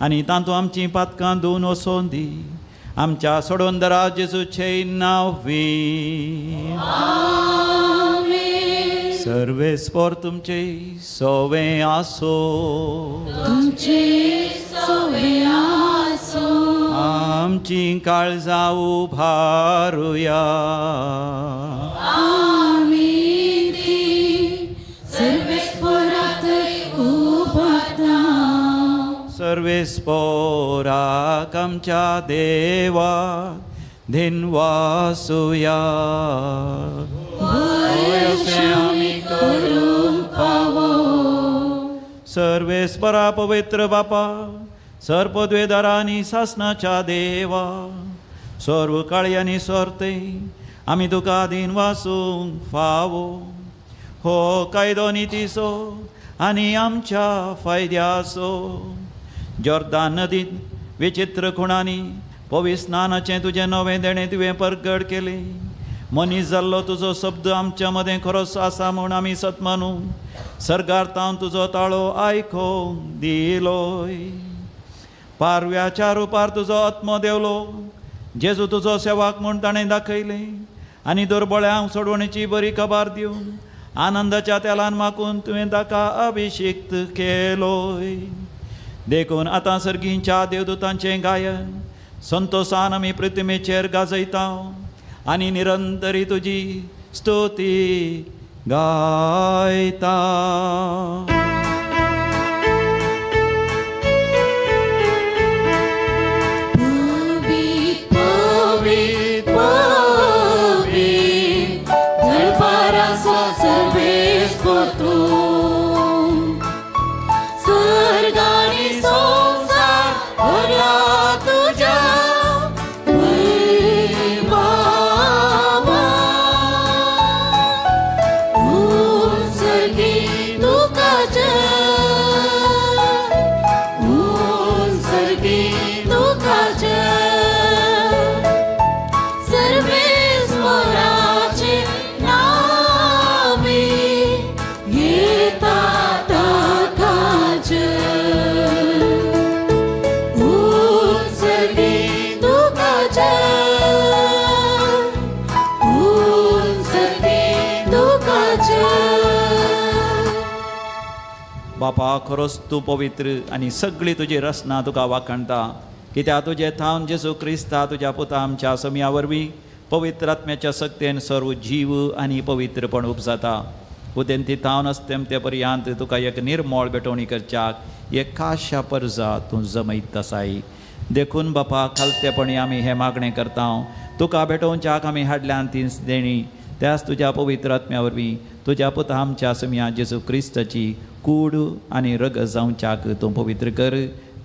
आनी तातूंत आमचीं पातकां धुवन वसोवन दी. आमच्या सोडोंदरा जेजूचे नांव. सर्वेस्पोर तुमचे सोवे आसो, तुमचे सोवे आसो. आमची काळजां उभारुया, आमी ती सर्वेस्पोरात उभारता. सर्वेस्पोराक आमच्या देवा धिनवासुया. सर्वेस्परा पवित्र बापा, सर्पद्वेदारा आनी सासनाच्या देवा, सर्व काळी आनी सोर्ते आमी तुका दीन वासूंक फावो. हो कायदो नितीचो आनी आमच्या फायद्याचो. जोर्दान नदींत विचित्र खुणांनी पवित्र स्नानाचें तुजें नवें देणें तुवें परगट केलें. मनीस जाल्लो तुजो शब्द आमच्या मदें खरोच आसा म्हूण आमी सत मानू सर्गार तावन तुजो ताळो आयकोंक दिलोय. पारव्याच्या रुपार तुजो आत्मो देवलो, जेजू तुजो सेवाक म्हूण ताणें दाखयलें आनी दुर्बळ्यांक सोडवणेची बरी खबर दिवन आनंदाच्या तेलान माकून तुवें ताका अभिषिक्त केलोय. देखून आतां सर्गींच्या देवदूतांचें गायन संतोसान आमी प्रतिमेचेर गाजयता आनी निरंतरी तुजी स्तुती गायता. पवित्र पवित्र दरबाराचो सर्वेस्पोर तूं, सर्ग आनी संवसार भरला तुज्या बापा, खरोच तूं पवित्र आनी सगळी तुजी रचना तुका वाखाणता. कित्याक तुजे थावन जेजू क्रिस्ता तुज्या पुता आमच्या समया वरवीं पवित्र आत्म्याच्या सक्तेन सर्व जीव आनी पवित्रपण उपजाता. उदेंती थावन अस्तेमते पर्यंत तुका एक निर्मळ भेटवणी करच्याक एक खाशा परजा तूं जमयत आसाय. देखून बापा, खालतेपणी आमी हें मागणें करता, तुका भेटोवच्याक आमी हाडल्यान ती देणी त्याच तुज्या पवित्र आत्म्या वरवीं तुज्या पुता आमच्या समया जेजू क्रिस्ताची कूड आनी रगत जावच्याक तूं पवित्र कर.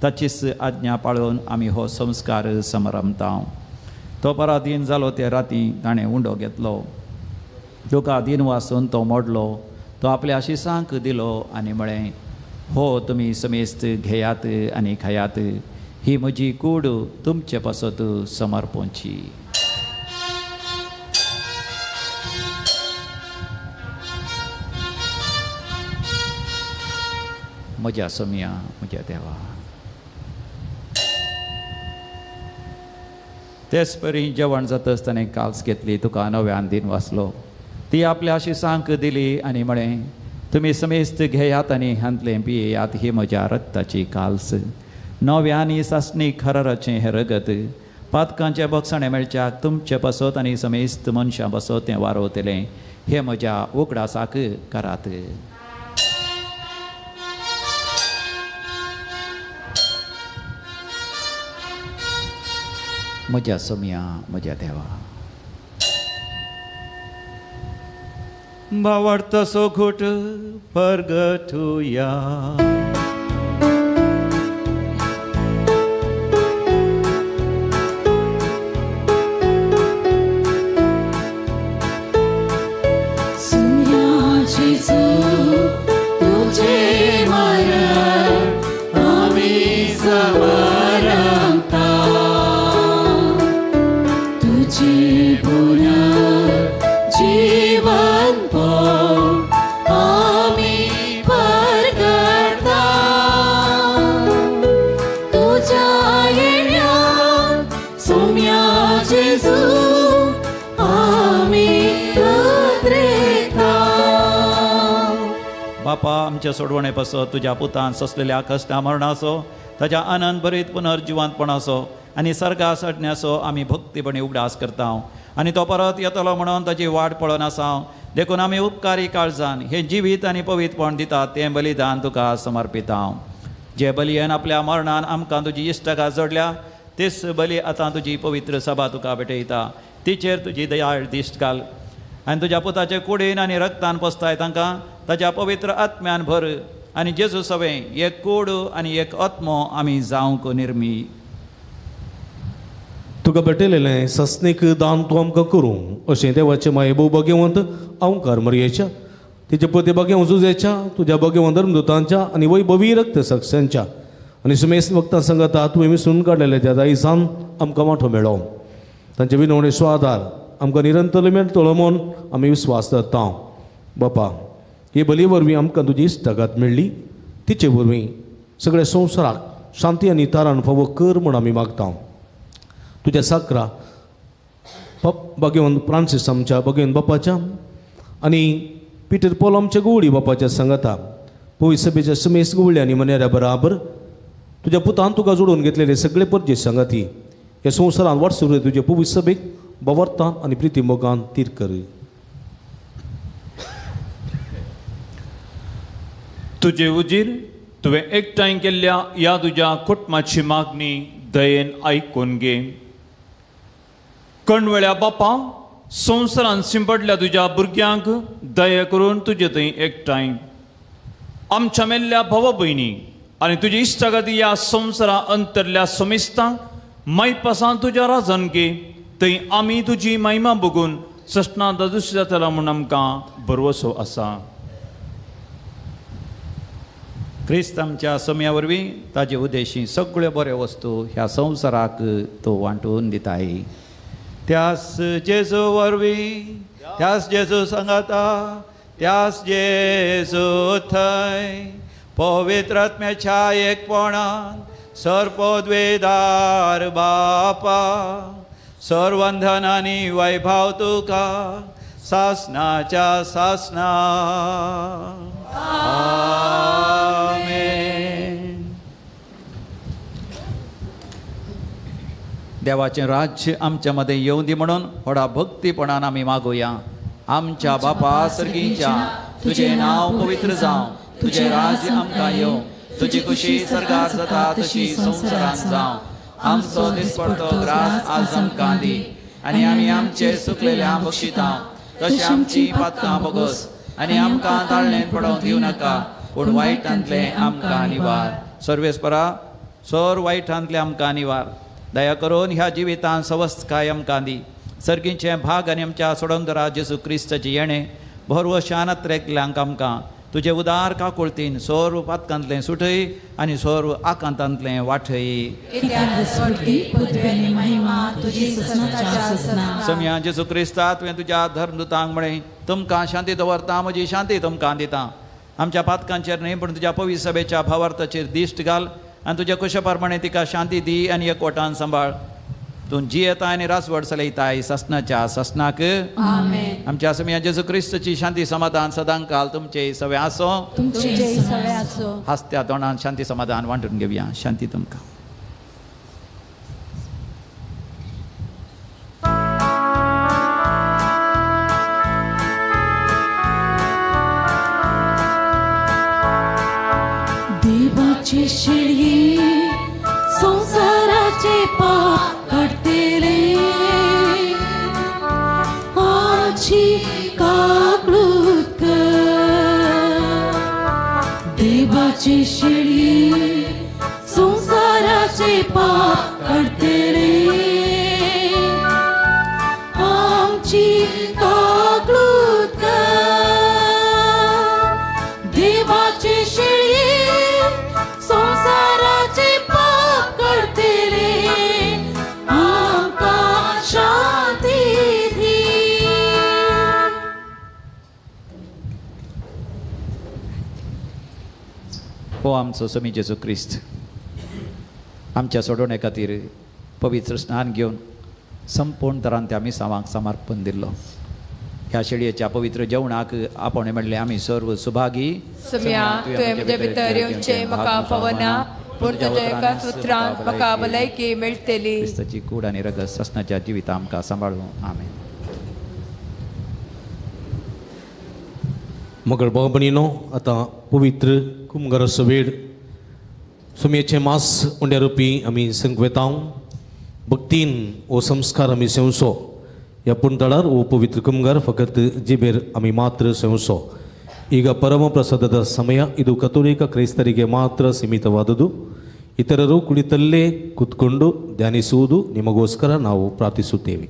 ताचीच आज्ञा पाळून आमी हो संस्कार समारंभता. तो पराधीन जालो ते राती ताणें उंडो घेतलो, तुका दीन वासून तो मोडलो, तो आपल्या आशिसांक दिलो आनी म्हळें, हो तुमी समेस्त घेयात आनी खायात, ही म्हजी कूड तुमचे पासत समर्पणची. म्हज्या सोम्या, म्हज्या देवा. तेच परी जेवण जातच ताणें काल्स घेतली, तुका नव्यान दीन वाचलो, ती आपल्या आशिसांक दिली आनी म्हळें, तुमी समेस्त घेयात आनी हांतलें पियेयात, ही म्हज्या रक्ताची काल्स, नव्या आनी सासणी खराराचें हें रगत पातकांचे बक्षाणें मेळच्याक तुमचे पासत आनी समेस्त मनशां पासत तें वारवतलें. हें म्हज्या उगडासाक करात. म्हज्या सोम्या, म्हज्या देवा, भावार्थाचो घोट परगटुया. तुझे मरण आमी समरता, तुझे पुनर्जीवन आमी परगटता, तुझ्या येण्यान सोम्या जेजू आमी उतरेता. बापा, आमच्या सोडवणे पासत तुज्या पुतान सोंसलेल्या कश्टा मरणाचो, ताज्या आनंद भरीत पुनर्जिवंतपणाचो आनी सर्गा चडण्याचो आमी भक्तीपणी उगडास करता आनी तो परत येतलो म्हणून ताजी वाट पळोवन आसा. देखून आमी उपकारी काळजान हें जिवीत आनी पवित्रपण दितात तें बलिदान तुका समर्पिता. जे बलियन आपल्या मरणान आमकां तुजी इश्टका जोडल्या तीच बली आतां तुजी पवित्र सभा तुका भेटयता. तिचेर तुजी दयाळ दिश्ट घाल आनी तुज्या पुताचे कुडीन आनी रक्तान पोसताय तांकां ताज्या पवित्र आत्म्यान भर आनी जेजू सवें एक कूड आनी एक आत्मो आमी जावंक निर्मी. तुका भेटयलेलें सस्नीक दान तूं आमकां करूं अशें देवाचें माये भोव भाग्यवंत अंवकार मरयेच्या, तिचे पती भाग्यवंत जुजेच्या, तुज्या भाग्यवंत धर्मदूतांच्या आनी वैभवी रक्त सक्ष्यांच्या आनी सुमेस भक्तां सांगता तुवें विसरून काडलेल्या त्या दायजान आमकां वांटो मेळो. तांचे विनवणेचो आदार आमकां निरंतर मेळटलो म्हूण आमी विस्वास धरता. बापा, ही बली वरवीं आमकां तुजी इश्टागत मेळ्ळी, तिचे वरवीं सगळ्या संवसाराक शांती आनी तारण फावो कर म्हूण आमी मागता. तुज्या साकरा भाग्यवंत फ्रांसीस आमच्या भाग्यवंत बापाच्या आनी पिटर पॉल आमच्या गवळी बापाच्या सांगाता पवित्र सभेच्या समेस गवळी आनी मनेऱ्या बराबर तुज्या पुतान तुका जोडून घेतलेले सगळे परजे सांगाती ह्या संवसारान वाटसुर तुजे पवित्र सभेक बवरतान आनी प्रिती मोगान तीर कर. तुजे उजीर तुवें एकठांय केल्ल्या ह्या तुज्या कुटुंबाची मागणी दयेन आयकून घे. कणवेळ्या बापा, संवसारान शिंपडल्या तुज्या भुरग्यांक दया करून तुजे थंय एकठांय आमच्या मेल्ल्या भावा भयणी आनी तुजे इश्टागती ह्या संवसारा अंतरल्या समेस्तांक मायपासान तुज्या राजान घे. थंय आमी तुजी महिमा बघून सस्ना दादूस जातला म्हूण आमकां भरवसो आसा. क्रिस्त आमच्या सम्या वरवीं ताजे उद्देशी सगळ्यो बऱ्यो वस्तू ह्या संवसाराक तो वांटून दिताय. त्यास जेजू वरवीं, त्यास जेजू सांगाता, त्यास जेजू थंय पवित्र आत्म्याच्या एकपणान सर्वपदवेदार बापा सर्वंधन आनी वैभव तुका सासनाच्या सासना. आमेन. देवाचें राज्य आमच्या मदें येवं दी म्हणून व्हडा भक्तीपणान आमी मागुया. आमच्या बापा सर्गीच्या, तुजें नांव पवित्र जावं, तुजें राज्य आमकां येवं, तुजी खुशी सर्गार जाता तशी संवसारांत जावं. आमचो दिसपडतो ग्रास आज आमकां दी आनी आमी आमचे सुकलेल्या बक्षिता तशें आमची पातकां बगस आनी आमकां ताळणेंत पडोवंक दिवं नाका, पूण वायटांतलें आमकां निवार. सर्वेस्परा, सर वायटांतलें आमकां निवार. दया करून ह्या जिवितांत सवस्तकाय आमकां दी. सर्गीचें भाग आनी आमच्या सोडंदरा जेजू क्रिस्ताचें येणें भरवशान अत्रेकल्यांक आमकां तुजे उदार काकुळतीन सर्व पातकांतलें सुटय आनी सर्व आकांतांतलें वाटय. सम्या जेजू क्रिस्ता, तुवें तुज्या धर्मदूतांक म्हळें, तुमकां शांती दवरता, म्हजी शांती तुमकां दिता. आमच्या पातकांचेर न्हय पूण तुज्या पवित्र सभेच्या भावार्थाचेर दिश्ट घाल आनी तुज्या कुशा प्रमाणे तिका शांती दी आनी एकवटान सांबाळ. तूं जियेता आनी रासवड चलयताय ससनाच्या ससनाक. आमच्या सम्या जेजू क्रिस्ताची शांती समाधान सदांकाल तुमचे सवे आसो. हासत्या तोंडान शांती समाधान वांटून घेवया. शांती तुमकां. देवाची शेळी संवसाराचे पाप काडटले आमची काकळूत कर. देवाची शेळी संवसाराचे पाप काडटले आमची काकळूत कर. देवाची शेळी संवसाराचे पाप काडटले आमकां शांती दी. हो आमचो स्वामी जेजू क्रिस्त आमच्या सोडवणे खातीर पवित्र स्नान घेवन संपूर्ण तरान त्या मिसांवांक समर्पण दिल्लो. ह्या शेळयेच्या पवित्र जेवणाक आपोवणें म्हणलें आमी सर्व सुभागी. सुम्या तुवें म्हजे भितर येवचें म्हाका फावना, पूण तुज्या एका उतरान म्हाका भलायकी मेळटली. क्रिस्ताची कूड आनी रगत ससनाच्या जिविता आमकां सांबाळूं. आमेन. मगळ भाव भयणीनो, आतां पवित्र कुमगराचो वेळ सुमयेचें मास उंड्या रुपी आमी संकवेता. भक्तीन हो संस्कार आमी सेवचो. ह्या पुणतळार हो पवित्र कुमगार फकत जिबेर आमी मात्र सेवचो. ಈಗ ಪರಮಪ್ರಸಾದದ ಸಮಯ. ಇದು ಕಥೋಲಿಕ ಕ್ರೈಸ್ತರಿಗೆ ಮಾತ್ರ ಸೀಮಿತವಾದುದು. ಇತರರು ಕುಳಿತಲ್ಲೇ ಕೂತ್ಕೊಂಡು ಧ್ಯಾನಿಸುವುದು ನಿಮಗೋಸ್ಕರ ನಾವು ಪ್ರಾರ್ಥಿಸುತ್ತೇವೆ.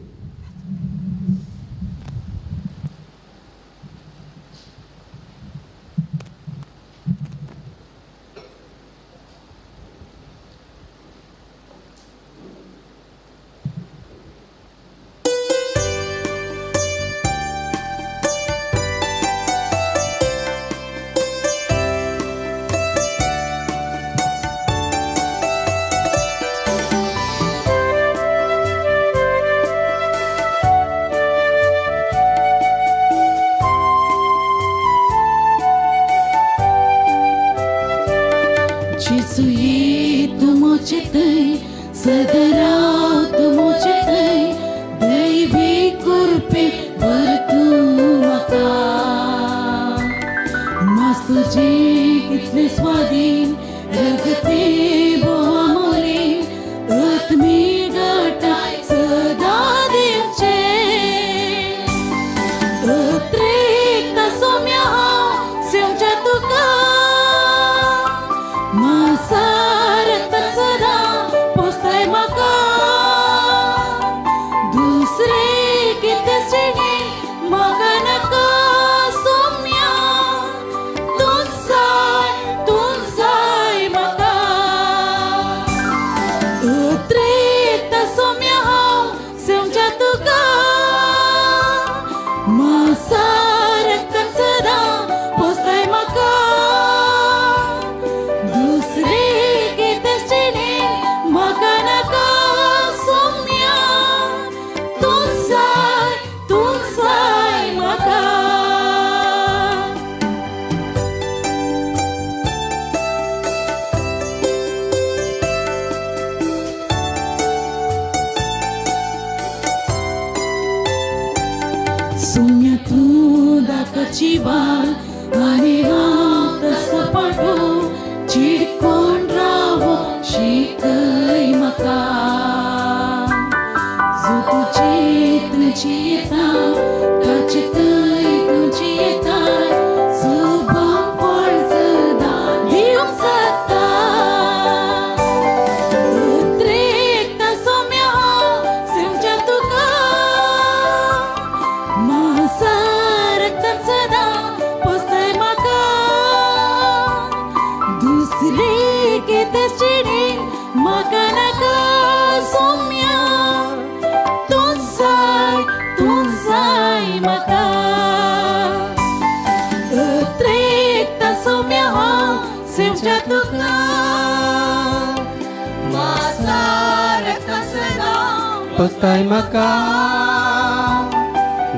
पोस्ताय म्हाका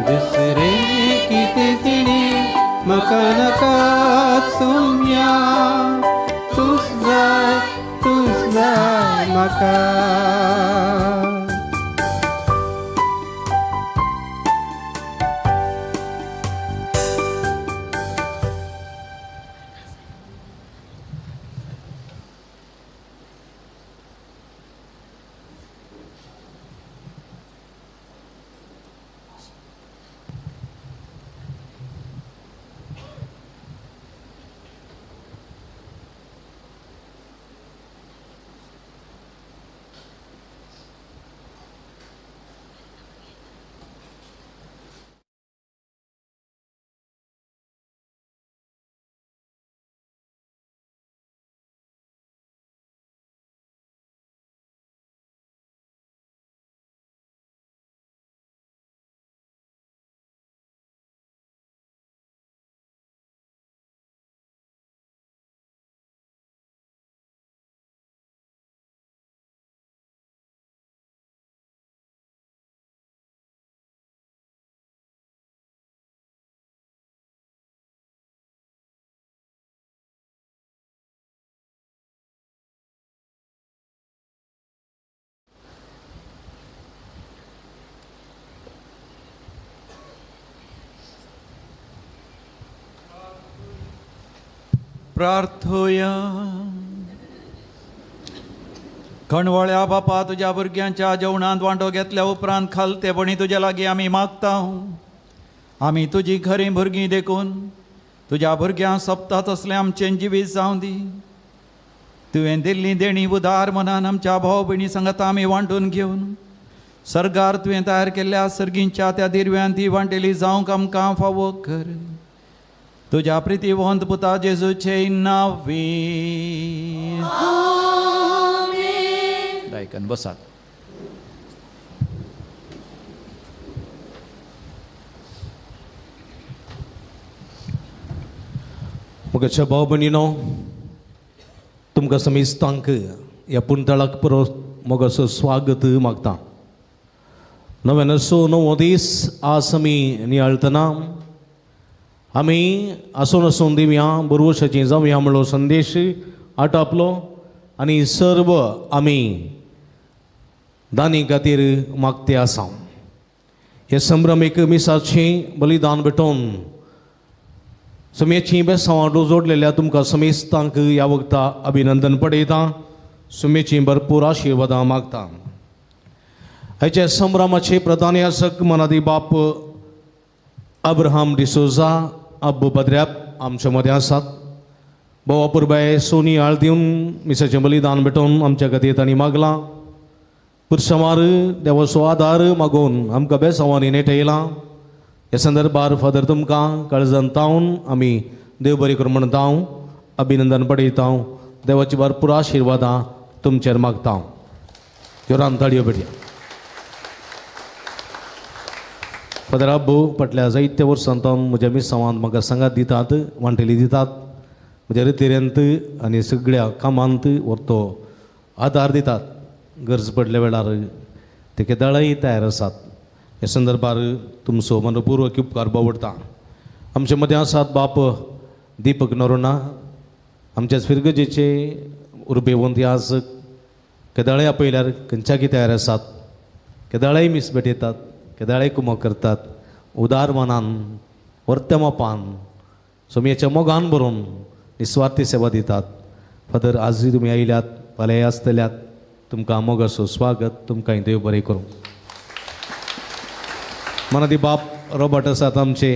दुसरे कितें तिणें म्हाका नाका सोम्या, तूंच जाय तूंच जाय म्हाका. प्रार्थोया. खणवळ्या बापा, तुज्या भुरग्यांच्या जेवणांत वांटो घेतल्या उपरांत खालतेपणी तुज्या लागीं आमी मागता. आमी तुजी खरीं भुरगीं देखून तुज्या भुरग्यांक सोबता तसलें आमचें जिवीत जावं दी. तुवें दिल्ली देणी उदार मनान आमच्या भाव भयणी सांगाता आमी वांटून घेवन सर्गार तुवें तयार केल्ल्या सर्गींच्या त्या दिरव्यान ती वांटेली जावंक आमकां फावो कर. तुज्या प्रितीवंत पुता जेजूचे नांवी. आयकन बसात. मुखाच्या भाव भयणीनो, तुमकां समेस्तांक ह्या पुणतळाक परत मोगाचो स्वागत मागता. नव्यानसो नवो दीस आज आमी नियाळतना आमी आसून आसून दिवया बरवशाची जावया म्हणलो संदेश आटापलो आनी सर्व आमी दानी खातीर मागते आसा. हे संभ्रमीक मिसाचें बलिदान भेटोवन सुमेची बेसांवां जोडलेल्या तुमकां समेस्तांक ह्या वखता अभिनंदन पडयता. सुमेची भरपूर आशिर्वादां मागता. हाच्या संभ्रमाचे प्रधान यासक मनादी बाप अब्राहम डिसोजा अब्बू पद्र्याप आमच्या मदें आसात. भाव पुरबाय सोनी आळ दिवन मिसाचें बलिदान भेटोवन आमच्या खातीर तांणी मागलां. पुरसमार देवाचो आदार मागोवन आमकां बेसांवांनी नेटयलां. ह्या संदर्भार फादर तुमकां काळजान तावन आमी देव बरी करूं म्हणटा, अभिनंदन पडयता. देवाची भरपूर आशिर्वादां तुमचेर मागता. जोरान ताळयो भेटया. फादर अब्बू फाटल्या जायत्या वर्सां तावन म्हज्या मिसांवांत म्हाका सांगात दितात, वांटेली दितात, म्हज्या रितेरेंत आनी सगळ्या कामांत व्हरतो आदार दितात. गरज पडल्या वेळार ते केदाळय तयार आसात. ह्या संदर्भार तुमचो मनपूर्वक उपकार बावडटा. आमचे मदें आसात बाप दीपक नरोना, आमच्या फिरगजेचे उर्बेवंत आज केदाळय आपयल्यार खंयच्याकी तयार आसात, केदाळय मीस भेटयतात, केदाळय कुमक करतात. उदार मनान वर्त्या मापान सोमयेच्या मोगान बरोवन निस्वार्थी सेवा दितात. फादर आजूय तुमी आयल्यात, फाल्यांय आसतल्यात, तुमकां मोगाचो स्वागत. तुमकां देव बरें करूं. मनादी बाप रॉबर्ट आसात आमचे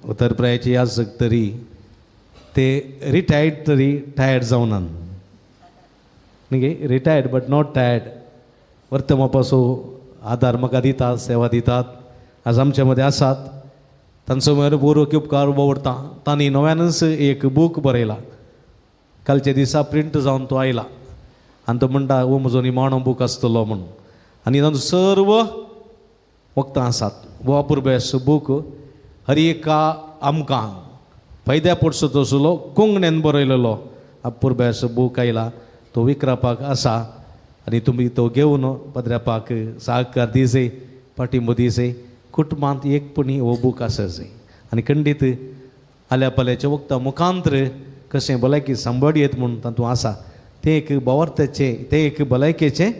उत्तर प्रायाचे याजक, तरी ते रिटायर्ड तरी टायर्ड जावनात न्ही, रिटायर्ड बट not tired. वर्तमापाचो आदार म्हाका दितात, सेवा दितात. आज आमच्या मदें आसात. तांचो मनपूर्वक उपकार बावडटा. तांणी नव्यानच एक बूक बरयला, कालच्या दिसा प्रिंट जावन तो आयला आनी तो म्हणटा हो म्हजो निमाणो बूक आसतलो म्हणून. आनी तांचो सर्व वखदां आसात. हो अपुरबायेचो बूक हर एका आमकां फायद्या पडसो तसलो कोंकणीन बरयलेलो अपुरबायेचो बूक आयला, तो विकरापाक आसा आनी तुमी तो घेवन पद्र्यापाक सहकार दिसे, पाठिंबो दिसे. कुटुंबांत एक पुणी हो बूक आसा जाय आनी खंडीत आल्या पाल्याच्या वखदां मुखांत्र कशें भलायकी सांबाळ येत म्हूण तातूंत आसा. तें एक भावार्थाचें, तें एक भलायकेचें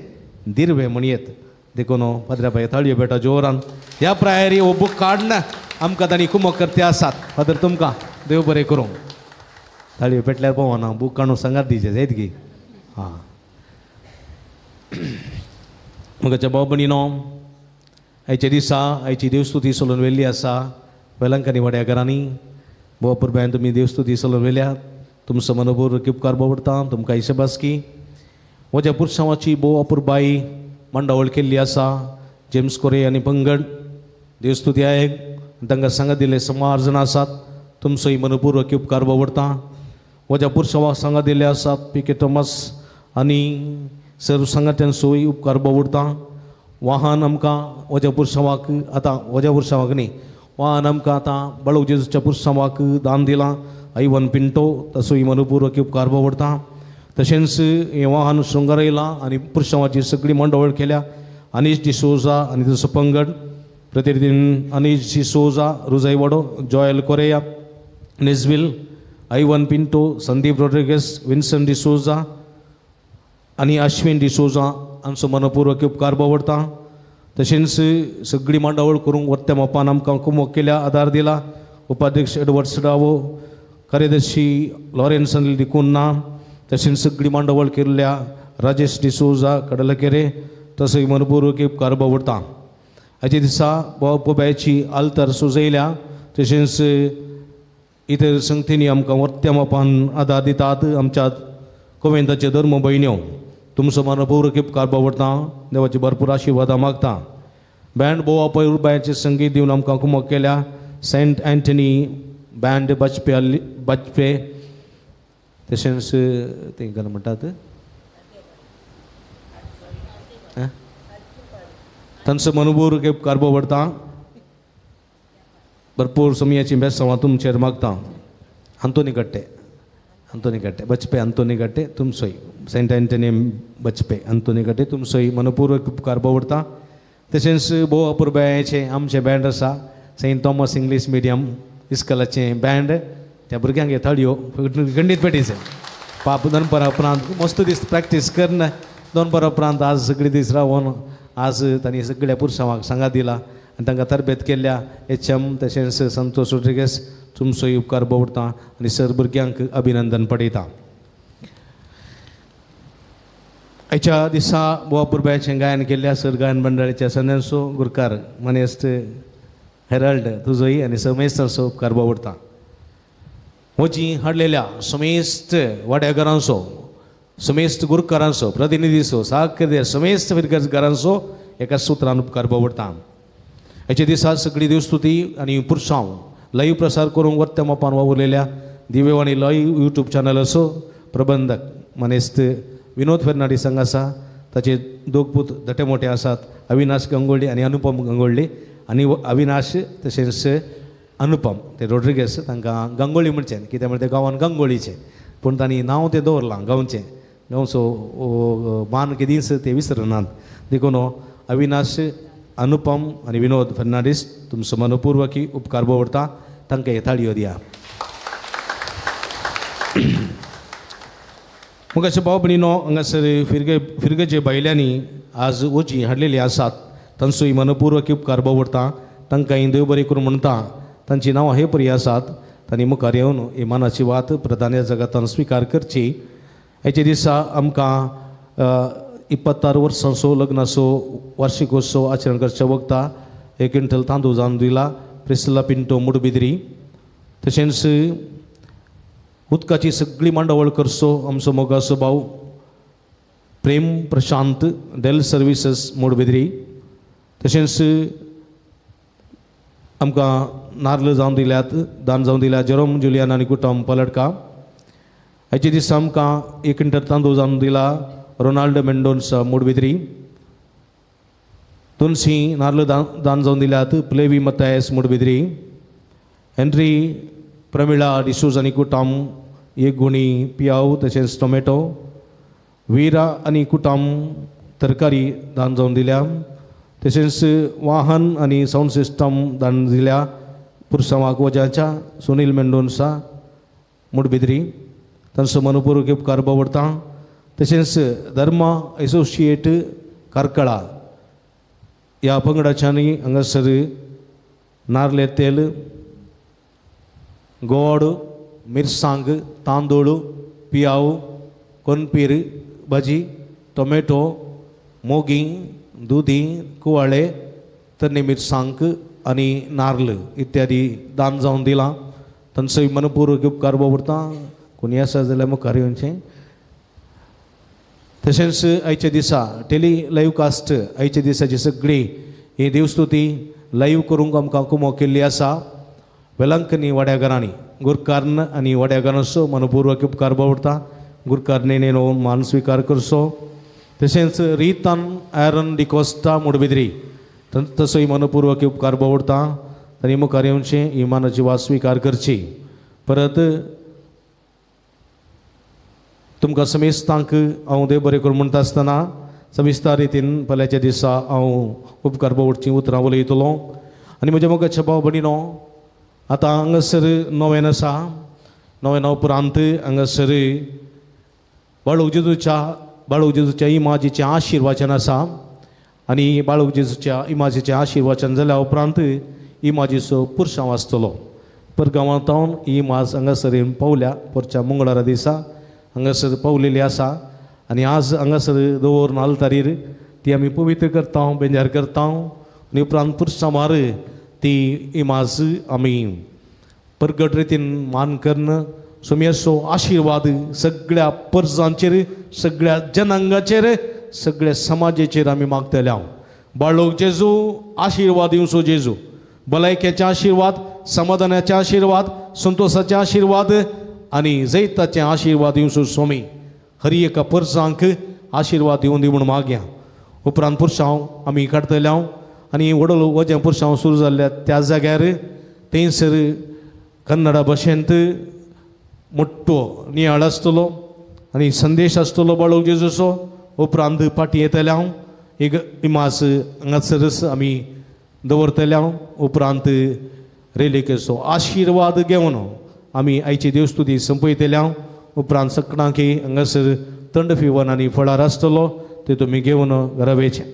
दिर्वें म्हण येत. देखून पाद्र्या ताळयो बेटा जोरान ह्या प्रायरी हो बूक काडना आमकां तांणी कुमक करते आसात. फादर तुमकां देव बरें करूं. ताळयो पेटल्यार पावना, बूक काडून सांगात दिवचें जायत गी. हां म्हज्या भाव भयणीनो, आयच्या दिसा आयची देवस्तुती सोलून व्हेल्ली आसा वेलंकानी वाड्या घरांनी. भाव पुरबायन तुमी देवस्तुती सोलून व्हेल्या, तुमचो मनपूर्वक उपकार बावडटा. तुमकां हिशेबासकी म्हज्या पुरसांवाची भोव अपुरबाई मांडावळ केल्ली आसा. जेम्स कोरे आनी पंगड देवस्तुती आयक तांकां सांगात दिल्ले सुमार जाणां आसात. तुमचोय मनपूर्वक उपकार बावडटा. म्हज्या पुरसांवाक सांगात दिल्ले आसात पी के थॉमस आनी सर्व सांगात्यांचोय उपकार बावडटा. वाहन आमकां म्हज्या पुरसांवाक आतां म्हज्या पुरसांवाक न्ही, वाहन आमकां आतां बाळूक जेजूच्या पुरसांवाक दान दिलां आयवन पिंटो, तसोय मनपूर्वक उपकार बावडटा. तशेंच हें वाहन शृंगारयलां आनी पुरसांवाची सगळी मांडावळ केल्या अनीश डिसोजा आनी तसो पंगड प्रतिनिधी Anish D'Souza, Rujaiwado, Joel Correa, Nesville, Ivan Pinto, Sandeep Rodrigues, Vincent D'Souza आनी अश्विन डिसोजा हांचो मनपूर्वक उपकार बावडटा. तशेंच सगळी मांडावळ करूंक वर्त्या मापान आमकां कुमक केल्या, आदार दिला उपाध्यक्ष एडवर्ड सडावो, कार्यदर्शी लॉरेन्स अनिल डिकुन्हा, तशेंच सगळी मांडावळ केल्ल्या राजेश डिसोजा कडलकेरे तसोय मनपूर्वक उपकार बावडटा. हाचे दिसा बोवा पोब्याची आल्तार सुजयल्या तशेंच इतर संगतींनी आमकां वर्त्या मापान आदार दितात. आमच्या कोवेंताचे धर्म भयण्यो तुमचो मनपूर्वक उपकार बावडटा. देवाची भरपूर आशिर्वादां मागता. बँड बोवा पैरुबायाचें संगीत दिवन आमकां कुमक केल्या सेंट अँटनी बँड बचपे बचपे तशेंच तेंकां म्हणटात तांचो मनपूर्वक उपकार बावडटा. भरपूर समयाची बेसांवां तुमचेर मागता. अंतोनी गट्टे, अंतोनी गट्टे बचपे, अंतोनी गट्टे तुमचोय सेंट अँटनी बचपे अंतोनी गट्टे तुमचोय मनपूर्वक उपकार बावडटा. तशेंच भोव अपुरबायेचें आमचें बँड आसा सेंट थॉमस इंग्लीश मिडियम इस्कलाचें बँड. त्या भुरग्यांक हे थाळयो खंडीत पेटीचें पाप दनपारा उपरांत मस्त दीस प्रॅक्टीस करन दनपारा उपरांत आज सगळे दीस रावन आज तांणी सगळ्या पुरसांवाक सांगात दिला आनी तांकां तरबेत केल्ल्या एच एम तशेंच संतोष रोड्रिगस तुमचोय उपकार बावडटा आनी सर भुरग्यांक अभिनंदन पडयता. आयच्या दिसा बोवा पुरबायाचें गायन केल्ल्या सर गायन मंडळाच्या सन्यांसो गुरकार मनेस्त हेराल्ड तुजोय आनी समेस्तांचो उपकार बावडटा. म्हजी हाडलेल्या समेस्त वाड्याघरांचो समेस्त गुरकारांचो प्रतिनिधीचो साखर समेस्त फिरगर्जकारांचो एका सुत्रान उपकार बावडटा. हाच्या दिसा सगळी देवस्तुती आनी पुरसांव लाईव्ह प्रसार करूंक वर्त्या मापान वावुरलेल्या दिवेवाणी लाईव्ह यूट्यूब चॅनलाचो प्रबंधक मनेस्त विनोद फेर्नांडीस हांगा आसा. ताचे दोग पूत धटे मोठे आसात, अविनाश गंगोळ्ळी आनी अनुपम गंगोळ्ळी. आनी अविनाश तशेंच अनुपम ते रोड्रिगेस तांकां गंगोळी म्हणचें कित्याक म्हळ्यार ते गांवान गंगोळीचें, पूण तांणी नांव तें दवरलां गांवचें, गांवचो मान केदींच ते विसरनात. देखून अविनाश, अनुपम आनी विनोद फर्नांडीस तुमचो मनपूर्वकी उपकार बावडटा. तांकां हे थाळयो दिया. मुखाचे भाव भयणीनो हांगासर फिरगेचे बायल्यांनी आज ओजी हाडलेली आसात तांचोय मनपूर्वक उपकार बावडटा. तांकां देव बरें करूं म्हणटा. तांची नांवां हे परी आसात. तांणी मुखार येवन ही मानाची वात प्रधान जगातान स्विकार करची. हाचे दिसा आमकां 26 वर्सांचो लग्नाचो वार्षिकोत्सव आचरण करचे वखता एक क्विंटल तांदूळ जावन दिला प्रिस्ला पिंटो मुडबिद्री. तशेंच उदकाची सगळी मांडावळ करचो आमचो मोगाचो भाव प्रेम प्रशांत डेल सर्विसीस मुडबिद्री. तशेंच आमकां नार्ल जावन दिल्यात दान जावन दिल्या जेरोम जुलियान आनी कुटुंब पलटका. हाचे दिसा आमकां एक क्विंटल तांदूळ जावन दिला रोनाल्ड मेंडोन्सा मुडबिद्री. 200 नार्ल दान जावन दिल्यात प्लेवी मतायस मुडबिद्री. हेनरी प्रमिळा डिसूज आनी कुटुंब एक गुणी पियाव तशेंच टोमॅटो. विरा आनी कुटुंब तरकारी दान जावन दिल्या. तशेंच वाहन आनी सावंड सिस्टम दान दिल्या पुरसांवाक वजाच्या सुनील मेंडोन्सा मुडबिद्री. तांचो मनपूर्वक उपकार बावडटा. तशेंच धर्मा एसोसिएट कार्कळा ह्या पंगडाच्यांनी हांगासर नार्ले तेल, गोड, मिरसांग, तांदूळ, पियाव, कोनपीर भाजी, टोमॅटो, मोगी, दुदी, कुवाळे, तरणे मिरसांग आनी नार्ल इत्यादी दान जावन दिलां. तांचोय मनपूर्वक उपकार बावडटा. कोणी आसा जाल्यार मुखार येवचें. तशेंच आयच्या दिसा टेली लायव्ह कास्ट आयच्या दिसाची सगळी ही देवस्तुती लायव्ह करूंक आमकां कुमो केल्ली आसा वेलांकनी वाड्याघरांनी. गुरकार्ण आनी वाड्याघरांचो मनपूर्वक उपकार बावडटा. गुरकारणे मान स्विकार करचो. तशेंच रितान आयरन डिकोस्टा मुडबिद्री तसोय मनपूर्वक उपकार बावडटा. तांणी मुखार येवचें ही मानाची वास स्विकार करची. परत तुमकां समेस्तांक हांव देव बरें करूं म्हणटा आसतना सविस्तर रितीन फाल्यांच्या दिसा हांव उपकार बावडचीं उतरां उलयतलो. आनी म्हज्या मोगाच्या भाव भयणीनो आतां हांगासर नोवेन आसा. नोवेना उपरांत हांगासर बाळूक जेजूच्या इमाजीचें आशिर्वाचन आसा. आनी बाळूक जेजूच्या इमाजीचें आशिर्वाचन जाल्या उपरांत इमाजीचो पुरसांव आसतलो. परगांवांतावन ही माज हांगासर येवन पावल्या पोरच्या मंगळारा दिसा हांगासर पावलेली आसा आनी आज हांगासर दवरून आल्तारीर ती आमी पवित्र करता, बेंजार करता आनी उपरांत पुरसामार ती इमाज आमी परगट रितीन मान करून सोमयाचो आशिर्वाद सगळ्या परजांचेर, सगळ्या जनांगाचेर, सगळ्या समाजाचेर आमी मागतले. हांव बाळोक जेजू आशिर्वाद दिवचो जेजू, भलायकेचे आशिर्वाद, समाधानाचे आशिर्वाद, संतोषाचे आशिर्वाद आनी जैताचे आशिर्वाद दिवचो स्वामी. हर एका परजांक आशिर्वाद दिवन दी म्हूण मागया. उपरांत पुरसांव आमी काडटले हांव आनी व्हडलो वजें पुरसांव सुरू जाल्ल्या त्या जाग्यार थंयसर कन्नडा भाशेंत मोठो नियाळ आसतलो आनी संदेश आसतलो बाळोक जेजूचो. उपरांत फाटीं येतले हांव एक इमाज हांगासरच आमी दवरतले हांव. उपरांत रेलिकेचो आशिर्वाद घेवन आमी आयची देवस्तुती संपयतले हांव. उपरांत सकणांकी हांगासर थंड फिवन आनी फळार आसतलो ते तुमी घेवन घरा वयचें.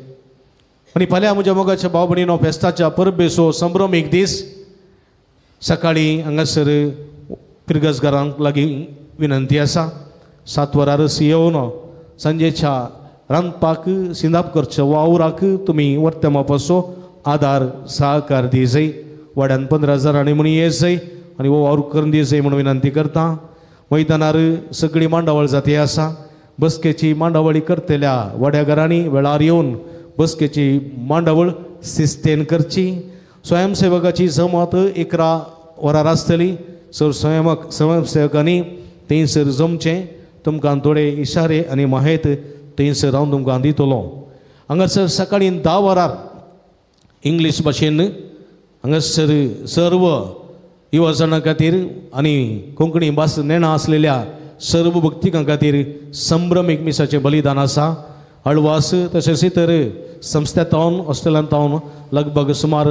आनी फाल्यां म्हज्या मोगाच्या भाव भयणीनो फेस्ताच्या परबेचो संभ्रम एक दीस सकाळीं हांगासर पिरगजगारांक लागीं विनंती आसा 7 वरारच येवन सांजेच्या रांदपाक सिंदाप करच्या वावराक तुमी वर्तमापाचो आदार सहकार दी जाय. वाड्यान 15 जाणांनी म्हूण ये जाय आनी हो वावर करून दी जाय म्हूण विनंती करता. मैदानार सगळी मांडावळ जाती आसा. बसकेची मांडावळी करतल्या वाड्या घरांनी वेळार येवन बसकेची मांडावळ शिस्तेन करची. स्वयंसेवकाची जमात 11 वरार आसतली. सर स्वयंसेवकांनी थंयसर जमचें. तुमकां थोडे इशारे आनी माहेत थंयसर हांव तुमकां दितलो. हांगासर सकाळीं 10 वरार इंग्लीश भाशेन हांगासर सर्व युवजणां खातीर आनी कोंकणी भास नेणा आसलेल्या सर्व भक्तिकां खातीर संभ्रमीक मिसाचें बलिदान आसा. हळवास तशेंच इतर संस्थ्यांतावन हॉस्टेलांतावन लगभग सुमार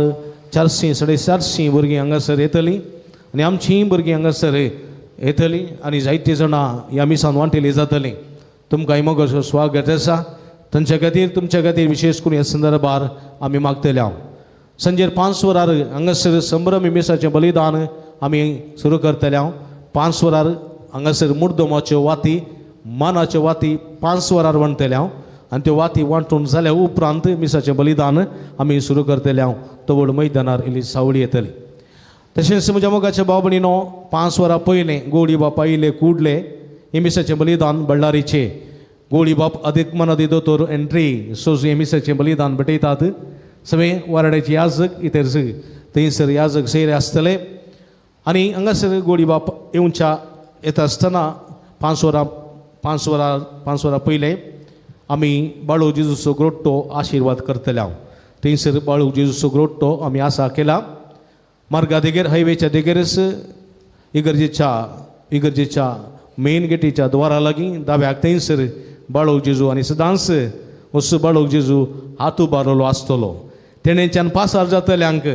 400 450 भुरगीं हांगासर येतलीं आनी आमचीं भुरगीं हांगासर येतलीं आनी जायतीं जाणां ह्या मिसान वांटेली जातलीं. तुमकां मोगाचो स्वागत आसा. तांच्या खातीर तुमच्या खातीर विशेश करून ह्या संदर्भार आमी मागतले हांव. सांजेर 5 वरार हांगासर संभ्रमी मिसाचें बलिदान आमी सुरू करतले हांव. 5 वरार हांगासर मुर्दमाच्यो वाती, मानाच्यो वाती 5 वरार वांटतले हांव आनी त्यो वाती वांटून जाल्या उपरांत मिसाचें बलिदान आमी सुरू करतले हांव. तवळ मैदानार इल्ली सावळी येतली. तशेंच म्हज्या मोगाच्या भाव भयणीनो 5 वरां पयलें गोडी बापा इले कुडले हे मिसाचें बलिदान बल्लारीचें गोळी बाप अदीक मनादी दोतोर एंट्री सोजू हे मिसाचें बलिदान भेटयतात. सगळे वाराड्याचे याजक इतर थंयसर याजक सयरे आसतले आनी हांगासर गोडी बाप येवच्या येता आसतना 5 वरां पयलें आमी बाळू जेजूचो ग्रोट्टो आशिर्वाद करतले हांव. थंयसर बाळू जेजूचो ग्रोट्टो आमी आसा केला. मार्गा देगेर हायवेच्या देगेरच इगर्जेच्या मेन गेटीच्या द्वारा लागीं दाव्याक थंयसर बाळू जेजू आनी सदांच असो बाळू जेजू हात उबारलो आसतलो. तेणेच्यान पासार जातल्यांक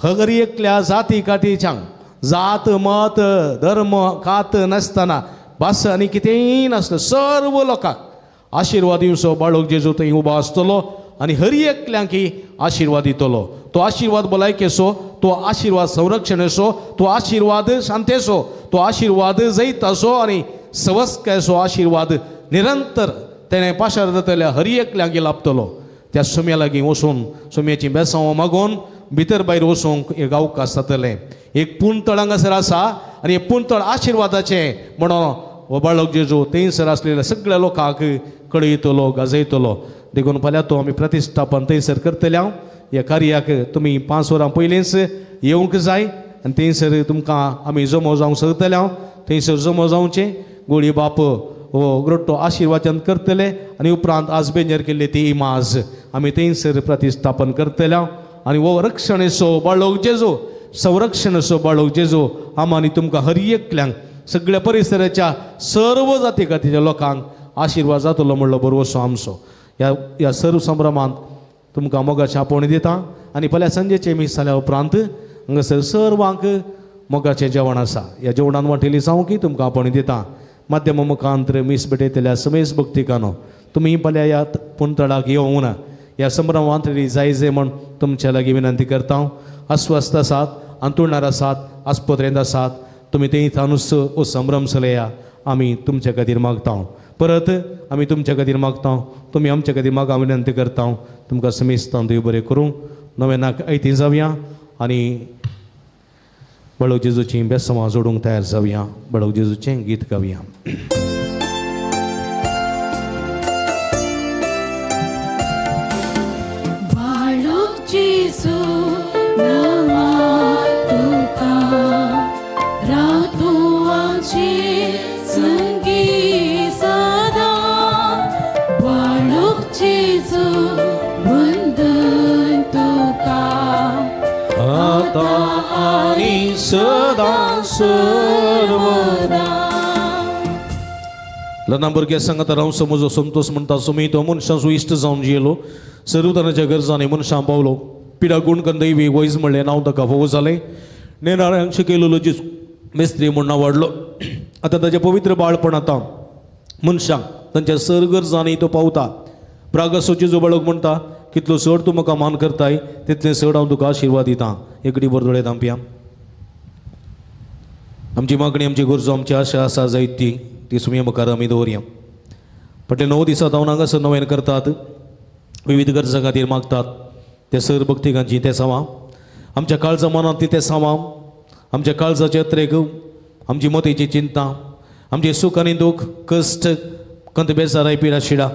हर एकल्या जाती कातीच्यांक जात मत धर्म कात नासतना भास आनी कितेंय नासता सर्व लोकांक आशिर्वाद दिवचो बाळोक जेजू थंय उबो आसतलो आनी हर एकल्यांक आशिर्वाद दितलो. तो आशिर्वाद भलायकेचो, तो आशिर्वाद संरक्षणेचो, तो आशिर्वाद शांतेचो, तो आशिर्वाद जैताचो आनी सवस्कायचो आशिर्वाद निरंतर तेणें पाशार जातल्या हर एकल्यांक लाभतलो. त्या सुम्या लागीं वचून सुम्याचीं बेसांव मागून भितर भायर वचूंक एक अवकाश जातलें. एक पुणतळ हांगासर आसा आनी एक पुणतळ आशिर्वादाचें म्हणून हो बाळक जेजू थंयसर आसलेल्या सगळ्या लोकांक कळयतलो, गाजयतलो. देखून फाल्यां तो आमी प्रतिश्ठापन थंयसर करतले हांव. ह्या कार्याक तुमी 5 वरां पयलींच येवंक जाय आनी थंयसर तुमकां आमी जमो जावंक शकतले हांव. थंयसर जमो जावचें. गोळी बाप हो ग्रोट्टो आशिर्वाचन करतले आनी उपरांत आज बेंजर केल्ली ती इमाज आमी थंयसर प्रतिश्ठापन करतले हांव. आनी हो रक्षणेचो बाळोक जेजू, संरक्षणेचो बाळोक जेजू आमी तुमकां हर एकल्यांक सगळ्या परिसराच्या सर्व जाती कातीच्या लोकांक आशिर्वाद जातलो म्हणलो बरोसो आमचो. ह्या सर्व संभ्रमांत तुमकां मोगाचें आपोवणें दिता आनी फाल्यां सांजेचें मीस जाल्या उपरांत हांगासर सर्वांक मोगाचें जेवण आसा. ह्या जेवणान वांटेली जावं की तुमकां आपोवणें दिता. माध्यम मुखांतर मीस भेटयतल्या समेज भक्तिकानो तुमी फाल्यां ह्या पुंतळाक येवंक ना ह्या संभ्रमांत जाय जाय म्हूण तुमच्या लागीं विनंती करता. अस्वस्थ आसात, अंतुळणार आसात, आस्पत्रेंत आसात तुमी थंय थानूच हो संभ्रम चलया आमी तुमच्या खातीर मागता परत आमी तुमच्या खातीर मागता तुमी आमच्या खातीर मागा विनंती करता तुमकां समेस्तान देव बरें करूं नव्यानाक ऐती जावया आनी बाळक जेजूची बेसमां जोडूंक तयार जावया बाळक जेजूचें गीत गावया. बाळक जेजू नांवा तुका राव तूं आमचे संगी सदां बाळक जेजू वंदन तुका आतां आनी सदां सर्वदा. लहान भुरग्या सांगता राव समजो संतोष म्हणटा सुमी तो मनशांचो इश्ट जावन जियेलो सर्वतरांच्या गरजांनी मनशां पावलो पिडा गुण दैवी वैज म्हणलें नांव ताका फोव जालें नेणाऱ्यांक शिकयलेलो जेजू मेस्त्री म्हूण नांव वाडलो. आतां ताचें पवित्र बाळपण आतां मनशांक तांच्या सर गरजांनी तो पावता. प्रागसो जेजू बाळक म्हणटा कितलो चड तूं म्हाका मान करताय तितलें चड हांव तुका आशिर्वाद दितां. एकडी बर दोळे धांपया. आमची मागणी आमची गरजो आमची आशा आसा जायत ती ती सुमये मुखार आमी दवरया. फाटले 9 दिसां हांव हांगासर नवेन करतात विविध गरजां खातीर मागतात ते सर भक्तिकांची ते सावां आमच्या काळजा मनांतली ते सावां आमच्या काळजाचे अत्रेक आमची मतीची चिंता आमचे सूख आनी दूख कश्ट कंत बेजाराय पिडा शिडा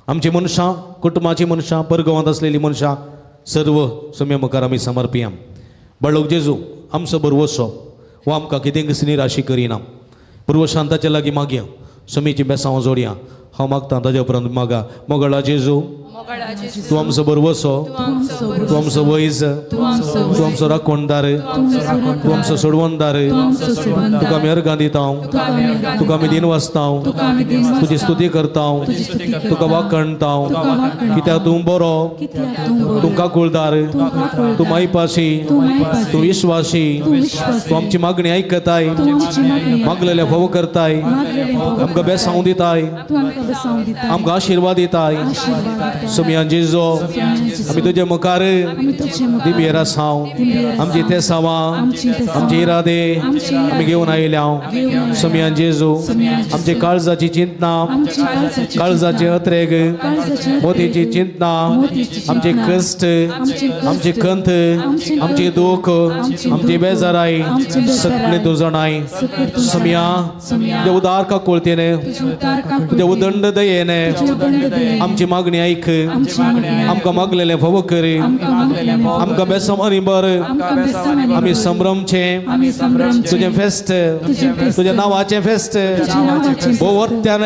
आमची मनशां कुटुंबाची मनशां परगांवांत आसलेली मनशां सर्व सुमये मुखार आमी समर्पिया. बाळक जेजू आमचो बरवसो वो आमकां कितेंच निराशी करिना. पूर्वशांताच्या लागीं मागया सुमीची बेसांव जोडया. हांव मागता ताज्या उपरांत मागा. मोगळा जेजू तूं आमचो बरवसो तूं आमचो वैज तूं आमचो राखणदार तूं आमचो सोडवणदार तुका आमी अर्गां दिता तुका आमी दिन वाचता तुजी स्तुती करता तुका वाखणता कित्याक तूं बरो तूं काकुळदार तूं मायपाशी तूं विश्वासी तूं आमची मागणी आयकताय मागलेले फोव करताय आमकां बेसांव दिताय आमकां आशिर्वाद दिताय. सुमयान जेजू आमी तुजे मुखार दिबेर आसाव आमची तेसावां आमचे इरादे आमी घेवन आयल्या. सुमयान जेजू आमचे काळजाची चिंतना काळजाचे अत्रेग मोतीची चिंतना आमचे कश्ट आमचे कंत आमचे दूख आमची बेजाराय सगळे तूं जाणाय. सुमया तुज्या उदार काकुळतेने तुज्या उदंड दयेने आमची मागणी आयक आमकां मागलेलें फोव कर आमकां बेसमानी बर आमी संभ्रमचें तुजें फेस्त तुज्या नांवाचें फेस्त भोवर्त्यान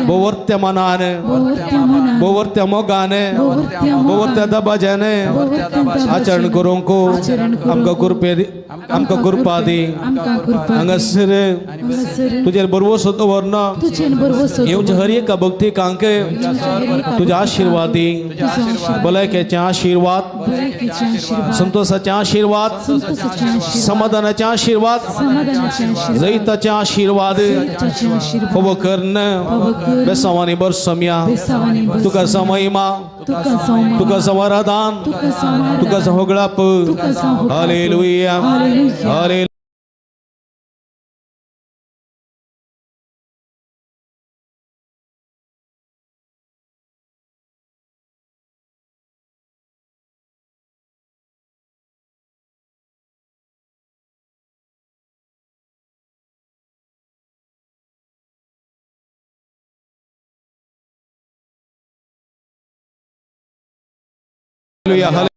भोवर्त्या मनान भोवर्त्या मोगान भोवर्त्या दबाज्यान आचरण करूंक आमकां कृपे आमकां कृपा दी. हांगासर तुजेर बरवसो दवरना येवचे हर एका भक्तिकांक तुज्या आशिर्वाद दी. भलायकेचे आशिर्वाद संतोषाचे आशिर्वाद समाधानाचे आशिर्वाद जैताचे आशिर्वाद फोव कर्ण बेसावानी बर सम्या तुका समयमा तुका समाराधान तुका होगळाप. Hallelujah hallelujah. Hallelujah.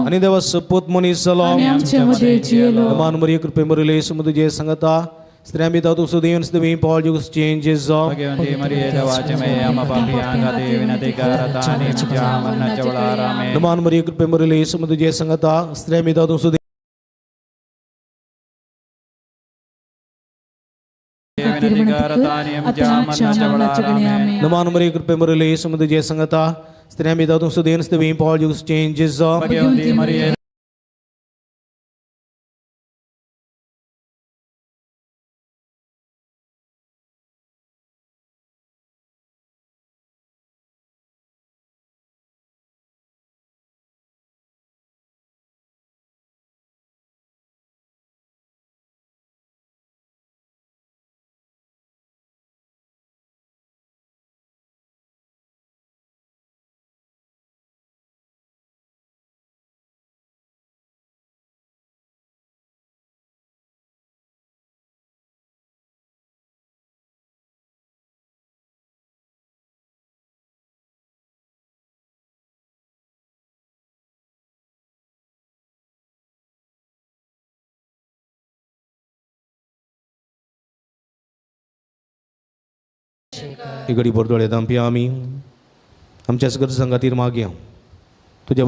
आणि देवा सपूत मनीस जालो मान मरिये कृपे मरिले समुद्र जय सांगता स्त्रियां भितर तूं सुदीन सुदीं पॉल changes नमान मरिये कृपे मुरली समुद्र जय संगता स्त्रियां भितर तूं सुदीन नमान मरिये कृपे मुरली समुद्र जय संगता स्त्रियां भितर तूं सुदीन सुदीं पॉल changes इगडी बोरदोळे दामपी आमी आमच्या गरजां खातीर मागया तुज्या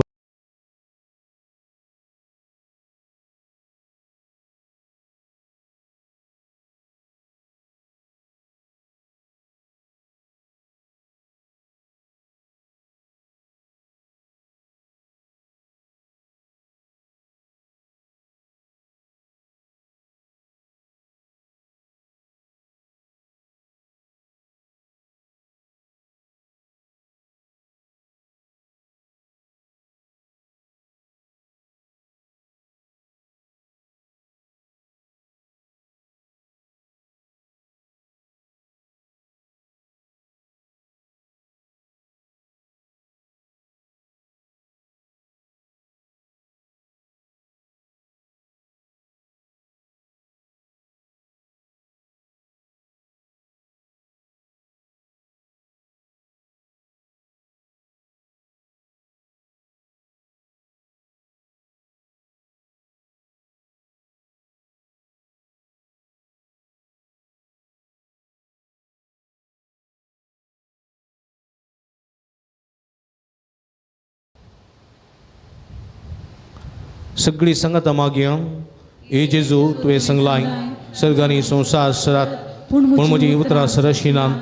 सगळी संगता मागया ए जेजू तुवें संगलाय सर्गांनी संवसार सरात पूण म्हजी उतरां सरशिनान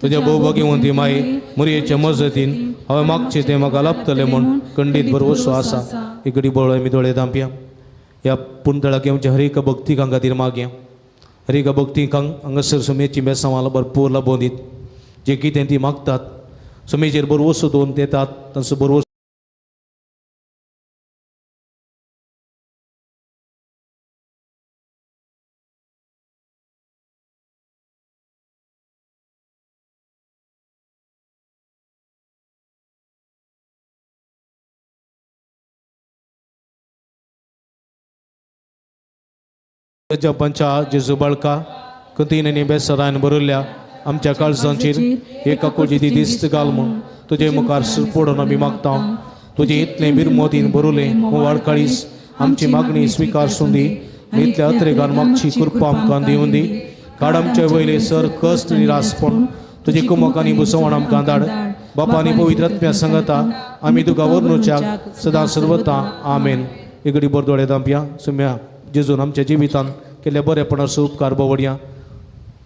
तुज्या भोवभाग्यवंती माये मुरयेच्या मजतीन हांवें मागचें तें म्हाका लाभतलें म्हूण खंडीत भरवसो आसा. इकडी बळोय आमी दोळे धांपया. ह्या पुंतळाक येवच्या हर एका भक्तिकां खातीर मागया. हर एका भक्तिकांक हांगासर सुमेची बेसांव भरपूर लाबोवन दीत. जें कितें ती मागतात सुमेचेर भरवसो दवरून येतात तांचो भरवसो पंचा जेजू बाळका कंतीन बेसरान बरयल्ल्या आमच्या काळजांचेर एक आकुळची ती दिस्त घाल म्हूण तुजे मुखार पडून आमी मागता. तुजे इतलें बिरमोतीन बरयलें वाडकाळीस आमची मागणी स्विकार सुंदी. इतल्या अत्रेगान मागची कृपा आमकां दिवन दी. काड आमचे वयले सर कश्ट निरासपण तुजे कुमक आनी भुसवण आमकां धाड. बापा आनी पवित्र आत्म्या संगता आमी तुका वर्णुच्याक सदां सर्वता. आमेन. इगडी बोरदोळे धांपया. सुम्या जेजून आमच्या जिवितान केल्ल्या बरेपणाचो उपकार बवडया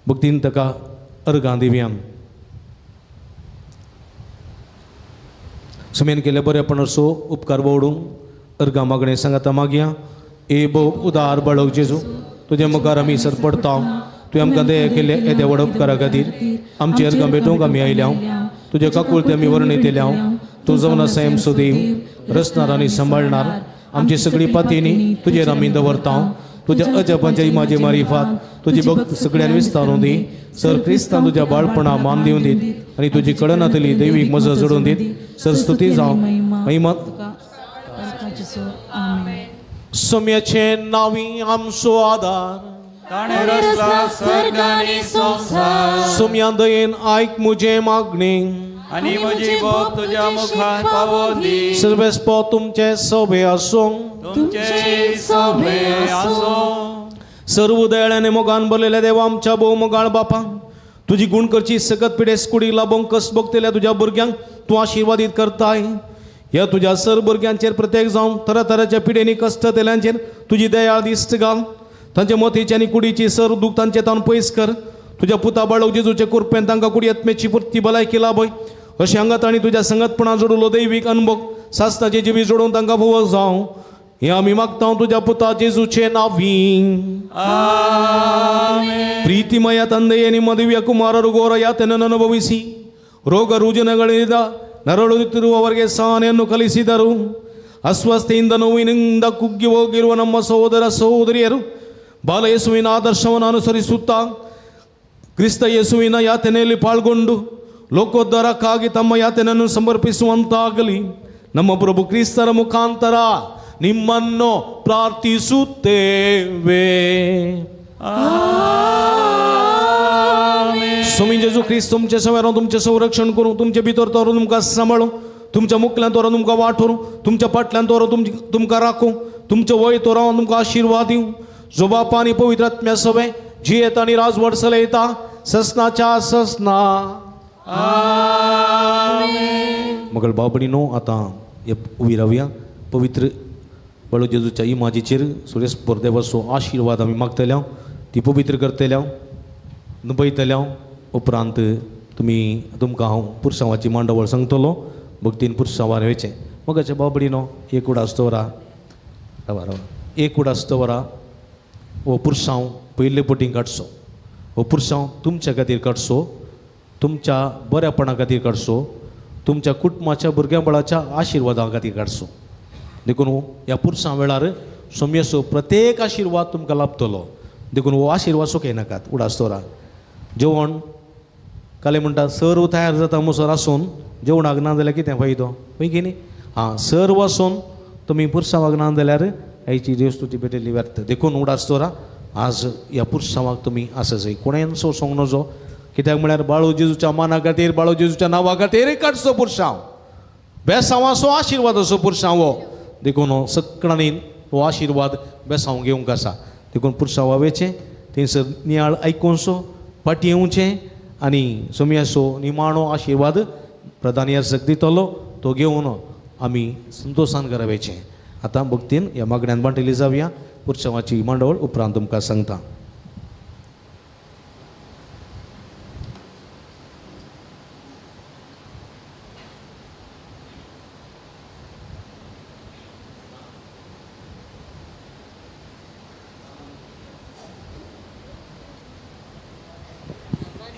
भक्तीन ताका अर्गां दिवया. सुमेन केल्ल्या बरेपणाचो उपकार बवडूंक अर्गां मागणें सांगाता मागया. ए भोव उदार बाळक जेजू तुज्या मुखार आमी सर पडता. तुवें आमकां दया केल्ले येद्या व्हड उपकारा खातीर आमची अर्गां भेटोवंक आमी आयल्या. तुज्या काकुळते आमी वर्णीत येयल्या. तूं जावन आसा आमचो देव रचणार आनी सांबाळणार. आमची सगळी पातीनी तुजेर आमी दवरता. तुज्या अजापांच्या इमाजे मारिफात तुजी भक्त सगळ्यान विस्तारून दी. सर क्रिस्तान तुज्या बाळपणा मान दिवन दीत आनी तुजी कळनातली दैवीक मजा जोडून दीत. सर स्तुती जावं महिमा सम्याचें नांवी आमचो आदार सुम्या दयेन आयक मुजें मागणें आनी म्हजी बोब तुज्या मुखार पावोवन दी. सर्वेस्पो तुमचे सोबे आसूं. तुमचे सोबे आसूं. सर्व दयाळ्याने मोगान भरलेल्या देवा आमच्या भोव मोगाळ बापा, तुजी गुण करची सकत पिडेस कुडीक लाबोवंक कस भोगतल्या तुज्या भुरग्यांक तूं आशिर्वादीत करताय. ह्या तुज्या सर भुरग्यांचेर प्रत्येक जावन तरातराच्या पिडेनी कश्ट तेल्यांचेर तुजी दयाळ दिश्ट घाल. तांचे मोतीची आनी कुडीची सर दूख तांचे तावन पयस कर. तुज्या पुता बाळोक जेजूचे कुरपेन तांकां कुडी आत्मेची पुर्ती भलायकी लाभय. अशें हांगा तांणी तुज्या संगतपणान जोडलो दैवीक अनुभव सासनाचे जिवीत जोडून तांकां भोव जावं हें आमी मागता तुज्या पुता जेजूचे नांवी. ಪ್ರೀತಿಮಯ ತಂದೆಯೇ, ನಿಮ್ಮ ದಿವ್ಯ ಕುಮಾರರು ಘೋರ ಯಾತನೆಯನ್ನು ಅನುಭವಿಸಿ ರೋಗ ರುಜಿನಗಳಿಂದ ನರಳುತ್ತಿರುವವರಿಗೆ ಸಹನೆಯನ್ನು ಕಲಿಸಿದರು. ಅಸ್ವಸ್ಥೆಯಿಂದ ನೋವಿನಿಂದ ಕುಗ್ಗಿ ಹೋಗಿರುವ ನಮ್ಮ ಸಹೋದರ ಸಹೋದರಿಯರು ಬಾಲಯೇಸುವಿನ ಆದರ್ಶವನ್ನು ಅನುಸರಿಸುತ್ತಾ ಕ್ರಿಸ್ತ ಯೇಸುವಿನ ಯಾತನೆಯಲ್ಲಿ ಪಾಲ್ಗೊಂಡು ಲೋಕೋದ್ಧಾರಕ್ಕಾಗಿ ತಮ್ಮ ಯಾತನೆಯನ್ನು ಸಮರ್ಪಿಸುವಂತಾಗಲಿ. ನಮ್ಮ ಪ್ರಭು ಕ್ರಿಸ್ತರ ಮುಖಾಂತರ ನಿಮ್ಮನ್ನು ಪ್ರಾರ್ಥಿಸುತ್ತೇವೆ. स्वामी जेजू क्रिस्त तुमचे सवेरो तुमचें संरक्षण करूं, तुमचे भितर तोरो तुमकां सांबाळूं, तुमच्या मुखल्यान तोरो तुमकां वाट व्हरूं, तुमच्या फाटल्यान तोरो तुमकां राखूं, तुमचें वय तोरो तुमकां आशिर्वाद दिवं. जो बापा आनी पवित्र आत्म्या सवे जियेता आनी राजवट चलयता ससनाच्या ससना. मगळ बाबडीनो आतां उबी रावया. पवित्र बाळू जेजूच्या इमाजीचेर सुरेश देवाचो आशिर्वाद आमी मागतल्या, ती पवित्र करतल्या, नुपयतल्या. उपरांत तुमी तुमकां हांव पुरसांवाची मांडावळ सांगतलो. भक्तीन पुरसांवार वयचें. मगाचे बाबडीनो एक उडास दवरा, रावा रावा, एक उडास दवरा. हो पुरसांव पयले पटीन काडचो. हो पुरसांव तुमच्या खातीर काडचो, तुमच्या बऱ्यापणा खातीर काडचो, तुमच्या कुटुंबाच्या भुरग्यां बाळाच्या आशिर्वादा खातीर काडचो. देखून ह्या पुरसां वेळार सोमयेचो प्रत्येक आशिर्वाद तुमकां लाभतलो. देखून हो आशिर्वाद चुकयनाकात. उडास दवरा. जेवण काले म्हणटा सर्व तयार जाता मुसर आसून जेवणाक ना जाल्यार कितें फायदो पळय की न्ही. आं, सर्व आसून तुमी पुरसांवाक ना जाल्यार आयची देवस्तुती भेटयल्ली व्यर्थ. देखून उडास दवरा. आज ह्या पुरसांवाक तुमी आसा जाय. कोणेनसो सोंग नजो. कित्याक म्हळ्यार बाळू जेजूच्या माना खातीर, बाळू जेजूच्या नांवा खातीर काडचो पुरसांव, बेसांवाचो आशिर्वादाचो पुरसांव हो. देखून सगळ्यांनी हो आशिर्वाद बेसांव घेवंक आसा. देखून पुरसांवा वेचें, थंयसर नियाळ आयकुनसो फाटीं येवचें आनी सोमयाचो निमाणो आशिर्वाद प्रधान याजक दितलो, तो घेवन आमी संतोशान घरा वयचें. आतां भक्तीन ह्या मागण्यान बांटिल्ली जावया. पुरसांवाची मांडावळ उपरांत तुमकां सांगता.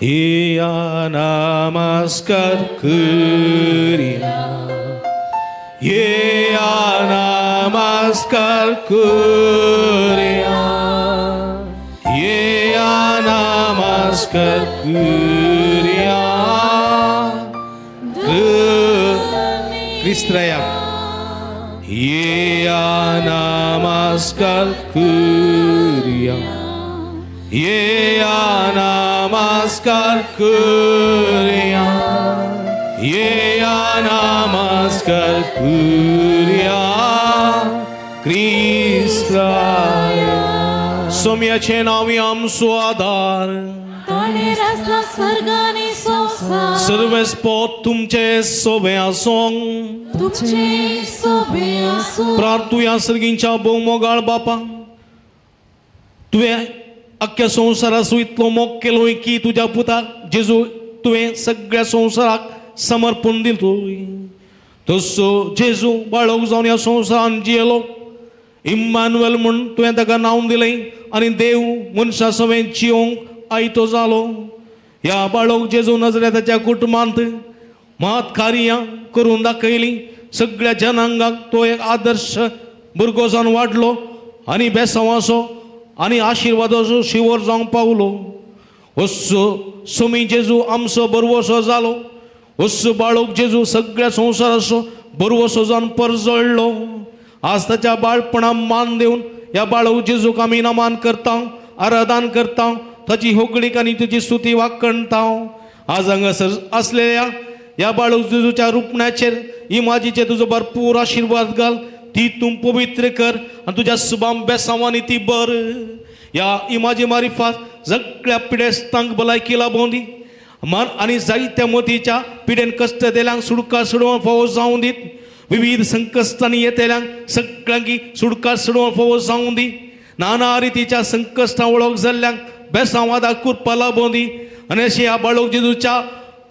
या नमस्कार करिया, या नमस्कार करिया, या नमस्कार करिया क्रिस्त्रया. या नमस्कार करिया, या नमस्कार करिया, या नमस्कार करिया क्रिस्ताया. सोम्याचे नांवी आमचो आदार, ताणें रचला स्वर्ग आनी संवसार. सर्वेस्पोत तुमचे सोबे आसूं, तुमचे सोबे आसूं. प्रार्थुया सर्गींच्या भोव मोगाळ बापा, तुवें अख्ख्या संवसाराचो इतलो मोग केलो की तुज्या पुताक जेजू तुवें सगळ्या संवसाराक समर्पण दिलो. तसो जेजू बाळक जावन ह्या संवसारान जियेलो. इम्मानुएल म्हूण तुवें ताका नांव दिलें आनी देव मनशा सवें जियोंक आयतो जालो. ह्या बाळक जेजू नजरेताच्या कुटुंबांत मात कार्यां करून दाखयलीं. सगळ्या जनांगाक तो एक आदर्श भुरगो जावन वाडलो आनी बेसांवाचो आनी आशिर्वादाचो शिवर जावंक पावलो. वस्सो सोमी जेजू आमचो बरवसो जालो. वस्सो बाळक जेजू सगळ्या संवसाराचो बरवसो जावन परजळ्ळो. आज ताच्या बाळपणाक मान दिवन ह्या बाळक जेजूक आमी नमान करता, आराधन करता, ताची होगळीक आनी तुजी स्तुती वाकणता. आज हांगासर आसलेल्या ह्या बाळक जेजूच्या रुपण्याचेर इमाजीचेर तुजो भरपूर आशिर्वाद घाल. ती तूं पवित्र कर आनी तुज्या सुबाम बेसांवांनी ती बर. ह्या इमाजी मारिफात सगळ्या पिडेस्तांक भलायकी लाबोवं दी. मन आनी जायत्या मतीच्या पिडेन कश्ट दिल्यांक सुडका सोडोवंक फावो जावं दीत. विविध संकश्टांनी येतल्यांक सगळ्यांकी सुडका सोडोवंक फावो जावं दी. नाना रितीच्या संकश्टां वळख जाल्ल्यांक बेसांवादा कुरपा लाबोवं दी. आनी अशें ह्या बाळक जेजूच्या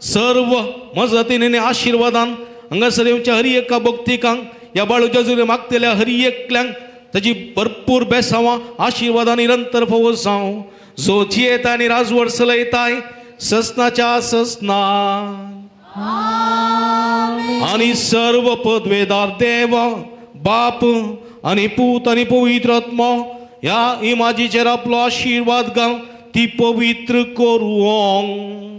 सर्व मजतीन आनी आशिर्वादान हांगासर येवच्या हर एका भक्तिकांक ह्या बाळक जेजून मागतल्या हर एकल्यांक ताजी भरपूर बेसांवां आशिर्वादान निरंतर फावो जावं. जो जियेता आनी राजवट चलयताय ससनाच्या ससना आनी सर्व पदवेदार देव बाप आनी पूत आनी पवित्र आत्मो ह्या इमाजीचेर आपलो आशिर्वाद घाल ती पवित्र करूं.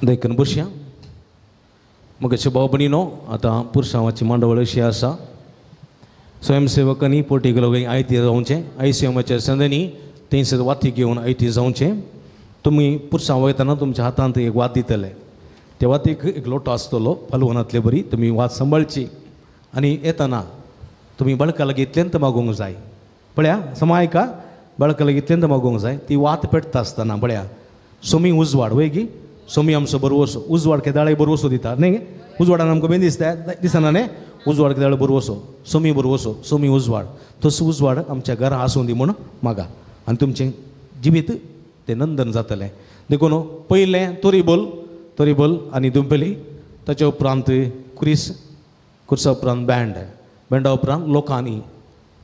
देखून बसया. मगचे भाव भयणीनो, आतां पुरसांवाची मांडवळ अशी आसा. स्वयंसेवकांनी पोर्टिगल आयती जावचें, आयसीएमाच्या संद्यांनी थंयसर वाती घेवन आयती जावचें. तुमी पुरसांव वयतना तुमच्या हातांत एक वात दितले, त्या वातीक एक लोटो आसतलो पालवनांतले बरी. तुमी वात सांबाळची आनी येतना तुमी बळका लागीं इतल्यांत मागूंक जाय. पळया समा आयका, बळका लागीं इतल्यांत मागूंक जाय. ती वात पेटता आसतना पळया सोमी उजवाड वय गी, सोमी आमचो बरवसो उजवाड केदाळे बरवसो दिता न्ही. उजवाडान आमकां बेन दिसता दिसना न्ही, उजवाड केदाळे बरवसो, सोमी बरवसो, सोमी उजवाड. तसो उजवाड आमच्या घरा आसूं दी म्हूण मागा आनी तुमचें जिवीत तें नंदन जातलें. देखून पयलें तोरीबोल, तोरीबोल आनी दुंपेली, ताच्या उपरांत क्रिस, कुर्सा उपरांत बँड, बँडा उपरांत लोकांनी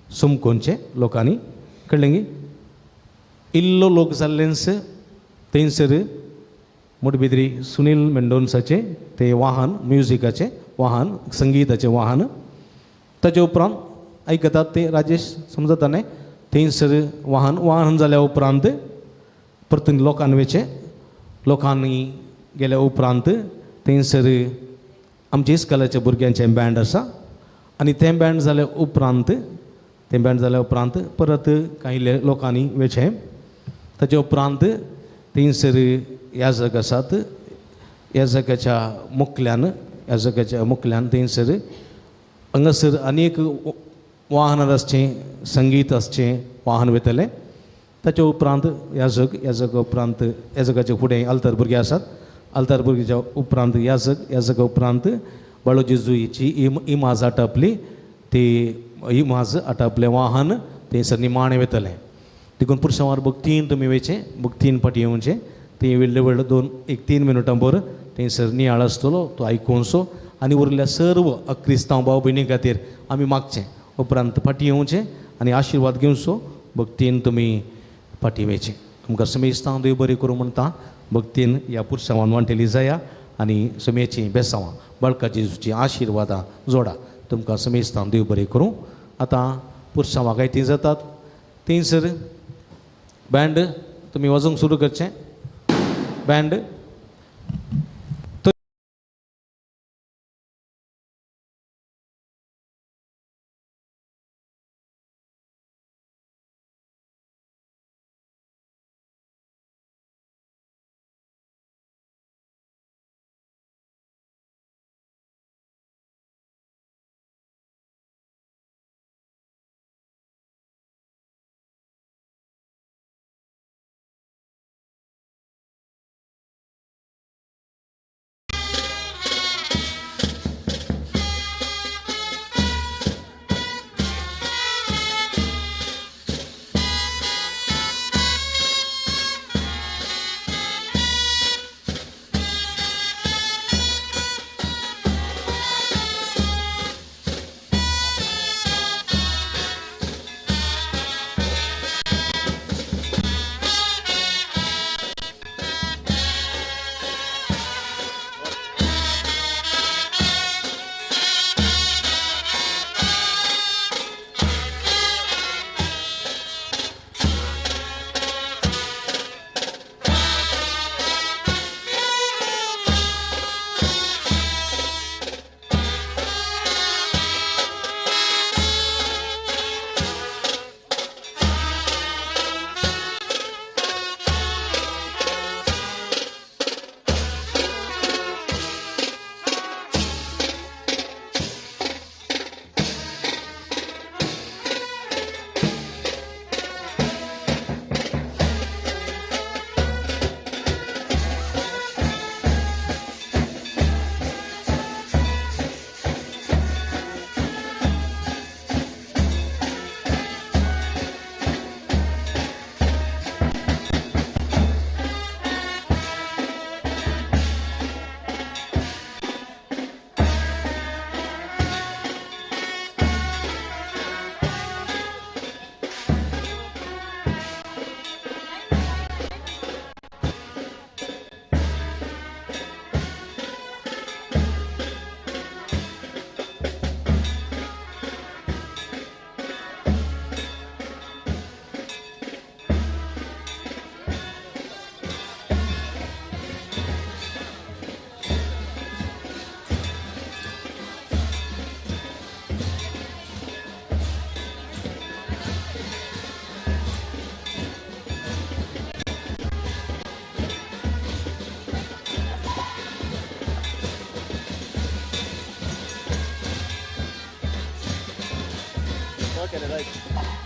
सुमकोनचें लोकांनी कळ्ळें गी. इल्लो लोक जाल्लेंस थंयसर मोटबिद्री सुनील मेंडोन्साचें तें वाहन, म्युजिकाचें वाहन, संगीताचें वाहन. ताचे उपरांत आयकतात ते राजेश समजता न्ही, थंयसर वाहन, वाहन जाल्या उपरांत परतून लोकांनी वयचें, लोकांनी गेल्या उपरांत थंयसर आमच्या इस्कॉलाच्या भुरग्यांचें बँड आसा आनी तें बँड जाल्या उपरांत, तें बँड जाल्या उपरांत परत कांय लोकांनी वयचें. ताचे उपरांत थंयसर याजक आसात, याजकाच्या मुखल्यान, याजकाच्या मुखल्यान थंयसर हांगासर आनी एक वाहनां आसचें, संगीत आसचें वाहन वयतलें. ताच्या उपरांत याजक, याजका उपरांत याजकाच्या फुडें आल्तार भुरगे आसात, आल्तार भुरग्याच्या उपरांत याजक, याजका उपरांत बाळू जेजुईची इमाज आटापली, ती इमाज आटापलें वाहन थंयसर निमाणें वयतलें. देखून पुरसांवार भक्तीन तुमी वयचें, भक्तीन फाटीं येवचें. थंय व्हडले व्हडले 2 1 3 मिनटां भर थंयसर नियाळ आसतलो, तो आयकुनसो आनी उरिल्ल्या सर्व क्रिस्तांव भाव भयणी खातीर आमी मागचें. उपरांत फाटीं येवचें आनी आशिर्वाद घेवचो, भक्तीन तुमी फाटीं वयचें. तुमकां समेस्तांव देव बरें करूं म्हणटा. भक्तीन ह्या पुरसांवान वांटेली जाया आनी समेची बेसांवां बाळका जेजूची आशिर्वादां जोडा. तुमकां समेस्तांव देव बरें करूं. आतां पुरसांवां काय थंय जातात, थंयसर बँड तुमी वाजोवंक सुरू करचें. Band Okay, right.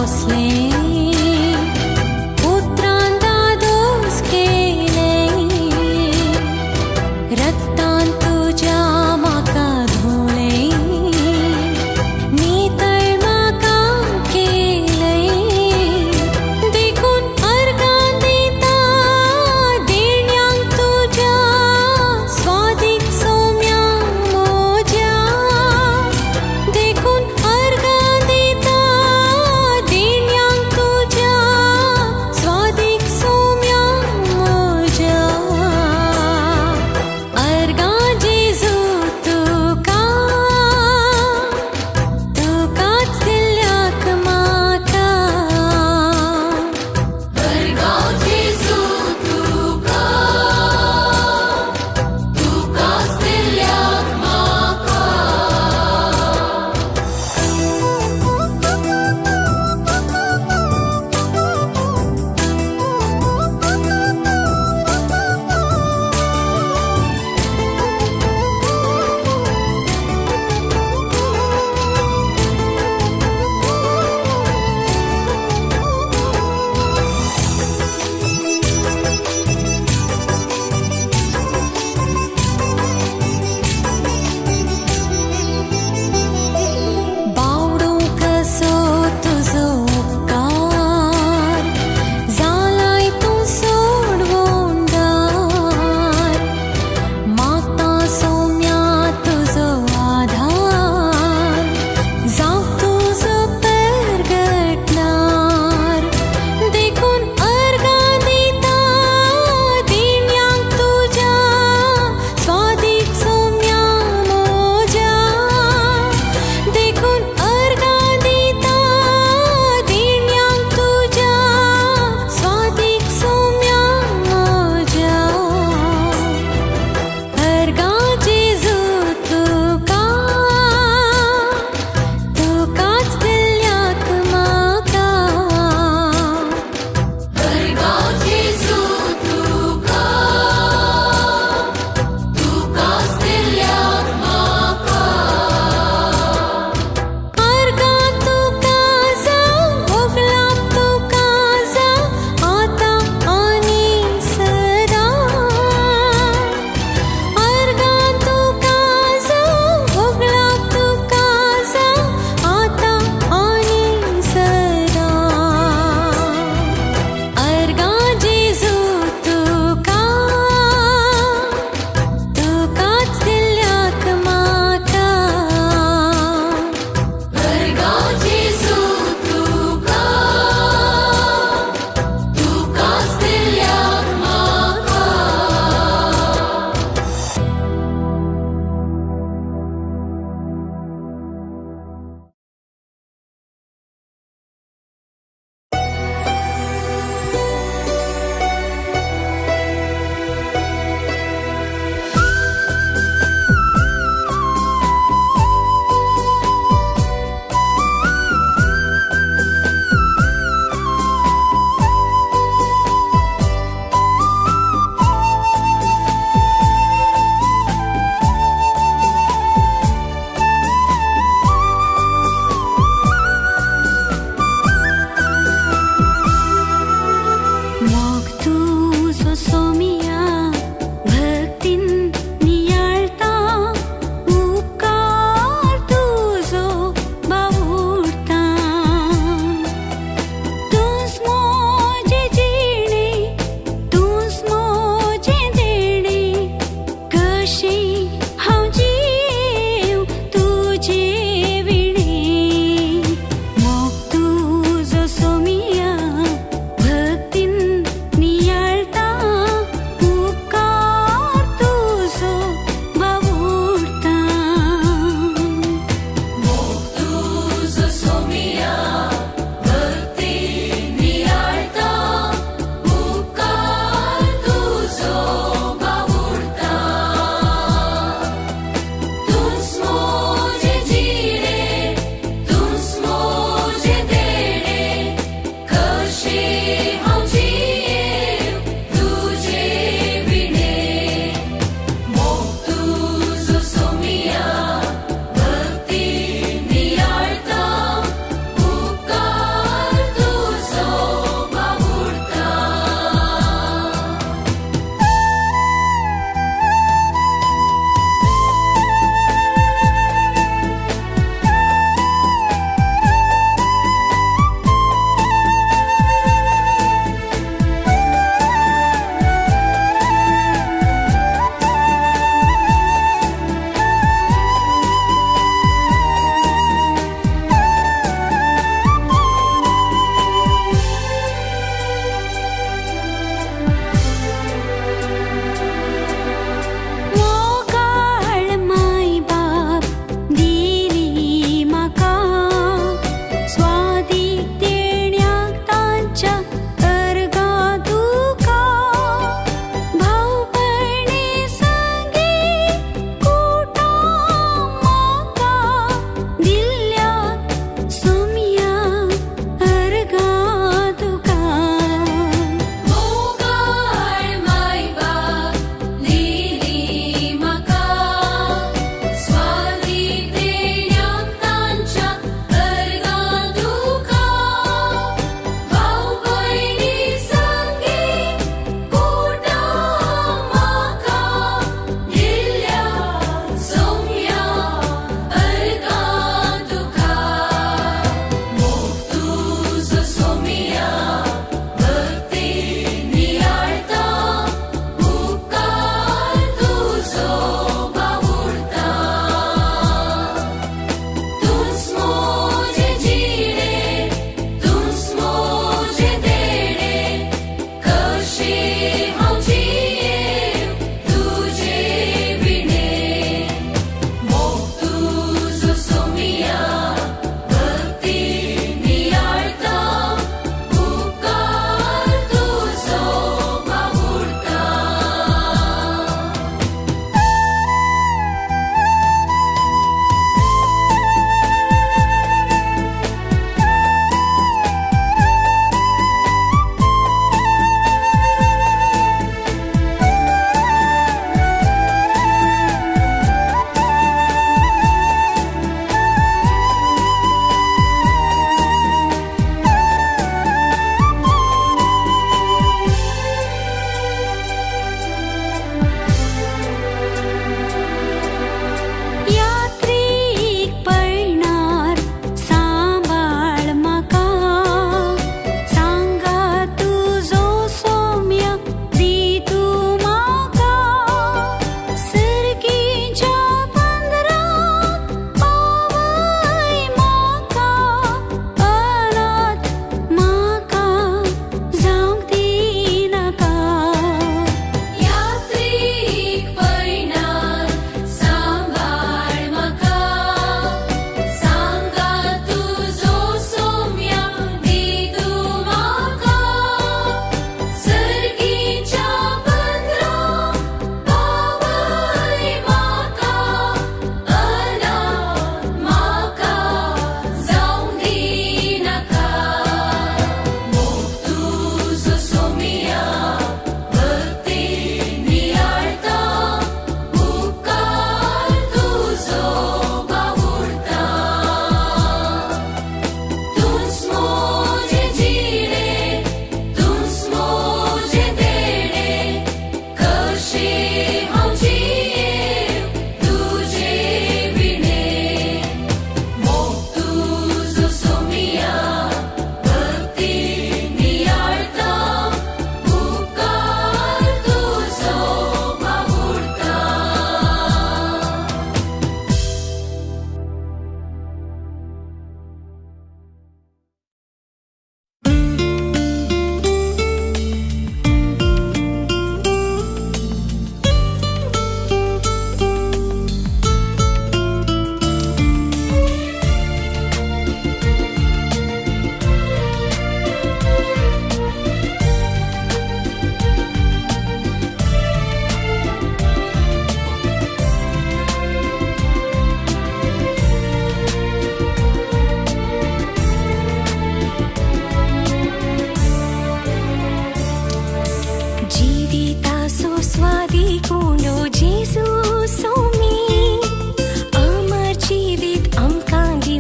सोसलें, उतरान दादोस केलें, रक्तान तुज्या म्हाका धुलें, नितळ म्हाका केलें, देखून अर्गां दिता देण्यांक तुज्या, स्वादीक सोम्या म्हज्या, देखून अर्गां दिता देण्यांक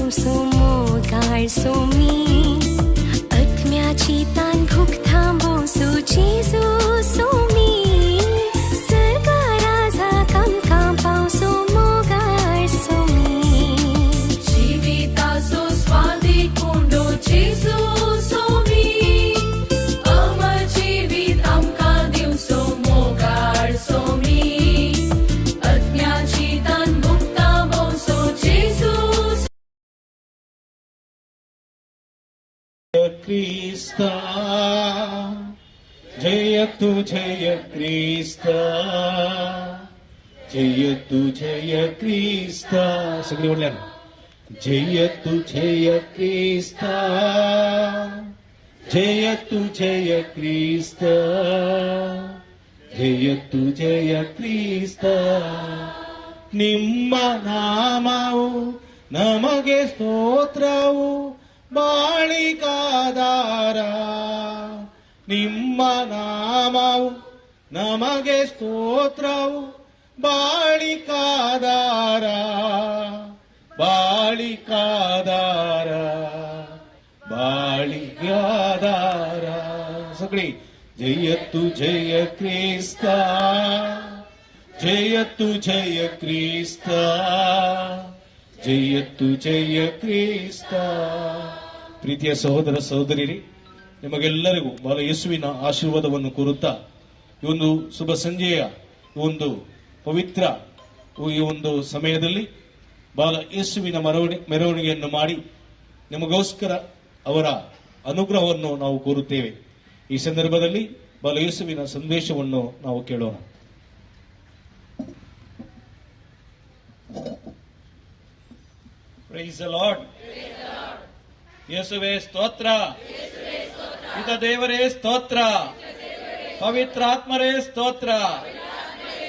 दिवसो मोगाळ सोमी आत्म्याची तान भूक थांबोवसो जेजू सोमी सर्गा राजा आमकां पावसो मोगाळ सोमी जिविताचो स्वादी कोंडो जेजू सोमी अमर जिवीत आमकां दिवसो मोगाळ सोमी आत्म्याची तान भूक थांबोवसो जेजू. क्रिस्ता जय तू जय क्रिस्ता जय तू जय क्रिस्ता. सगळी म्हणल्या जय तू जय क्रिस्ता जय तू जय क्रिस्ता ಜಯ ತು ಜಯ ಕ್ರಿಸ್ತ. ನಿಮ್ಮ ನಾಮವು ನಮಗೆ ಸ್ತೋತ್ರವು ಬಾಳಿಕಾದಾರ. ನಿಮ್ಮ ನಾಮವು ನಮಗೆ ಸ್ತೋತ್ರವು ಬಾಳಿಕಾದಾರ ಬಾಳಿಕಾದಾರ ಬಾಳಿಗಾದಾರ. ಸಗಳಿ ಜಯ ತು ಜಯ ಕ್ರಿಸ್ತ ಜಯ ತು ಜಯ ಕ್ರಿಸ್ತ ಜಯ ತು ಜಯ ಕ್ರಿಸ್ತ. ಪ್ರೀತಿಯ ಸಹೋದರ ಸಹೋದರಿಯರೇ, ನಿಮಗೆಲ್ಲರಿಗೂ ಬಾಲ ಯೇಸುವಿನ ಆಶೀರ್ವಾದವನ್ನು ಕೋರುತ್ತಾ ಈ ಒಂದು ಶುಭ ಸಂಜೆಯ ಒಂದು ಪವಿತ್ರ ಈ ಒಂದು ಸಮಯದಲ್ಲಿ ಬಾಲ ಯೇಸುವಿನ ಮೆರವಣಿಗೆಯನ್ನು ಮಾಡಿ ನಿಮಗೋಸ್ಕರ ಅವರ ಅನುಗ್ರಹವನ್ನು ನಾವು ಕೋರುತ್ತೇವೆ. ಈ ಸಂದರ್ಭದಲ್ಲಿ ಬಾಲ ಯೇಸುವಿನ ಸಂದೇಶವನ್ನು ನಾವು ಕೇಳೋಣ. Praise the Lord. ಯೇಸುವೇ ಸ್ತೋತ್ರ, ಪಿತ ದೇವರೇ ಸ್ತೋತ್ರ, ಪವಿತ್ರಾತ್ಮರೇ ಸ್ತೋತ್ರ,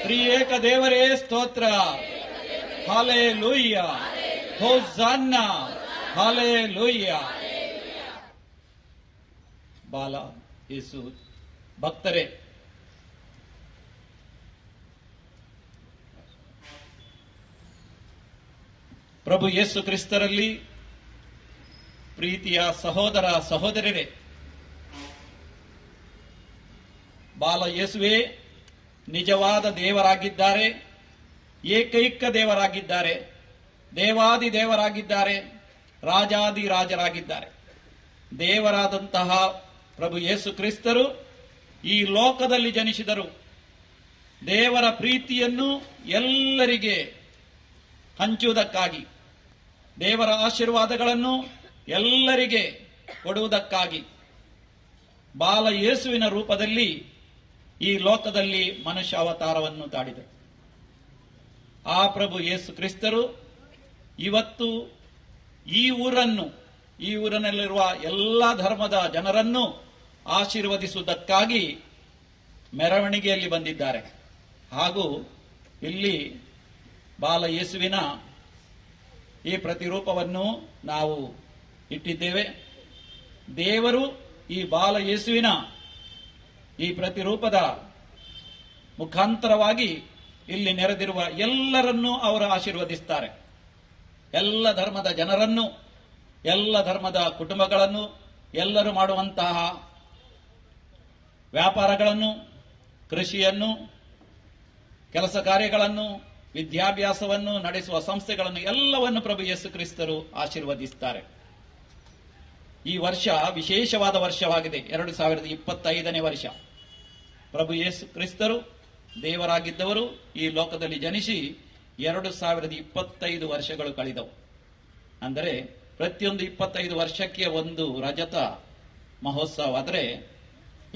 ತ್ರಿಯೇಕ ದೇವರೇ ಸ್ತೋತ್ರ. Hallelujah, hosanna, hallelujah. ಬಾಲ ಯೇಸು ಭಕ್ತರೇ, ಪ್ರಭು ಯೇಸು ಕ್ರಿಸ್ತರಲ್ಲಿ ಪ್ರೀತಿಯ ಸಹೋದರ ಸಹೋದರರೇ, ಬಾಲ ಯೇಸುವೇ ನಿಜವಾದ ದೇವರಾಗಿದ್ದಾರೆ, ಏಕೈಕ ದೇವರಾಗಿದ್ದಾರೆ, ದೇವಾದಿ ದೇವರಾಗಿದ್ದಾರೆ, ರಾಜಾದಿ ರಾಜರಾಗಿದ್ದಾರೆ. ದೇವರಾದಂತಹ ಪ್ರಭು ಯೇಸು ಕ್ರಿಸ್ತರು ಈ ಲೋಕದಲ್ಲಿ ಜನಿಸಿದರು. ದೇವರ ಪ್ರೀತಿಯನ್ನು ಎಲ್ಲರಿಗೆ ಹಂಚುವುದಕ್ಕಾಗಿ, ದೇವರ ಆಶೀರ್ವಾದಗಳನ್ನು ಎಲ್ಲರಿಗೆ ಕೊಡುವುದಕ್ಕಾಗಿ ಬಾಲ ಯೇಸುವಿನ ರೂಪದಲ್ಲಿ ಈ ಲೋಕದಲ್ಲಿ ಮನುಷ್ಯ ಅವತಾರವನ್ನು ತಾಡಿದರು. ಆ ಪ್ರಭು ಯೇಸು ಕ್ರಿಸ್ತರು ಇವತ್ತು ಈ ಊರಿನಲ್ಲಿರುವ ಎಲ್ಲ ಧರ್ಮದ ಜನರನ್ನು ಆಶೀರ್ವದಿಸುವುದಕ್ಕಾಗಿ ಮೆರವಣಿಗೆಯಲ್ಲಿ ಬಂದಿದ್ದಾರೆ. ಹಾಗೂ ಇಲ್ಲಿ ಬಾಲ ಯೇಸುವಿನ ಈ ಪ್ರತಿರೂಪವನ್ನು ನಾವು ಇಟ್ಟಿದ್ದೇವೆ. ದೇವರು ಈ ಬಾಲ ಯೇಸುವಿನ ಈ ಪ್ರತಿರೂಪದ ಮುಖಾಂತರವಾಗಿ ಇಲ್ಲಿ ನೆರೆದಿರುವ ಎಲ್ಲರನ್ನೂ ಅವರು ಆಶೀರ್ವದಿಸ್ತಾರೆ. ಎಲ್ಲ ಧರ್ಮದ ಜನರನ್ನು, ಎಲ್ಲ ಧರ್ಮದ ಕುಟುಂಬಗಳನ್ನು, ಎಲ್ಲರೂ ಮಾಡುವಂತಹ ವ್ಯಾಪಾರಗಳನ್ನು, ಕೃಷಿಯನ್ನು, ಕೆಲಸ ಕಾರ್ಯಗಳನ್ನು, ವಿದ್ಯಾಭ್ಯಾಸವನ್ನು ನಡೆಸುವ ಸಂಸ್ಥೆಗಳನ್ನು ಎಲ್ಲವನ್ನು ಪ್ರಭು ಯೇಸು ಕ್ರಿಸ್ತರು ಆಶೀರ್ವದಿಸ್ತಾರೆ. ಈ ವರ್ಷ ವಿಶೇಷವಾದ ವರ್ಷವಾಗಿದೆ, 2025ನೇ ವರ್ಷ. ಪ್ರಭು ಯೇಸು ಕ್ರಿಸ್ತರು ದೇವರಾಗಿದ್ದವರು ಈ ಲೋಕದಲ್ಲಿ ಜನಿಸಿ 2025 ವರ್ಷಗಳು ಕಳೆದವು. ಅಂದರೆ ಪ್ರತಿಯೊಂದು 25 ವರ್ಷಕ್ಕೆ ಒಂದು ರಜತ ಮಹೋತ್ಸವ, ಆದರೆ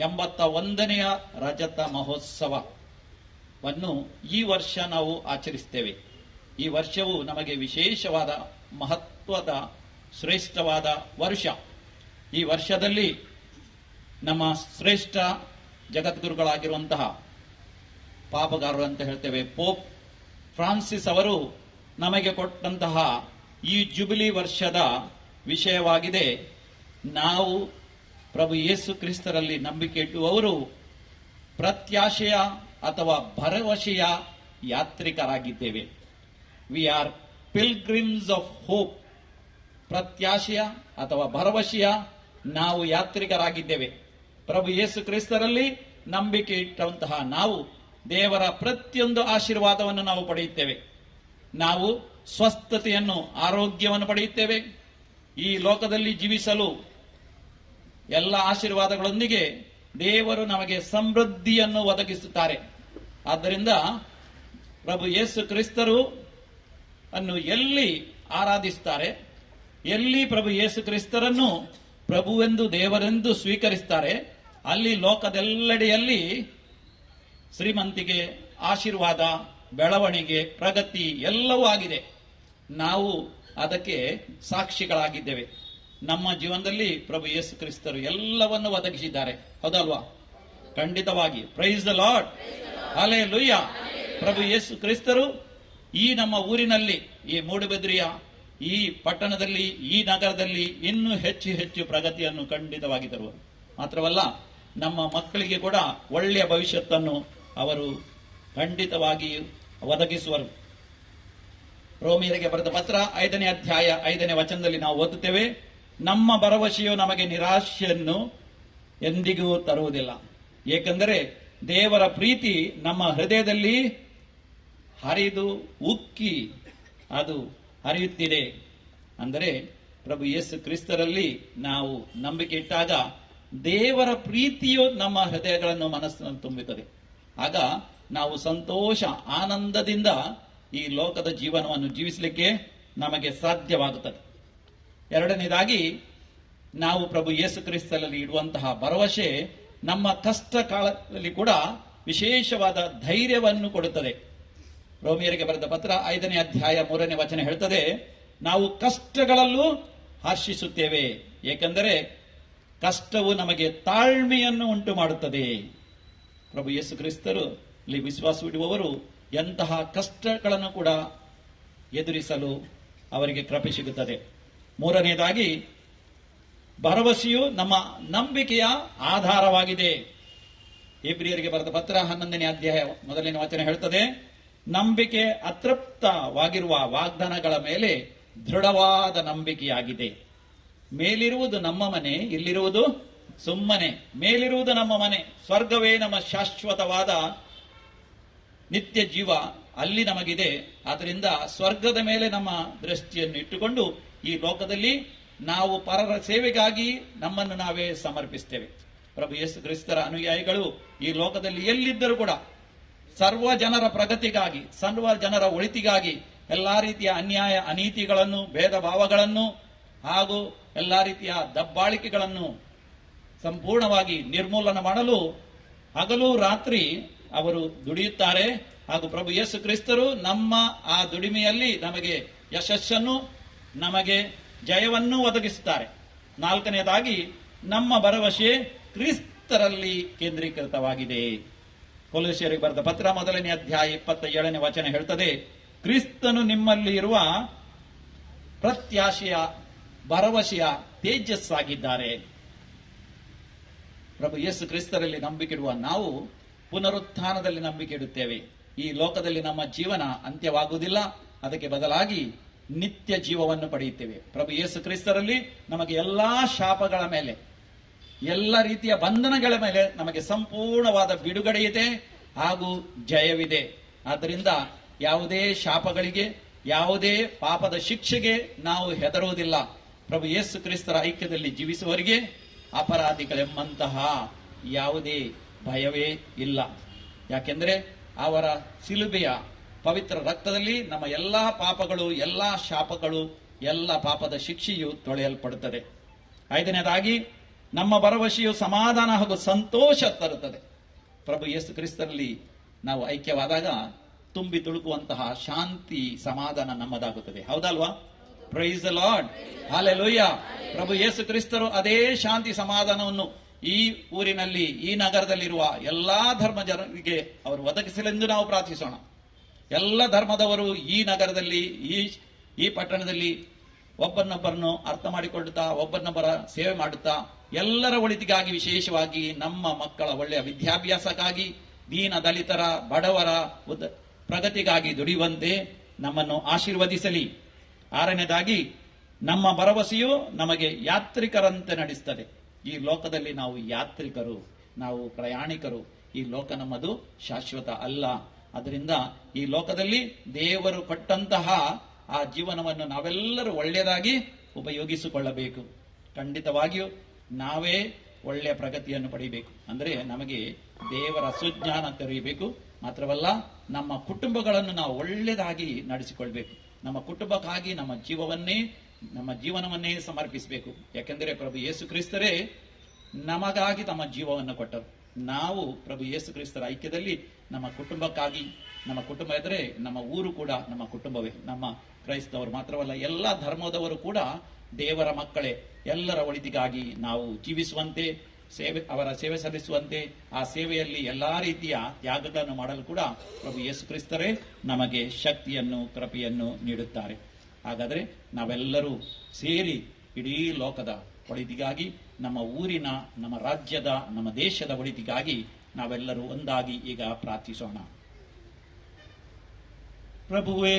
81ನೆಯ ರಜತ ಮಹೋತ್ಸವವನ್ನು ಈ ವರ್ಷ ನಾವು ಆಚರಿಸ್ತೇವೆ. ಈ ವರ್ಷವು ನಮಗೆ ವಿಶೇಷವಾದ ಮಹತ್ವದ ಶ್ರೇಷ್ಠವಾದ ವರ್ಷ. ಈ ವರ್ಷದಲ್ಲಿ ನಮ್ಮ ಶ್ರೇಷ್ಠ ಜಗದ್ಗುರುಗಳಾಗಿರುವಂತಹ ಪಾಪಗಾರರು ಅಂತ ಹೇಳ್ತೇವೆ, ಪೋಪ್ ಫ್ರಾನ್ಸಿಸ್ ಅವರು ನಮಗೆ ಕೊಟ್ಟಂತಹ ಈ ಜುಬಿಲಿ ವರ್ಷದ ವಿಷಯವಾಗಿದೆ. ನಾವು ಪ್ರಭು ಯೇಸು ಕ್ರಿಸ್ತರಲ್ಲಿ ನಂಬಿಕೆ ಇಟ್ಟುವವರು ಪ್ರತ್ಯಾಶೆಯ ಅಥವಾ ಭರವಸೆಯ ಯಾತ್ರಿಕರಾಗಿದ್ದೇವೆ. We are pilgrims of hope. ಪ್ರತ್ಯಾಶೆಯ ಅಥವಾ ಭರವಸೆಯ ನಾವು ಯಾತ್ರಿಕರಾಗಿದ್ದೇವೆ. ಪ್ರಭು ಯೇಸು ಕ್ರಿಸ್ತರಲ್ಲಿ ನಂಬಿಕೆ ಇಟ್ಟಂತಹ ನಾವು ದೇವರ ಪ್ರತಿಯೊಂದು ಆಶೀರ್ವಾದವನ್ನು ನಾವು ಪಡೆಯುತ್ತೇವೆ. ನಾವು ಸ್ವಸ್ಥತೆಯನ್ನು, ಆರೋಗ್ಯವನ್ನು ಪಡೆಯುತ್ತೇವೆ. ಈ ಲೋಕದಲ್ಲಿ ಜೀವಿಸಲು ಎಲ್ಲ ಆಶೀರ್ವಾದಗಳೊಂದಿಗೆ ದೇವರು ನಮಗೆ ಸಮೃದ್ಧಿಯನ್ನು ಒದಗಿಸುತ್ತಾರೆ. ಆದ್ದರಿಂದ ಪ್ರಭು ಯೇಸು ಕ್ರಿಸ್ತರು ಅನ್ನು ಎಲ್ಲಿ ಆರಾಧಿಸುತ್ತಾರೆ, ಎಲ್ಲಿ ಪ್ರಭು ಯೇಸು ಕ್ರಿಸ್ತರನ್ನು ಪ್ರಭುವೆಂದು ದೇವರೆಂದು ಸ್ವೀಕರಿಸುತ್ತಾರೆ, ಅಲ್ಲಿ ಲೋಕದೆಲ್ಲೆಡೆಯಲ್ಲಿ ಶ್ರೀಮಂತಿಗೆ, ಆಶೀರ್ವಾದ, ಬೆಳವಣಿಗೆ, ಪ್ರಗತಿ ಎಲ್ಲವೂ ಆಗಿದೆ. ನಾವು ಅದಕ್ಕೆ ಸಾಕ್ಷಿಗಳಾಗಿದ್ದೇವೆ. ನಮ್ಮ ಜೀವನದಲ್ಲಿ ಪ್ರಭು ಯೇಸು ಕ್ರಿಸ್ತರು ಎಲ್ಲವನ್ನು ಒದಗಿಸಿದ್ದಾರೆ, ಹೌದಲ್ವಾ? ಖಂಡಿತವಾಗಿ. Praise the lord, hallelujah. ಪ್ರಭು ಯೇಸು ಕ್ರಿಸ್ತರು ಈ ನಮ್ಮ ಊರಿನಲ್ಲಿ, ಈ ಮೂಡುಬಿದ್ರಿಯ ಈ ಪಟ್ಟಣದಲ್ಲಿ, ಈ ನಗರದಲ್ಲಿ ಇನ್ನೂ ಹೆಚ್ಚು ಹೆಚ್ಚು ಪ್ರಗತಿಯನ್ನು ಖಂಡಿತವಾಗಿ ತರುವರು. ಮಾತ್ರವಲ್ಲ, ನಮ್ಮ ಮಕ್ಕಳಿಗೆ ಕೂಡ ಒಳ್ಳೆಯ ಭವಿಷ್ಯತ್ತನ್ನು ಅವರು ಖಂಡಿತವಾಗಿ ಒದಗಿಸುವರು. ರೋಮಿಯರಿಗೆ ಬರೆದ ಪತ್ರ 5ನೇ ಅಧ್ಯಾಯ 5ನೇ ವಚನದಲ್ಲಿ ನಾವು ಓದುತ್ತೇವೆ, ನಮ್ಮ ಭರವಸೆಯು ನಮಗೆ ನಿರಾಶೆಯನ್ನು ಎಂದಿಗೂ ತರುವುದಿಲ್ಲ, ಏಕೆಂದರೆ ದೇವರ ಪ್ರೀತಿ ನಮ್ಮ ಹೃದಯದಲ್ಲಿ ಹರಿದು ಉಕ್ಕಿ ಅದು ಹರಿಯುತ್ತಿದೆ. ಅಂದರೆ ಪ್ರಭು ಯೇಸು ಕ್ರಿಸ್ತರಲ್ಲಿ ನಾವು ನಂಬಿಕೆ ಇಟ್ಟಾಗ ದೇವರ ಪ್ರೀತಿಯು ನಮ್ಮ ಹೃದಯಗಳನ್ನು, ಮನಸ್ಸನ್ನು ತುಂಬುತ್ತದೆ. ಆಗ ನಾವು ಸಂತೋಷ, ಆನಂದದಿಂದ ಈ ಲೋಕದ ಜೀವನವನ್ನು ಜೀವಿಸಲಿಕ್ಕೆ ನಮಗೆ ಸಾಧ್ಯವಾಗುತ್ತದೆ. ಎರಡನೇದಾಗಿ, ನಾವು ಪ್ರಭು ಯೇಸು ಕ್ರಿಸ್ತರಲ್ಲಿ ಇಡುವಂತಹ ಭರವಸೆ ನಮ್ಮ ಕಷ್ಟ ಕಾಲದಲ್ಲಿ ಕೂಡ ವಿಶೇಷವಾದ ಧೈರ್ಯವನ್ನು ಕೊಡುತ್ತದೆ. ರೋಮಿಯರಿಗೆ ಬರೆದ ಪತ್ರ 5ನೇ ಅಧ್ಯಾಯ 3ನೇ ವಚನ ಹೇಳ್ತದೆ, ನಾವು ಕಷ್ಟಗಳಲ್ಲೂ ಹರ್ಷಿಸುತ್ತೇವೆ, ಏಕೆಂದರೆ ಕಷ್ಟವು ನಮಗೆ ತಾಳ್ಮೆಯನ್ನು ಉಂಟು ಮಾಡುತ್ತದೆ. ಪ್ರಭು ಯೇಸು ಕ್ರಿಸ್ತರು ಇಲ್ಲಿ ವಿಶ್ವಾಸವಿಡುವವರು ಎಂತಹ ಕಷ್ಟಗಳನ್ನು ಕೂಡ ಎದುರಿಸಲು ಅವರಿಗೆ ಕೃಪೆ ಸಿಗುತ್ತದೆ. ಮೂರನೇದಾಗಿ, ಭರವಸೆಯು ನಮ್ಮ ನಂಬಿಕೆಯ ಆಧಾರವಾಗಿದೆ. ಹೇಬ್ರಿಯರಿಗೆ ಬರೆದ ಪತ್ರ 11ನೇ ಅಧ್ಯಾಯ 1ನೇ ವಚನ ಹೇಳ್ತದೆ, ನಂಬಿಕೆ ಅತೃಪ್ತವಾಗಿರುವ ವಾಗ್ದಾನಗಳ ಮೇಲೆ ದೃಢವಾದ ನಂಬಿಕೆಯಾಗಿದೆ. ಮೇಲಿರುವುದು ನಮ್ಮ ಮನೆ, ಇಲ್ಲಿರುವುದು ಸುಮ್ಮನೆ. ಮೇಲಿರುವುದು ನಮ್ಮ ಮನೆ, ಸ್ವರ್ಗವೇ ನಮ್ಮ ಶಾಶ್ವತವಾದ ನಿತ್ಯ ಜೀವ ಅಲ್ಲಿ ನಮಗಿದೆ. ಆದ್ದರಿಂದ ಸ್ವರ್ಗದ ಮೇಲೆ ನಮ್ಮ ದೃಷ್ಟಿಯನ್ನು ಇಟ್ಟುಕೊಂಡು ಈ ಲೋಕದಲ್ಲಿ ನಾವು ಪರರ ಸೇವೆಗಾಗಿ ನಮ್ಮನ್ನು ನಾವೇ ಸಮರ್ಪಿಸ್ತೇವೆ. ಪ್ರಭು ಯೇಸು ಕ್ರಿಸ್ತರ ಅನುಯಾಯಿಗಳು ಈ ಲೋಕದಲ್ಲಿ ಎಲ್ಲಿದ್ದರೂ ಕೂಡ ಸರ್ವ ಜನರ ಪ್ರಗತಿಗಾಗಿ, ಸರ್ವ ಜನರ ಒಳಿತಿಗಾಗಿ ಎಲ್ಲಾ ರೀತಿಯ ಅನ್ಯಾಯ ಅನೀತಿಗಳನ್ನು, ಭೇದ ಭಾವಗಳನ್ನು ಹಾಗೂ ಎಲ್ಲಾ ರೀತಿಯ ದಬ್ಬಾಳಿಕೆಗಳನ್ನು ಸಂಪೂರ್ಣವಾಗಿ ನಿರ್ಮೂಲನ ಮಾಡಲು ಹಗಲು ರಾತ್ರಿ ಅವರು ದುಡಿಯುತ್ತಾರೆ. ಹಾಗೂ ಪ್ರಭು ಯೇಸು ಕ್ರಿಸ್ತರು ನಮ್ಮ ಆ ದುಡಿಮೆಯಲ್ಲಿ ನಮಗೆ ಯಶಸ್ಸನ್ನು, ನಮಗೆ ಜಯವನ್ನು ಒದಗಿಸುತ್ತಾರೆ. ನಾಲ್ಕನೆಯದಾಗಿ, ನಮ್ಮ ಭರವಸೆ ಕ್ರಿಸ್ತರಲ್ಲಿ ಕೇಂದ್ರೀಕೃತವಾಗಿದೆ. ಕೊಲೊಸ್ಸೆಯರಿಗೆ ಬರೆದ ಪತ್ರ 1ನೇ ಅಧ್ಯಾಯ 27ನೇ ವಚನ ಹೇಳ್ತದೆ, ಕ್ರಿಸ್ತನು ನಿಮ್ಮಲ್ಲಿ ಇರುವ ಪ್ರತ್ಯಾಶೆಯ ಭರವಸೆಯ ತೇಜಸ್ಸಾಗಿದ್ದಾರೆ. ಪ್ರಭು ಯೇಸು ಕ್ರಿಸ್ತರಲ್ಲಿ ನಂಬಿಕೆ ಇಡುವ ನಾವು ಪುನರುತ್ಥಾನದಲ್ಲಿ ನಂಬಿಕೆ ಇಡುತ್ತೇವೆ. ಈ ಲೋಕದಲ್ಲಿ ನಮ್ಮ ಜೀವನ ಅಂತ್ಯವಾಗುವುದಿಲ್ಲ, ಅದಕ್ಕೆ ಬದಲಾಗಿ ನಿತ್ಯ ಜೀವವನ್ನು ಪಡೆಯುತ್ತೇವೆ. ಪ್ರಭು ಯೇಸು ಕ್ರಿಸ್ತರಲ್ಲಿ ನಮಗೆ ಎಲ್ಲಾ ಶಾಪಗಳ ಮೇಲೆ, ಎಲ್ಲ ರೀತಿಯ ಬಂಧನಗಳ ಮೇಲೆ ನಮಗೆ ಸಂಪೂರ್ಣವಾದ ಬಿಡುಗಡೆ ಇದೆ ಹಾಗೂ ಜಯವಿದೆ. ಆದ್ದರಿಂದ ಯಾವುದೇ ಶಾಪಗಳಿಗೆ, ಯಾವುದೇ ಪಾಪದ ಶಿಕ್ಷೆಗೆ ನಾವು ಹೆದರುವುದಿಲ್ಲ. ಪ್ರಭು ಯೇಸು ಕ್ರಿಸ್ತರ ಐಕ್ಯದಲ್ಲಿ ಜೀವಿಸುವವರಿಗೆ ಅಪರಾಧಿಗಳೆಂಬಂತಹ ಯಾವುದೇ ಭಯವೇ ಇಲ್ಲ. ಯಾಕೆಂದರೆ ಅವರ ಶಿಲುಬೆಯ ಪವಿತ್ರ ರಕ್ತದಲ್ಲಿ ನಮ್ಮ ಎಲ್ಲಾ ಪಾಪಗಳು, ಎಲ್ಲಾ ಶಾಪಗಳು, ಎಲ್ಲ ಪಾಪದ ಶಿಕ್ಷೆಯು ತೊಳೆಯಲ್ಪಡುತ್ತದೆ. ಐದನೇದಾಗಿ, ನಮ್ಮ ಭರವಸೆಯು ಸಮಾಧಾನ ಹಾಗೂ ಸಂತೋಷ ತರುತ್ತದೆ. ಪ್ರಭು ಯೇಸು ಕ್ರಿಸ್ತರಲ್ಲಿ ನಾವು ಐಕ್ಯವಾದಾಗ ತುಂಬಿ ತುಳುಕುವಂತಹ ಶಾಂತಿ, ಸಮಾಧಾನ ನಮ್ಮದಾಗುತ್ತದೆ. ಹೌದಲ್ವಾ? Praise the lord, hallelujah. ಪ್ರಭು ಯೇಸು ಕ್ರಿಸ್ತರು ಅದೇ ಶಾಂತಿ ಸಮಾಧಾನವನ್ನು ಈ ಊರಿನಲ್ಲಿ, ಈ ನಗರದಲ್ಲಿರುವ ಎಲ್ಲಾ ಧರ್ಮ ಜನರಿಗೆ ಅವರು ಒದಗಿಸಲೆಂದು ನಾವು ಪ್ರಾರ್ಥಿಸೋಣ. ಎಲ್ಲ ಧರ್ಮದವರು ಈ ನಗರದಲ್ಲಿ, ಈ ಪಟ್ಟಣದಲ್ಲಿ ಒಬ್ಬರನ್ನೊಬ್ಬರನ್ನು ಅರ್ಥ ಮಾಡಿಕೊಳ್ಳುತ್ತಾ, ಒಬ್ಬರನ್ನೊಬ್ಬರ ಸೇವೆ ಮಾಡುತ್ತಾ, ಎಲ್ಲರ ಒಳಿತಿಗಾಗಿ, ವಿಶೇಷವಾಗಿ ನಮ್ಮ ಮಕ್ಕಳ ಒಳ್ಳೆಯ ವಿದ್ಯಾಭ್ಯಾಸಕ್ಕಾಗಿ, ದೀನ ದಲಿತರ, ಬಡವರ ಪ್ರಗತಿಗಾಗಿ ದುಡಿಯುವಂತೆ ನಮ್ಮನ್ನು ಆಶೀರ್ವದಿಸಲಿ. ಆರನೇದಾಗಿ, ನಮ್ಮ ಭರವಸೆಯು ನಮಗೆ ಯಾತ್ರಿಕರಂತೆ ನಡೆಸ್ತದೆ. ಈ ಲೋಕದಲ್ಲಿ ನಾವು ಯಾತ್ರಿಕರು, ನಾವು ಪ್ರಯಾಣಿಕರು. ಈ ಲೋಕ ನಮ್ಮದು ಶಾಶ್ವತ ಅಲ್ಲ. ಅದರಿಂದ ಈ ಲೋಕದಲ್ಲಿ ದೇವರು ಕೊಟ್ಟಂತಹ ಆ ಜೀವನವನ್ನು ನಾವೆಲ್ಲರೂ ಒಳ್ಳೆಯದಾಗಿ ಉಪಯೋಗಿಸಿಕೊಳ್ಳಬೇಕು. ಖಂಡಿತವಾಗಿಯೂ ನಾವೇ ಒಳ್ಳೆಯ ಪ್ರಗತಿಯನ್ನು ಪಡೆಯಬೇಕು. ಅಂದರೆ ನಮಗೆ ದೇವರ ಸುಜ್ಞಾನ ತೆರೆಯಬೇಕು. ಮಾತ್ರವಲ್ಲ, ನಮ್ಮ ಕುಟುಂಬಗಳನ್ನು ನಾವು ಒಳ್ಳೆಯದಾಗಿ ನಡೆಸಿಕೊಳ್ಬೇಕು. ನಮ್ಮ ಕುಟುಂಬಕ್ಕಾಗಿ ನಮ್ಮ ಜೀವನವನ್ನೇ ಸಮರ್ಪಿಸಬೇಕು. ಯಾಕೆಂದರೆ ಪ್ರಭು ಯೇಸು ಕ್ರಿಸ್ತರೇ ನಮಗಾಗಿ ತಮ್ಮ ಜೀವವನ್ನು ಕೊಟ್ಟರು. ನಾವು ಪ್ರಭು ಯೇಸು ಕ್ರಿಸ್ತರ ಐಕ್ಯದಲ್ಲಿ ನಮ್ಮ ಕುಟುಂಬಕ್ಕಾಗಿ, ನಮ್ಮ ಕುಟುಂಬ ಇದ್ದರೆ ನಮ್ಮ ಊರು ಕೂಡ ನಮ್ಮ ಕುಟುಂಬವೇ. ನಮ್ಮ ಕ್ರೈಸ್ತವರು ಮಾತ್ರವಲ್ಲ, ಎಲ್ಲ ಧರ್ಮದವರು ಕೂಡ ದೇವರ ಮಕ್ಕಳೇ. ಎಲ್ಲರ ಒಳಿತಿಗಾಗಿ ನಾವು ಜೀವಿಸುವಂತೆ, ಅವರ ಸೇವೆ ಸಲ್ಲಿಸುವಂತೆ, ಆ ಸೇವೆಯಲ್ಲಿ ಎಲ್ಲಾ ರೀತಿಯ ತ್ಯಾಗಗಳನ್ನು ಮಾಡಲು ಕೂಡ ಪ್ರಭು ಯೇಸು ಕ್ರಿಸ್ತರೇ ನಮಗೆ ಶಕ್ತಿಯನ್ನು, ಕೃಪೆಯನ್ನು ನೀಡುತ್ತಾರೆ. ಹಾಗಾದರೆ ನಾವೆಲ್ಲರೂ ಸೇರಿ ಇಡೀ ಲೋಕದ ಒಳಿತಿಗಾಗಿ, ನಮ್ಮ ಊರಿನ, ನಮ್ಮ ರಾಜ್ಯದ, ನಮ್ಮ ದೇಶದ ಒಳಿತಿಗಾಗಿ ನಾವೆಲ್ಲರೂ ಒಂದಾಗಿ ಈಗ ಪ್ರಾರ್ಥಿಸೋಣ. ಪ್ರಭುವೇ,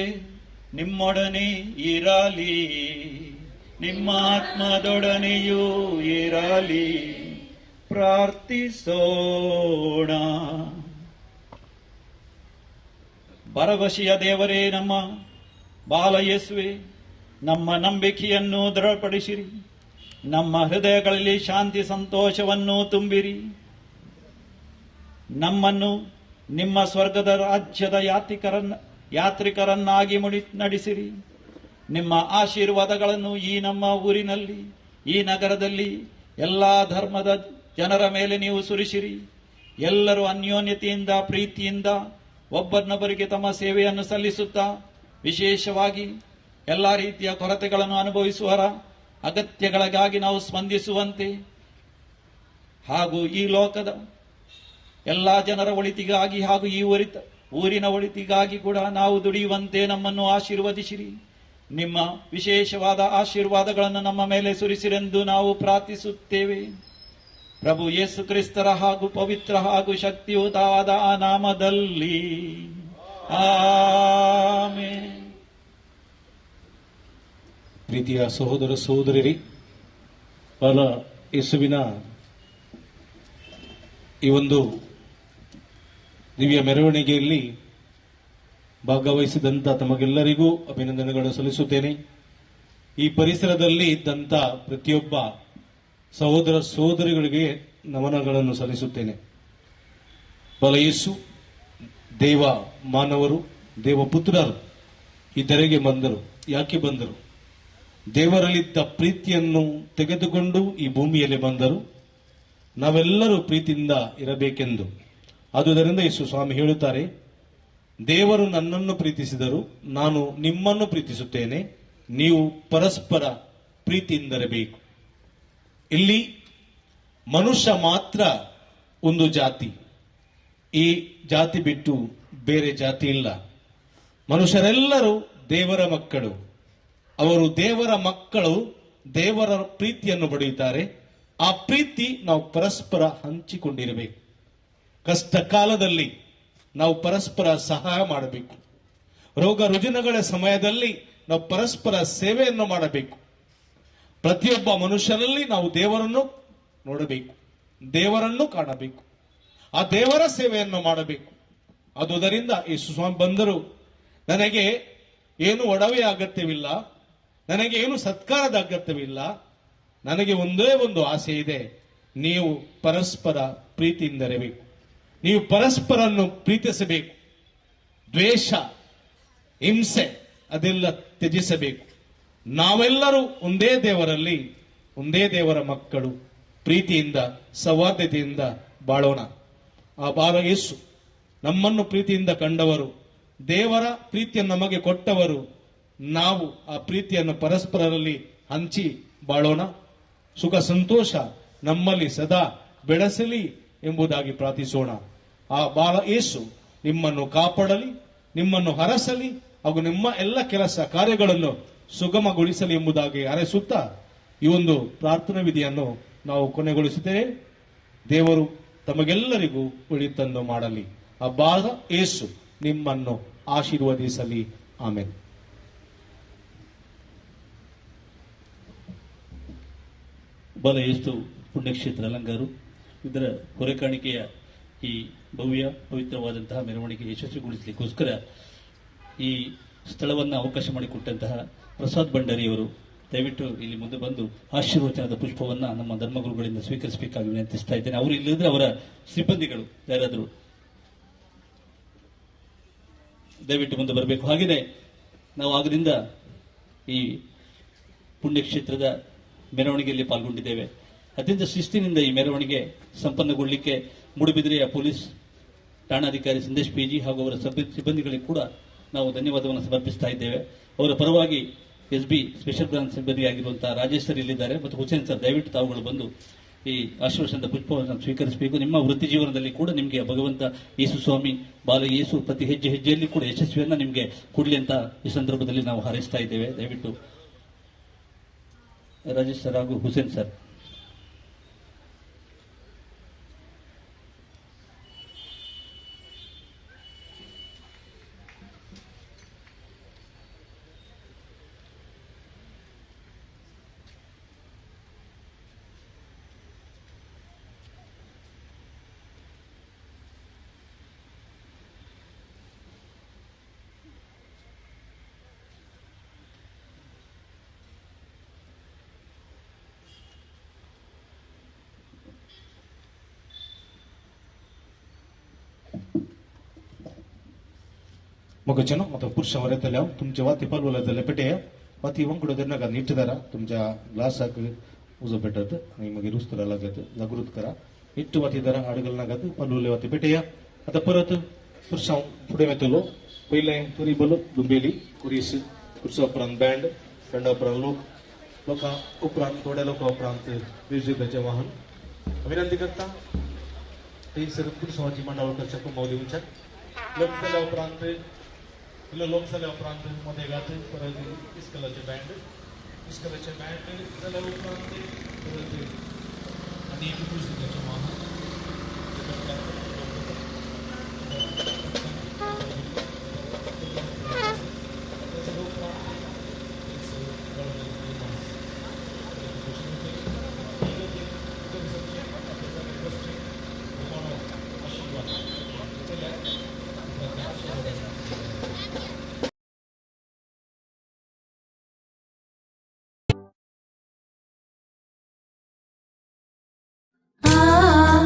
ನಿಮ್ಮೊಡನೆ ಇರಲಿ, ನಿಮ್ಮ ಆತ್ಮದೊಡನೆಯೂ ಇರಲಿ. ಪ್ರಾರ್ಥಿಸೋಣ. ಭರವಸೆಯ ದೇವರೇ, ನಮ್ಮ ಬಾಲ ಯೇಸುವೆ, ನಮ್ಮ ನಂಬಿಕೆಯನ್ನು ದೃಢಪಡಿಸಿರಿ. ನಮ್ಮ ಹೃದಯಗಳಲ್ಲಿ ಶಾಂತಿ ಸಂತೋಷವನ್ನು ತುಂಬಿರಿ. ನಮ್ಮನ್ನು ನಿಮ್ಮ ಸ್ವರ್ಗದ ರಾಜ್ಯದ ಯಾತ್ರಿಕರನ್ನಾಗಿ ನಡೆಸಿರಿ. ನಿಮ್ಮ ಆಶೀರ್ವಾದಗಳನ್ನು ಈ ನಮ್ಮ ಊರಿನಲ್ಲಿ, ಈ ನಗರದಲ್ಲಿ ಎಲ್ಲ ಧರ್ಮದ ಜನರ ಮೇಲೆ ನೀವು ಸುರಿಸಿರಿ. ಎಲ್ಲರೂ ಅನ್ಯೋನ್ಯತೆಯಿಂದ, ಪ್ರೀತಿಯಿಂದ ಒಬ್ಬರನ್ನೊಬ್ಬರಿಗೆ ತಮ್ಮ ಸೇವೆಯನ್ನು ಸಲ್ಲಿಸುತ್ತಾ, ವಿಶೇಷವಾಗಿ ಎಲ್ಲ ರೀತಿಯ ಕೊರತೆಗಳನ್ನು ಅನುಭವಿಸುವರ ಅಗತ್ಯಗಳಿಗಾಗಿ ನಾವು ಸ್ಪಂದಿಸುವಂತೆ ಹಾಗೂ ಈ ಲೋಕದ ಎಲ್ಲ ಜನರ ಒಳಿತಿಗಾಗಿ ಹಾಗೂ ಈ ಊರಿನ ಒಳಿತಿಗಾಗಿ ಕೂಡ ನಾವು ದುಡಿಯುವಂತೆ ನಮ್ಮನ್ನು ಆಶೀರ್ವದಿಸಿರಿ. ನಿಮ್ಮ ವಿಶೇಷವಾದ ಆಶೀರ್ವಾದಗಳನ್ನು ನಮ್ಮ ಮೇಲೆ ಸುರಿಸಿರೆಂದು ನಾವು ಪ್ರಾರ್ಥಿಸುತ್ತೇವೆ. ಪ್ರಭು ಯೇಸು ಕ್ರಿಸ್ತರ ಹಾಗೂ ಪವಿತ್ರ ಹಾಗೂ ಶಕ್ತಿಯುತವಾದ ಆ ನಾಮದಲ್ಲಿ ಆಮೇನ್. ಪ್ರೀತಿಯ ಸಹೋದರ ಸಹೋದರರಿ, ಬಾಲ ಯೇಸುವಿನ ಈ ಒಂದು ದಿವ್ಯ ಮೆರವಣಿಗೆಯಲ್ಲಿ ಭಾಗವಹಿಸಿದಂಥ ತಮಗೆಲ್ಲರಿಗೂ ಅಭಿನಂದನೆಗಳನ್ನು ಸಲ್ಲಿಸುತ್ತೇನೆ. ಈ ಪರಿಸರದಲ್ಲಿ ಇದ್ದಂಥ ಪ್ರತಿಯೊಬ್ಬ ಸಹೋದರ ಸಹೋದರಿಗಳಿಗೆ ನಮನಗಳನ್ನು ಸಲ್ಲಿಸುತ್ತೇನೆ. ಬಾಲ ಯೇಸು ದೇವ ಮಾನವರು, ದೇವಪುತ್ರರು ಈ ಧರೆಗೆ ಬಂದರು. ಯಾಕೆ ಬಂದರು? ದೇವರಲ್ಲಿದ್ದ ಪ್ರೀತಿಯನ್ನು ತೆಗೆದುಕೊಂಡು ಈ ಭೂಮಿಯಲ್ಲಿ ಬಂದರು. ನಾವೆಲ್ಲರೂ ಪ್ರೀತಿಯಿಂದ ಇರಬೇಕೆಂದು. ಆದುದರಿಂದ ಯೇಸು ಸ್ವಾಮಿ ಹೇಳುತ್ತಾರೆ, ದೇವರು ನನ್ನನ್ನು ಪ್ರೀತಿಸಿದರು, ನಾನು ನಿಮ್ಮನ್ನು ಪ್ರೀತಿಸುತ್ತೇನೆ, ನೀವು ಪರಸ್ಪರ ಪ್ರೀತಿಯಿಂದಿರಬೇಕು. ಇಲ್ಲಿ ಮನುಷ್ಯ ಮಾತ್ರ ಒಂದು ಜಾತಿ, ಈ ಜಾತಿ ಬಿಟ್ಟು ಬೇರೆ ಜಾತಿ ಇಲ್ಲ. ಮನುಷ್ಯರೆಲ್ಲರೂ ದೇವರ ಮಕ್ಕಳು. ಅವರು ದೇವರ ಮಕ್ಕಳು, ದೇವರ ಪ್ರೀತಿಯನ್ನು ಪಡೆಯುತ್ತಾರೆ. ಆ ಪ್ರೀತಿ ನಾವು ಪರಸ್ಪರ ಹಂಚಿಕೊಂಡಿರಬೇಕು. ಕಷ್ಟ ಕಾಲದಲ್ಲಿ ನಾವು ಪರಸ್ಪರ ಸಹಾಯ ಮಾಡಬೇಕು. ರೋಗ ರುಜಿನಗಳ ಸಮಯದಲ್ಲಿ ನಾವು ಪರಸ್ಪರ ಸೇವೆಯನ್ನು ಮಾಡಬೇಕು. ಪ್ರತಿಯೊಬ್ಬ ಮನುಷ್ಯನಲ್ಲಿ ನಾವು ದೇವರನ್ನು ನೋಡಬೇಕು, ದೇವರನ್ನು ಕಾಣಬೇಕು, ಆ ದೇವರ ಸೇವೆಯನ್ನು ಮಾಡಬೇಕು. ಆದುದರಿಂದ ಯೇಸು ಸ್ವಾಮಿ ಬಂದರು, ನನಗೆ ಏನು ಒಡವೆ ಅಗತ್ಯವಿಲ್ಲ, ನನಗೆ ಏನು ಸತ್ಕಾರದ ಅಗತ್ಯವಿಲ್ಲ, ನನಗೆ ಒಂದೇ ಒಂದು ಆಸೆ ಇದೆ, ನೀವು ಪರಸ್ಪರ ಪ್ರೀತಿಯಿಂದಿರಬೇಕು, ನೀವು ಪರಸ್ಪರನ್ನು ಪ್ರೀತಿಸಬೇಕು, ದ್ವೇಷ ಹಿಂಸೆ ಅದೆಲ್ಲ ತ್ಯಜಿಸಬೇಕು. ನಾವೆಲ್ಲರೂ ಒಂದೇ ದೇವರಲ್ಲಿ, ಒಂದೇ ದೇವರ ಮಕ್ಕಳು, ಪ್ರೀತಿಯಿಂದ ಸೌಹಾರ್ದತೆಯಿಂದ ಬಾಳೋಣ. ಆ ಬಾಲ ಯೇಸು ನಮ್ಮನ್ನು ಪ್ರೀತಿಯಿಂದ ಕಂಡವರು, ದೇವರ ಪ್ರೀತಿಯನ್ನು ನಮಗೆ ಕೊಟ್ಟವರು. ನಾವು ಆ ಪ್ರೀತಿಯನ್ನು ಪರಸ್ಪರರಲ್ಲಿ ಹಂಚಿ ಬಾಳೋಣ. ಸುಖ ಸಂತೋಷ ನಮ್ಮಲ್ಲಿ ಸದಾ ಬೆಳೆಸಲಿ ಎಂಬುದಾಗಿ ಪ್ರಾರ್ಥಿಸೋಣ. ಆ ಬಾಲ ಯೇಸು ನಿಮ್ಮನ್ನು ಕಾಪಾಡಲಿ, ನಿಮ್ಮನ್ನು ಹರಸಲಿ ಹಾಗೂ ನಿಮ್ಮ ಎಲ್ಲ ಕೆಲಸ ಕಾರ್ಯಗಳನ್ನು ಸುಗಮಗೊಳಿಸಲಿ ಎಂಬುದಾಗಿ ಹಾರೈಸುತ್ತಾ ಈ ಒಂದು ಪ್ರಾರ್ಥನಾ ವಿಧಿಯನ್ನು ನಾವು ಕೊನೆಗೊಳಿಸುತ್ತೇವೆ. ದೇವರು ತಮಗೆಲ್ಲರಿಗೂ ಒಳಿತನ್ನು ಮಾಡಲಿ. ಆ ಬಾಲ ಯೇಸು ನಿಮ್ಮನ್ನು ಆಶೀರ್ವದಿಸಲಿ. ಆಮೇನ್. ಬಾಲಯೇಸ್ತು ಪುಣ್ಯಕ್ಷೇತ್ರ ಅಲಂಗಾರು ಇದರ ಹೊರೆಕಾಣಿಕೆಯ ಈ ಭವ್ಯ ಪವಿತ್ರವಾದಂತಹ ಮೆರವಣಿಗೆ ಯಶಸ್ವಿಗೊಳಿಸಲಿಕ್ಕೋಸ್ಕರ ಈ ಸ್ಥಳವನ್ನು ಅವಕಾಶ ಮಾಡಿಕೊಟ್ಟಂತಹ ಪ್ರಸಾದ್ ಭಂಡಾರಿಯವರು ದಯವಿಟ್ಟು ಇಲ್ಲಿ ಮುಂದೆ ಬಂದು ಆಶೀರ್ವಚನದ ಪುಷ್ಪವನ್ನು ನಮ್ಮ ಧರ್ಮಗುರುಗಳಿಂದ ಸ್ವೀಕರಿಸಬೇಕಾಗಿ ವಿನಂತಿಸ್ತಾ ಇದ್ದೇನೆ. ಅವರು ಇಲ್ಲದ್ರೆ ಅವರ ಸಿಬ್ಬಂದಿಗಳು ಯಾರಾದರೂ ದಯವಿಟ್ಟು ಮುಂದೆ ಬರಬೇಕು. ಹಾಗೆಯೇ ನಾವು ಆಗದಿಂದ ಈ ಪುಣ್ಯಕ್ಷೇತ್ರದ ಮೆರವಣಿಗೆಯಲ್ಲಿ ಪಾಲ್ಗೊಂಡಿದ್ದೇವೆ. ಅತ್ಯಂತ ಶಿಸ್ತಿನಿಂದ ಈ ಮೆರವಣಿಗೆ ಸಂಪನ್ನಗೊಳ್ಳಲಿಕ್ಕೆ ಮೂಡುಬಿದಿರೆಯ ಪೊಲೀಸ್ ಠಾಣಾಧಿಕಾರಿ ಸಂದೇಶ್ ಪಿಜಿ ಹಾಗೂ ಅವರ ಸಿಬ್ಬಂದಿಗಳಿಗೆ ಕೂಡ ನಾವು ಧನ್ಯವಾದವನ್ನು ಸಮರ್ಪಿಸ್ತಾ ಇದ್ದೇವೆ. ಅವರ ಪರವಾಗಿ ಎಸ್ ಬಿ ಸ್ಪೆಷಲ್ ಬ್ರಾಂಚ್ ಸಿಬ್ಬಂದಿಯಾಗಿರುವಂತಹ ರಾಜೇಶ್ ಸರ್ ಇಲ್ಲಿದ್ದಾರೆ ಮತ್ತು ಹುಸೇನ್ ಸರ್, ದಯವಿಟ್ಟು ತಾವುಗಳು ಬಂದು ಈ ಆಶೀರ್ವಚನದ ಪುಷ್ಪವನ್ನು ಸ್ವೀಕರಿಸಬೇಕು. ನಿಮ್ಮ ವೃತ್ತಿ ಜೀವನದಲ್ಲಿ ಕೂಡ ನಿಮಗೆ ಭಗವಂತ ಯೇಸು ಸ್ವಾಮಿ ಬಾಲ ಯೇಸು ಪ್ರತಿ ಹೆಜ್ಜೆ ಹೆಜ್ಜೆಯಲ್ಲಿ ಕೂಡ ಯಶಸ್ವಿಯನ್ನು ನಿಮಗೆ ಕೊಡಲಿ ಅಂತ ಈ ಸಂದರ್ಭದಲ್ಲಿ ನಾವು ಹಾರೈಸ್ತಾ ಇದ್ದೇವೆ. ದಯವಿಟ್ಟು ರಾಜೇಶ್ ಸರ್ ಹಾಗೂ ಹುಸೇನ್ ಸರ್. मगचें न्हू आतां पुरुषां वरयतले हांव तुमचे वाती पालवले जाल्यार पेटया वाती वांकडो धरनाका नीट धरा तुमच्या ग्लासाक उजो पेटत आनी मागीर उस्तरा लागत जागृत करा. नीट वाती धरा आडगल नाकात पालवले वाती पेटया. आतां परत पुरुषां फुडें वतलो. पयलें तुरी बल दुंबेली कुरीस कुर्सा उपरांत बँड बँडा उपरांत लोक लोकां उपरांत थोड्या लोकां उपरांत म्युजिकाचें वाहन. विनंती करता थंयसर पुरुषांची मांडावळ करच्या कुमाव दिवच्याक. लोक जाल्या उपरांत इल्लो लोक जाल्या उपरांत मदेगात परत इस्कलाचें बँड इस्कलाचें बँड जाल्या उपरांत परत आनी एक म्युजिकाचें वाहन. Ah.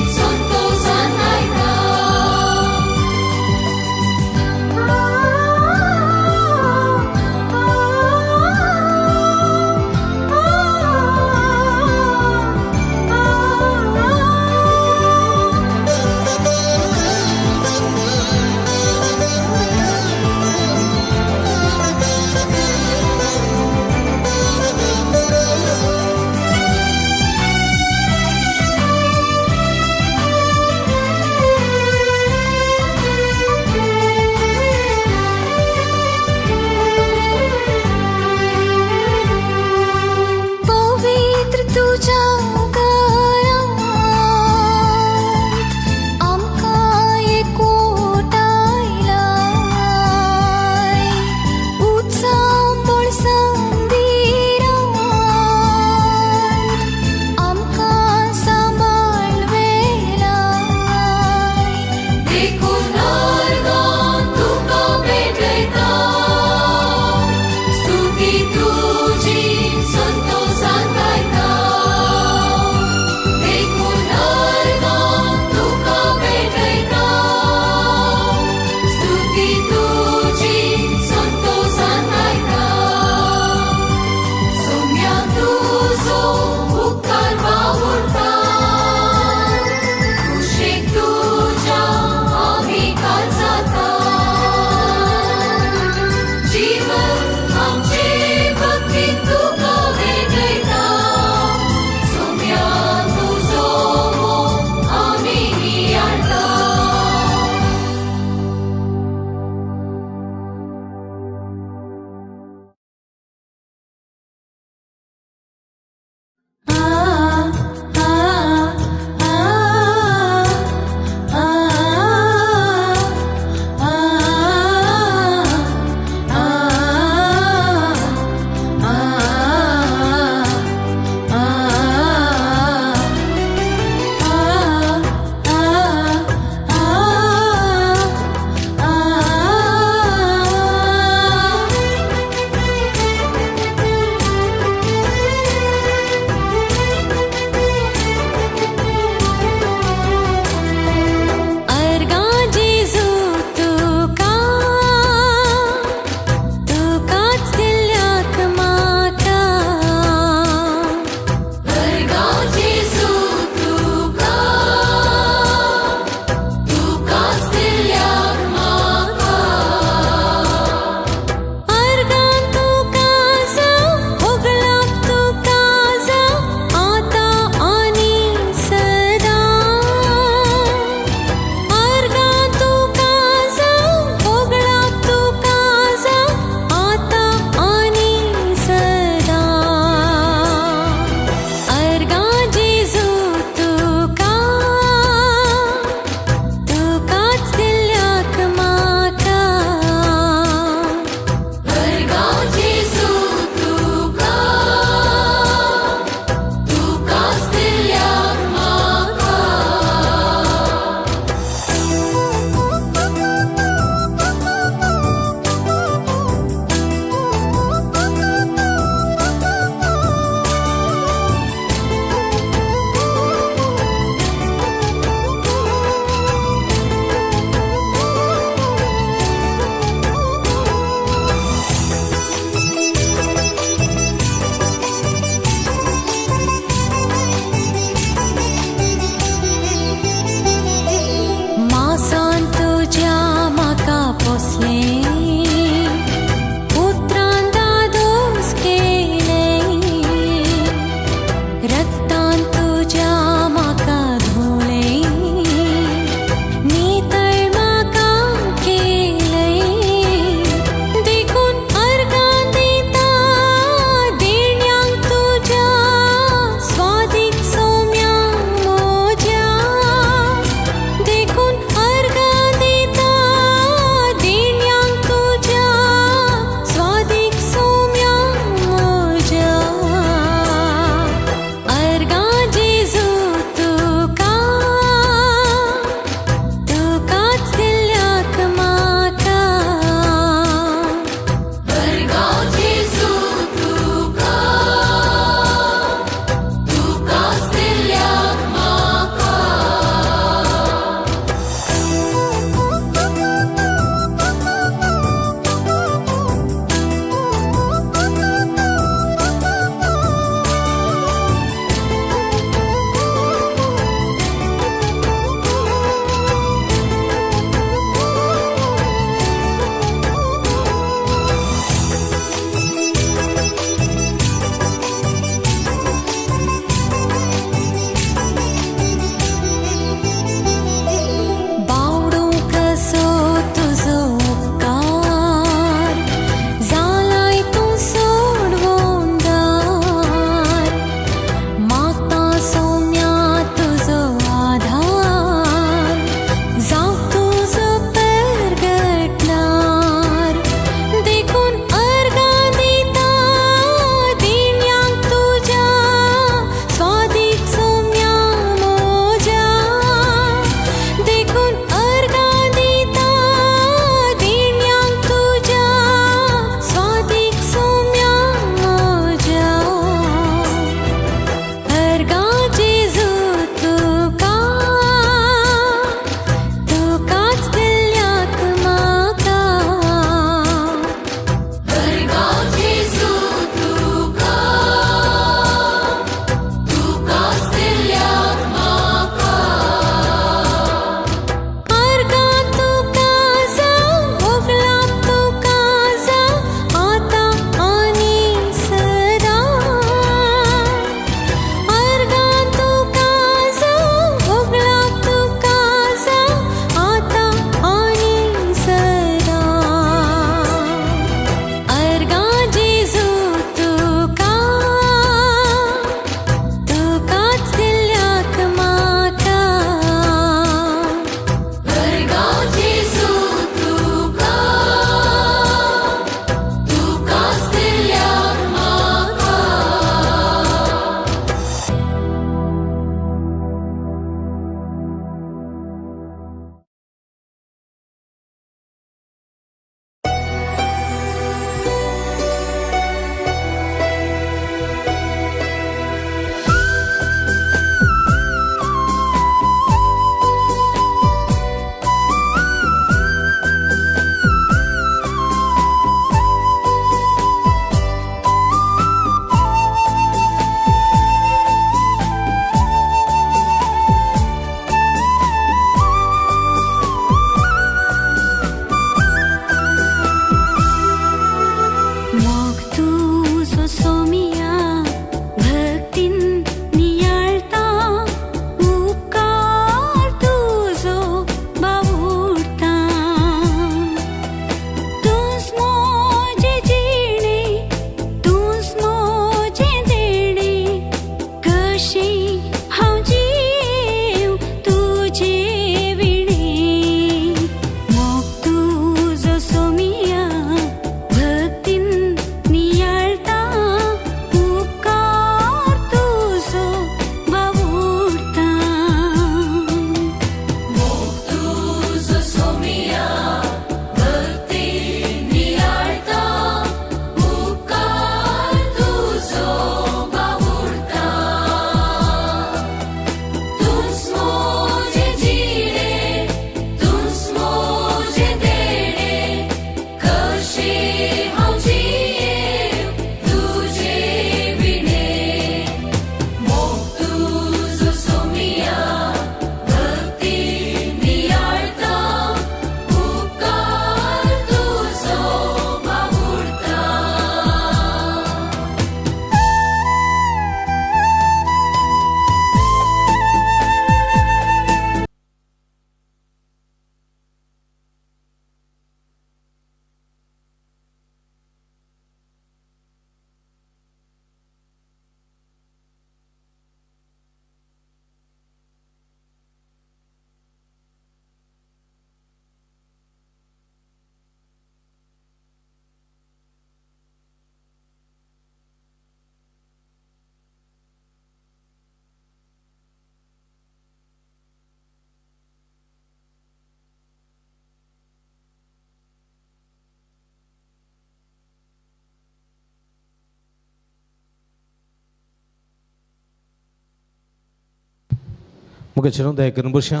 मुखाचें दया करून बसया.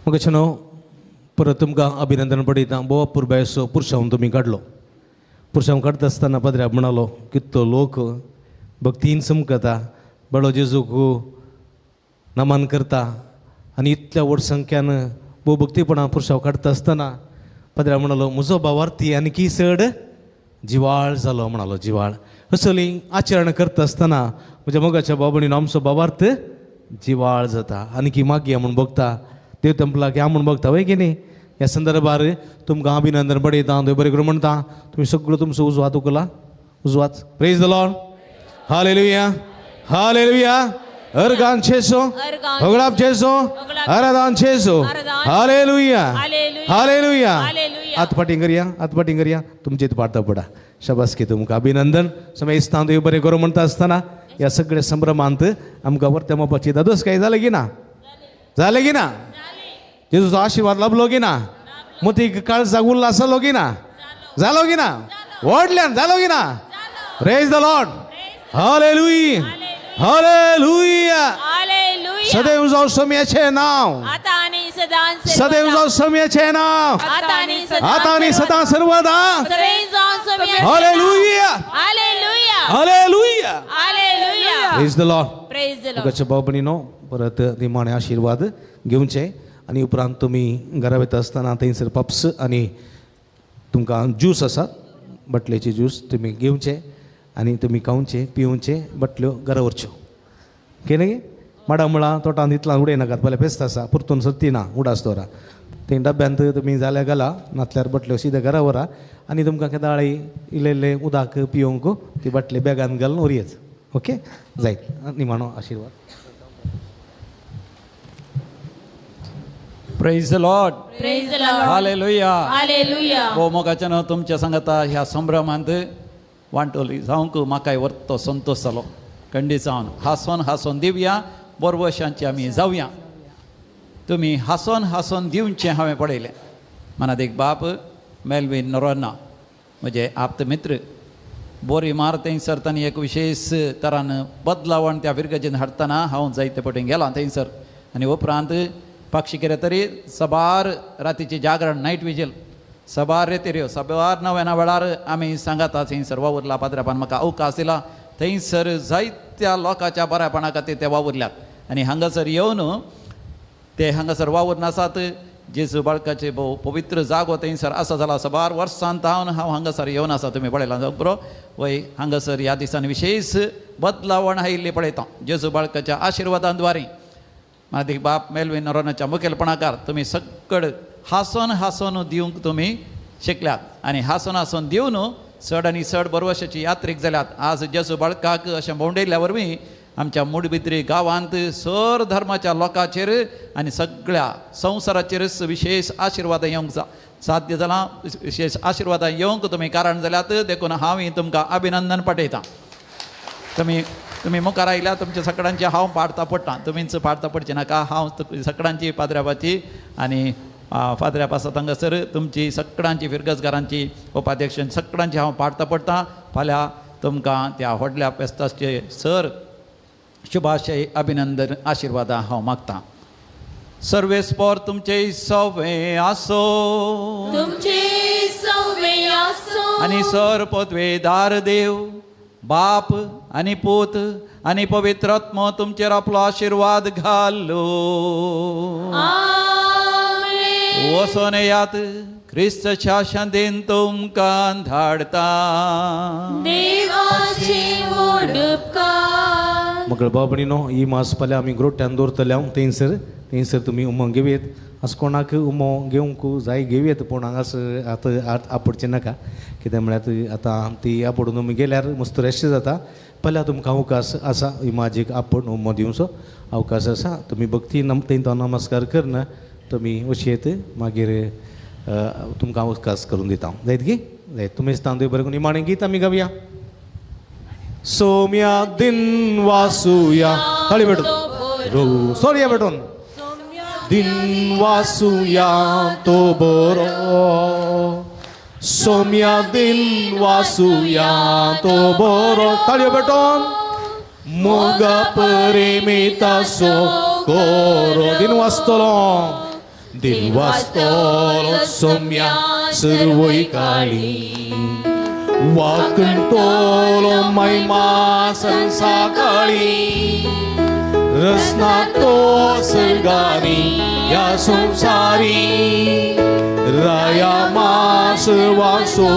मुखाचें परत तुमकां अभिनंदन पडयता. भोव पुरबायसो पुरशांव तुमी काडलो. पुरशांव काडटा आसतना पाद्र्याक म्हणालो कितलो लोक भक्तीन चमकता, बडो जेजूक नमन करता आनी इतल्या व्हड संख्यान भोव भक्तीपणान पुरशांव काडटा आसतना पाद्र्याक म्हणालो म्हजो भावार्थी आनी की चड जिवाळ जालो म्हणालो. जिवाळ असली आचरण करता आसतना म्हज्या मोगाच्या बाबणीन आमचो भावार्थ जिवाळ जाता आनी की मागया म्हूण भोगता, देव तेंपलाक ह्या म्हूण भोगता वय की न्ही. ह्या संदर्भार तुमकां अभिनंदन पडयता. देव बरें करूं म्हणटा. तुमी सगळो तुमचो उजवात उकला उजवात. Praise the Lord. Hallelujah hallelujah. अर्गान चेसो होगडाप चेसो आराधान चेसो. Hallelujah hallelujah. हात फाटीं करया, हात फाटीं करया. तुमचे पाडता पडा. शाबास की तुमकां अभिनंदन. समेस्तान देव बरें करूं म्हणटा आसतना ह्या सगळ्या संभ्रमांत आमकां वर्त्या मोपाची दादोस काय जालें की ना? जालें की ना? जेजूचो आशिर्वाद लाभलो की ना? मोतीक काळजाक उल्हास जालो की ना? जालो की ना? व्हडल्यान जालो की ना? Praise the Lord. Hallelujah hallelujah. सदैव जावं सोम्याचें नांव, सदैव जावं सोम्याचें नांव, आतां आनी सदां सर्वदा. Hallelujah hallelujah. Praise the Lord. तुमच्या भाव भयणीनो परत निमाणे आशिर्वाद घेवचे आनी उपरांत तुमी घरा वयता आसतना थंयसर पप्स आनी तुमकां ज्यूस आसा, बाटलेची ज्यूस तुमी घेवचे आनी तुमी खावचे पिवचे, बाटल्यो घरा व्हरच्यो. कितें माडा मुळां तोटांत इतल्यान उडयनाकात, पयलें फेस्त आसा परतून सर्ती ना उडास दवरा. थंय डब्यांत तुमी जाल्यार घाला, नातल्यार बाटल्यो सिद्या घरा व्हरा आनी तुमकां केदाळी इल्लें इल्लें उदक पिवंक ती बाटली बॅगान घालून व्हरयेच. ओके जायत निमाणो आशिर्वाद. Praise the Lord. Praise the Lord. Hallelujah. Hallelujah. भोव मोगाच्यान तुमच्या सांगाता ह्या संभ्रमांत वांटोली जावंक म्हाकाय वर्तो संतोश जालो. खंडीत जावन हांसोन हांसोन दिवया, बोरवशांची आमी जावया. तुमी हांसोन हांसोन दिवचें हांवें पळयलें. मनादीक बाप मेलवीन नोरोन्ना म्हजे आप्त मित्र बोरी मार थंयसर तांणी एक विशेश तरान बदलावण त्या फिरगजेन हाडटना हांव जायते पटी गेलां थंयसर. आनी उपरांत पक्षी कितें तरी सबार रातीची जागरण नायट विजील सबार रेतेऱ्यो सबार नव्याना वेळार आमी सांगाता थंयसर वावुरला. पाद्रापान म्हाका अवकाश दिला थंयसर जायत्या लोकांच्या बऱ्यापणा खातीर ते वावुरल्यात आनी हांगासर येवन ते हांगासर वावुर नासात. जेजू बाळकाचे भोव पवित्र जागो थंयसर आसा जाला. सबार वर्सान तावन हांव हांगासर येवन आसा. तुमी पळयलां जावं बरो वय हांगासर ह्या दिसान विशेश बदलावण आयिल्ली पळयता जेजू बाळकाच्या आशिर्वादान द्वारे. मादीक बाप मेलवीन नोरोनाच्या मुखेलपणाकार तुमी सगळ हांसोन हांसोन दिवंक तुमी शिकल्यात आनी हांसोन हांसोन दिवन चड आनी चड बरवशाची यात्रीक जाल्यात. आज जेजू बाळकाक अशें भोंवडयल्ल्या वरवीं आमच्या मुडबिद्री गांवांत सर धर्माच्या लोकांचेर आनी सगळ्या संवसाराचेरच विशेश आशिर्वाद येवंक साध्य जाला. विशेश आशिर्वादां येवंक तुमी कारण जाल्यात. देखून हांव तुमकां अभिनंदन पाठयतां. तुमी तुमी मुखार आयल्या तुमच्या सगळ्यांची हांव पाडता पडटा, तुमीच पाडता पडचें नाका. हांव सगळ्यांची पाद्र्यापाची आनी फादऱ्या आसा हांगासर तुमची सगळ्यांची फिरगजगारांची उपाध्यक्ष सगळ्यांची हांव पाडता पडटा. फाल्यां तुमकां त्या व्हडल्या फेस्ताचे सर शुभाशय अभिनंदन आशिर्वादां हांव मागतां. सर्वेस्पोर तुमचे सवे आसो, तुमचे सवे आसो आनी सर पदवेदार देव बाप आनी पूत आनी पवित्र आत्मो तुमचेर आपलो आशिर्वाद घालो. वचोन येयात, क्रिस्तच्या शांतीन तुमकां धाडता. देवाची उपकार. मगळ भाव भयणीनो, ही मास फाल्यां आमी ग्रोट्यान दवरतले. हांव थंयसर थंयसर तुमी उमो घेवयेत. असो कोणाक उमो घेवंक जाय घेवयेत, पूण हांगासर आतां आपडचें नाका. कितें म्हळ्यार आतां ती आपोडून तुमी गेल्यार मस्त रेस्ट जाता. फाल्यां तुमकां अवकाश आसा, इमाजीक आपोवन उमो दिवचो अवकाश आसा. तुमी भक्ती थंय तो नमस्कार करना तुमी वचयेत, मागीर तुमकां अवकाश करून दिता हांव. जायत गी? जायत. तुमी तांदूळ बरें करून निमाणें गीत आमी गावया. सोम्या दिन वासुया ताळी भेटून रो सोरया भेटून दिन वासुया तो बरो, सोम्या दिन वासुया तो बरो. ताळयो भेटून मोगा परिमितासो कोरो दिन वाचतलो दिन वाचतलो सोम्या सर्वय काळी वाकणतलो महिमा संसाकाळी रसना तो सर्गानी या संसारी राया मास वासो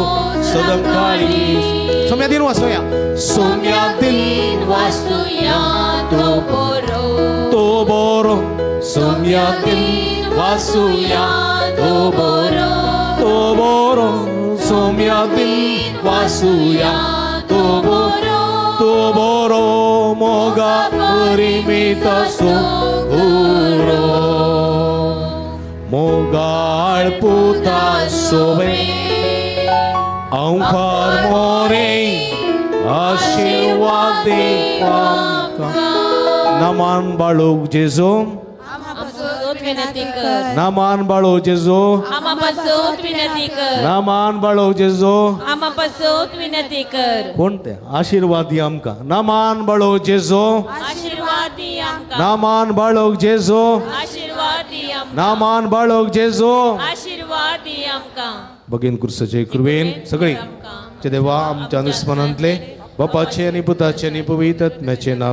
सदंकाळी सोम्या दिन वाचूया सोम्या दिन वाचूया तो बरो तो बरो सोम्या दिन वाचूया तो बरो तो बरो सोम्या दिन वाचूया तो बरो तो बरो मोगा परिमितासो गुरो मोगाळ पुता सोवे अंकार मोरे आशीर्वाद नमान बाळूक जेजू नामान बाळो जेजू नामान बाळो जेजू कोण ते आशीर्वाद दी आमकां नामान बाळो जेजू नामान बाळोक जेजू नामान बाळोक जेजू भगीन कुर्साचे कृपेन सगळी देवा आमच्या दुस्मनांतले बापाचे आनी पुताचे आनी पवित्र आत्म्याचे नांव.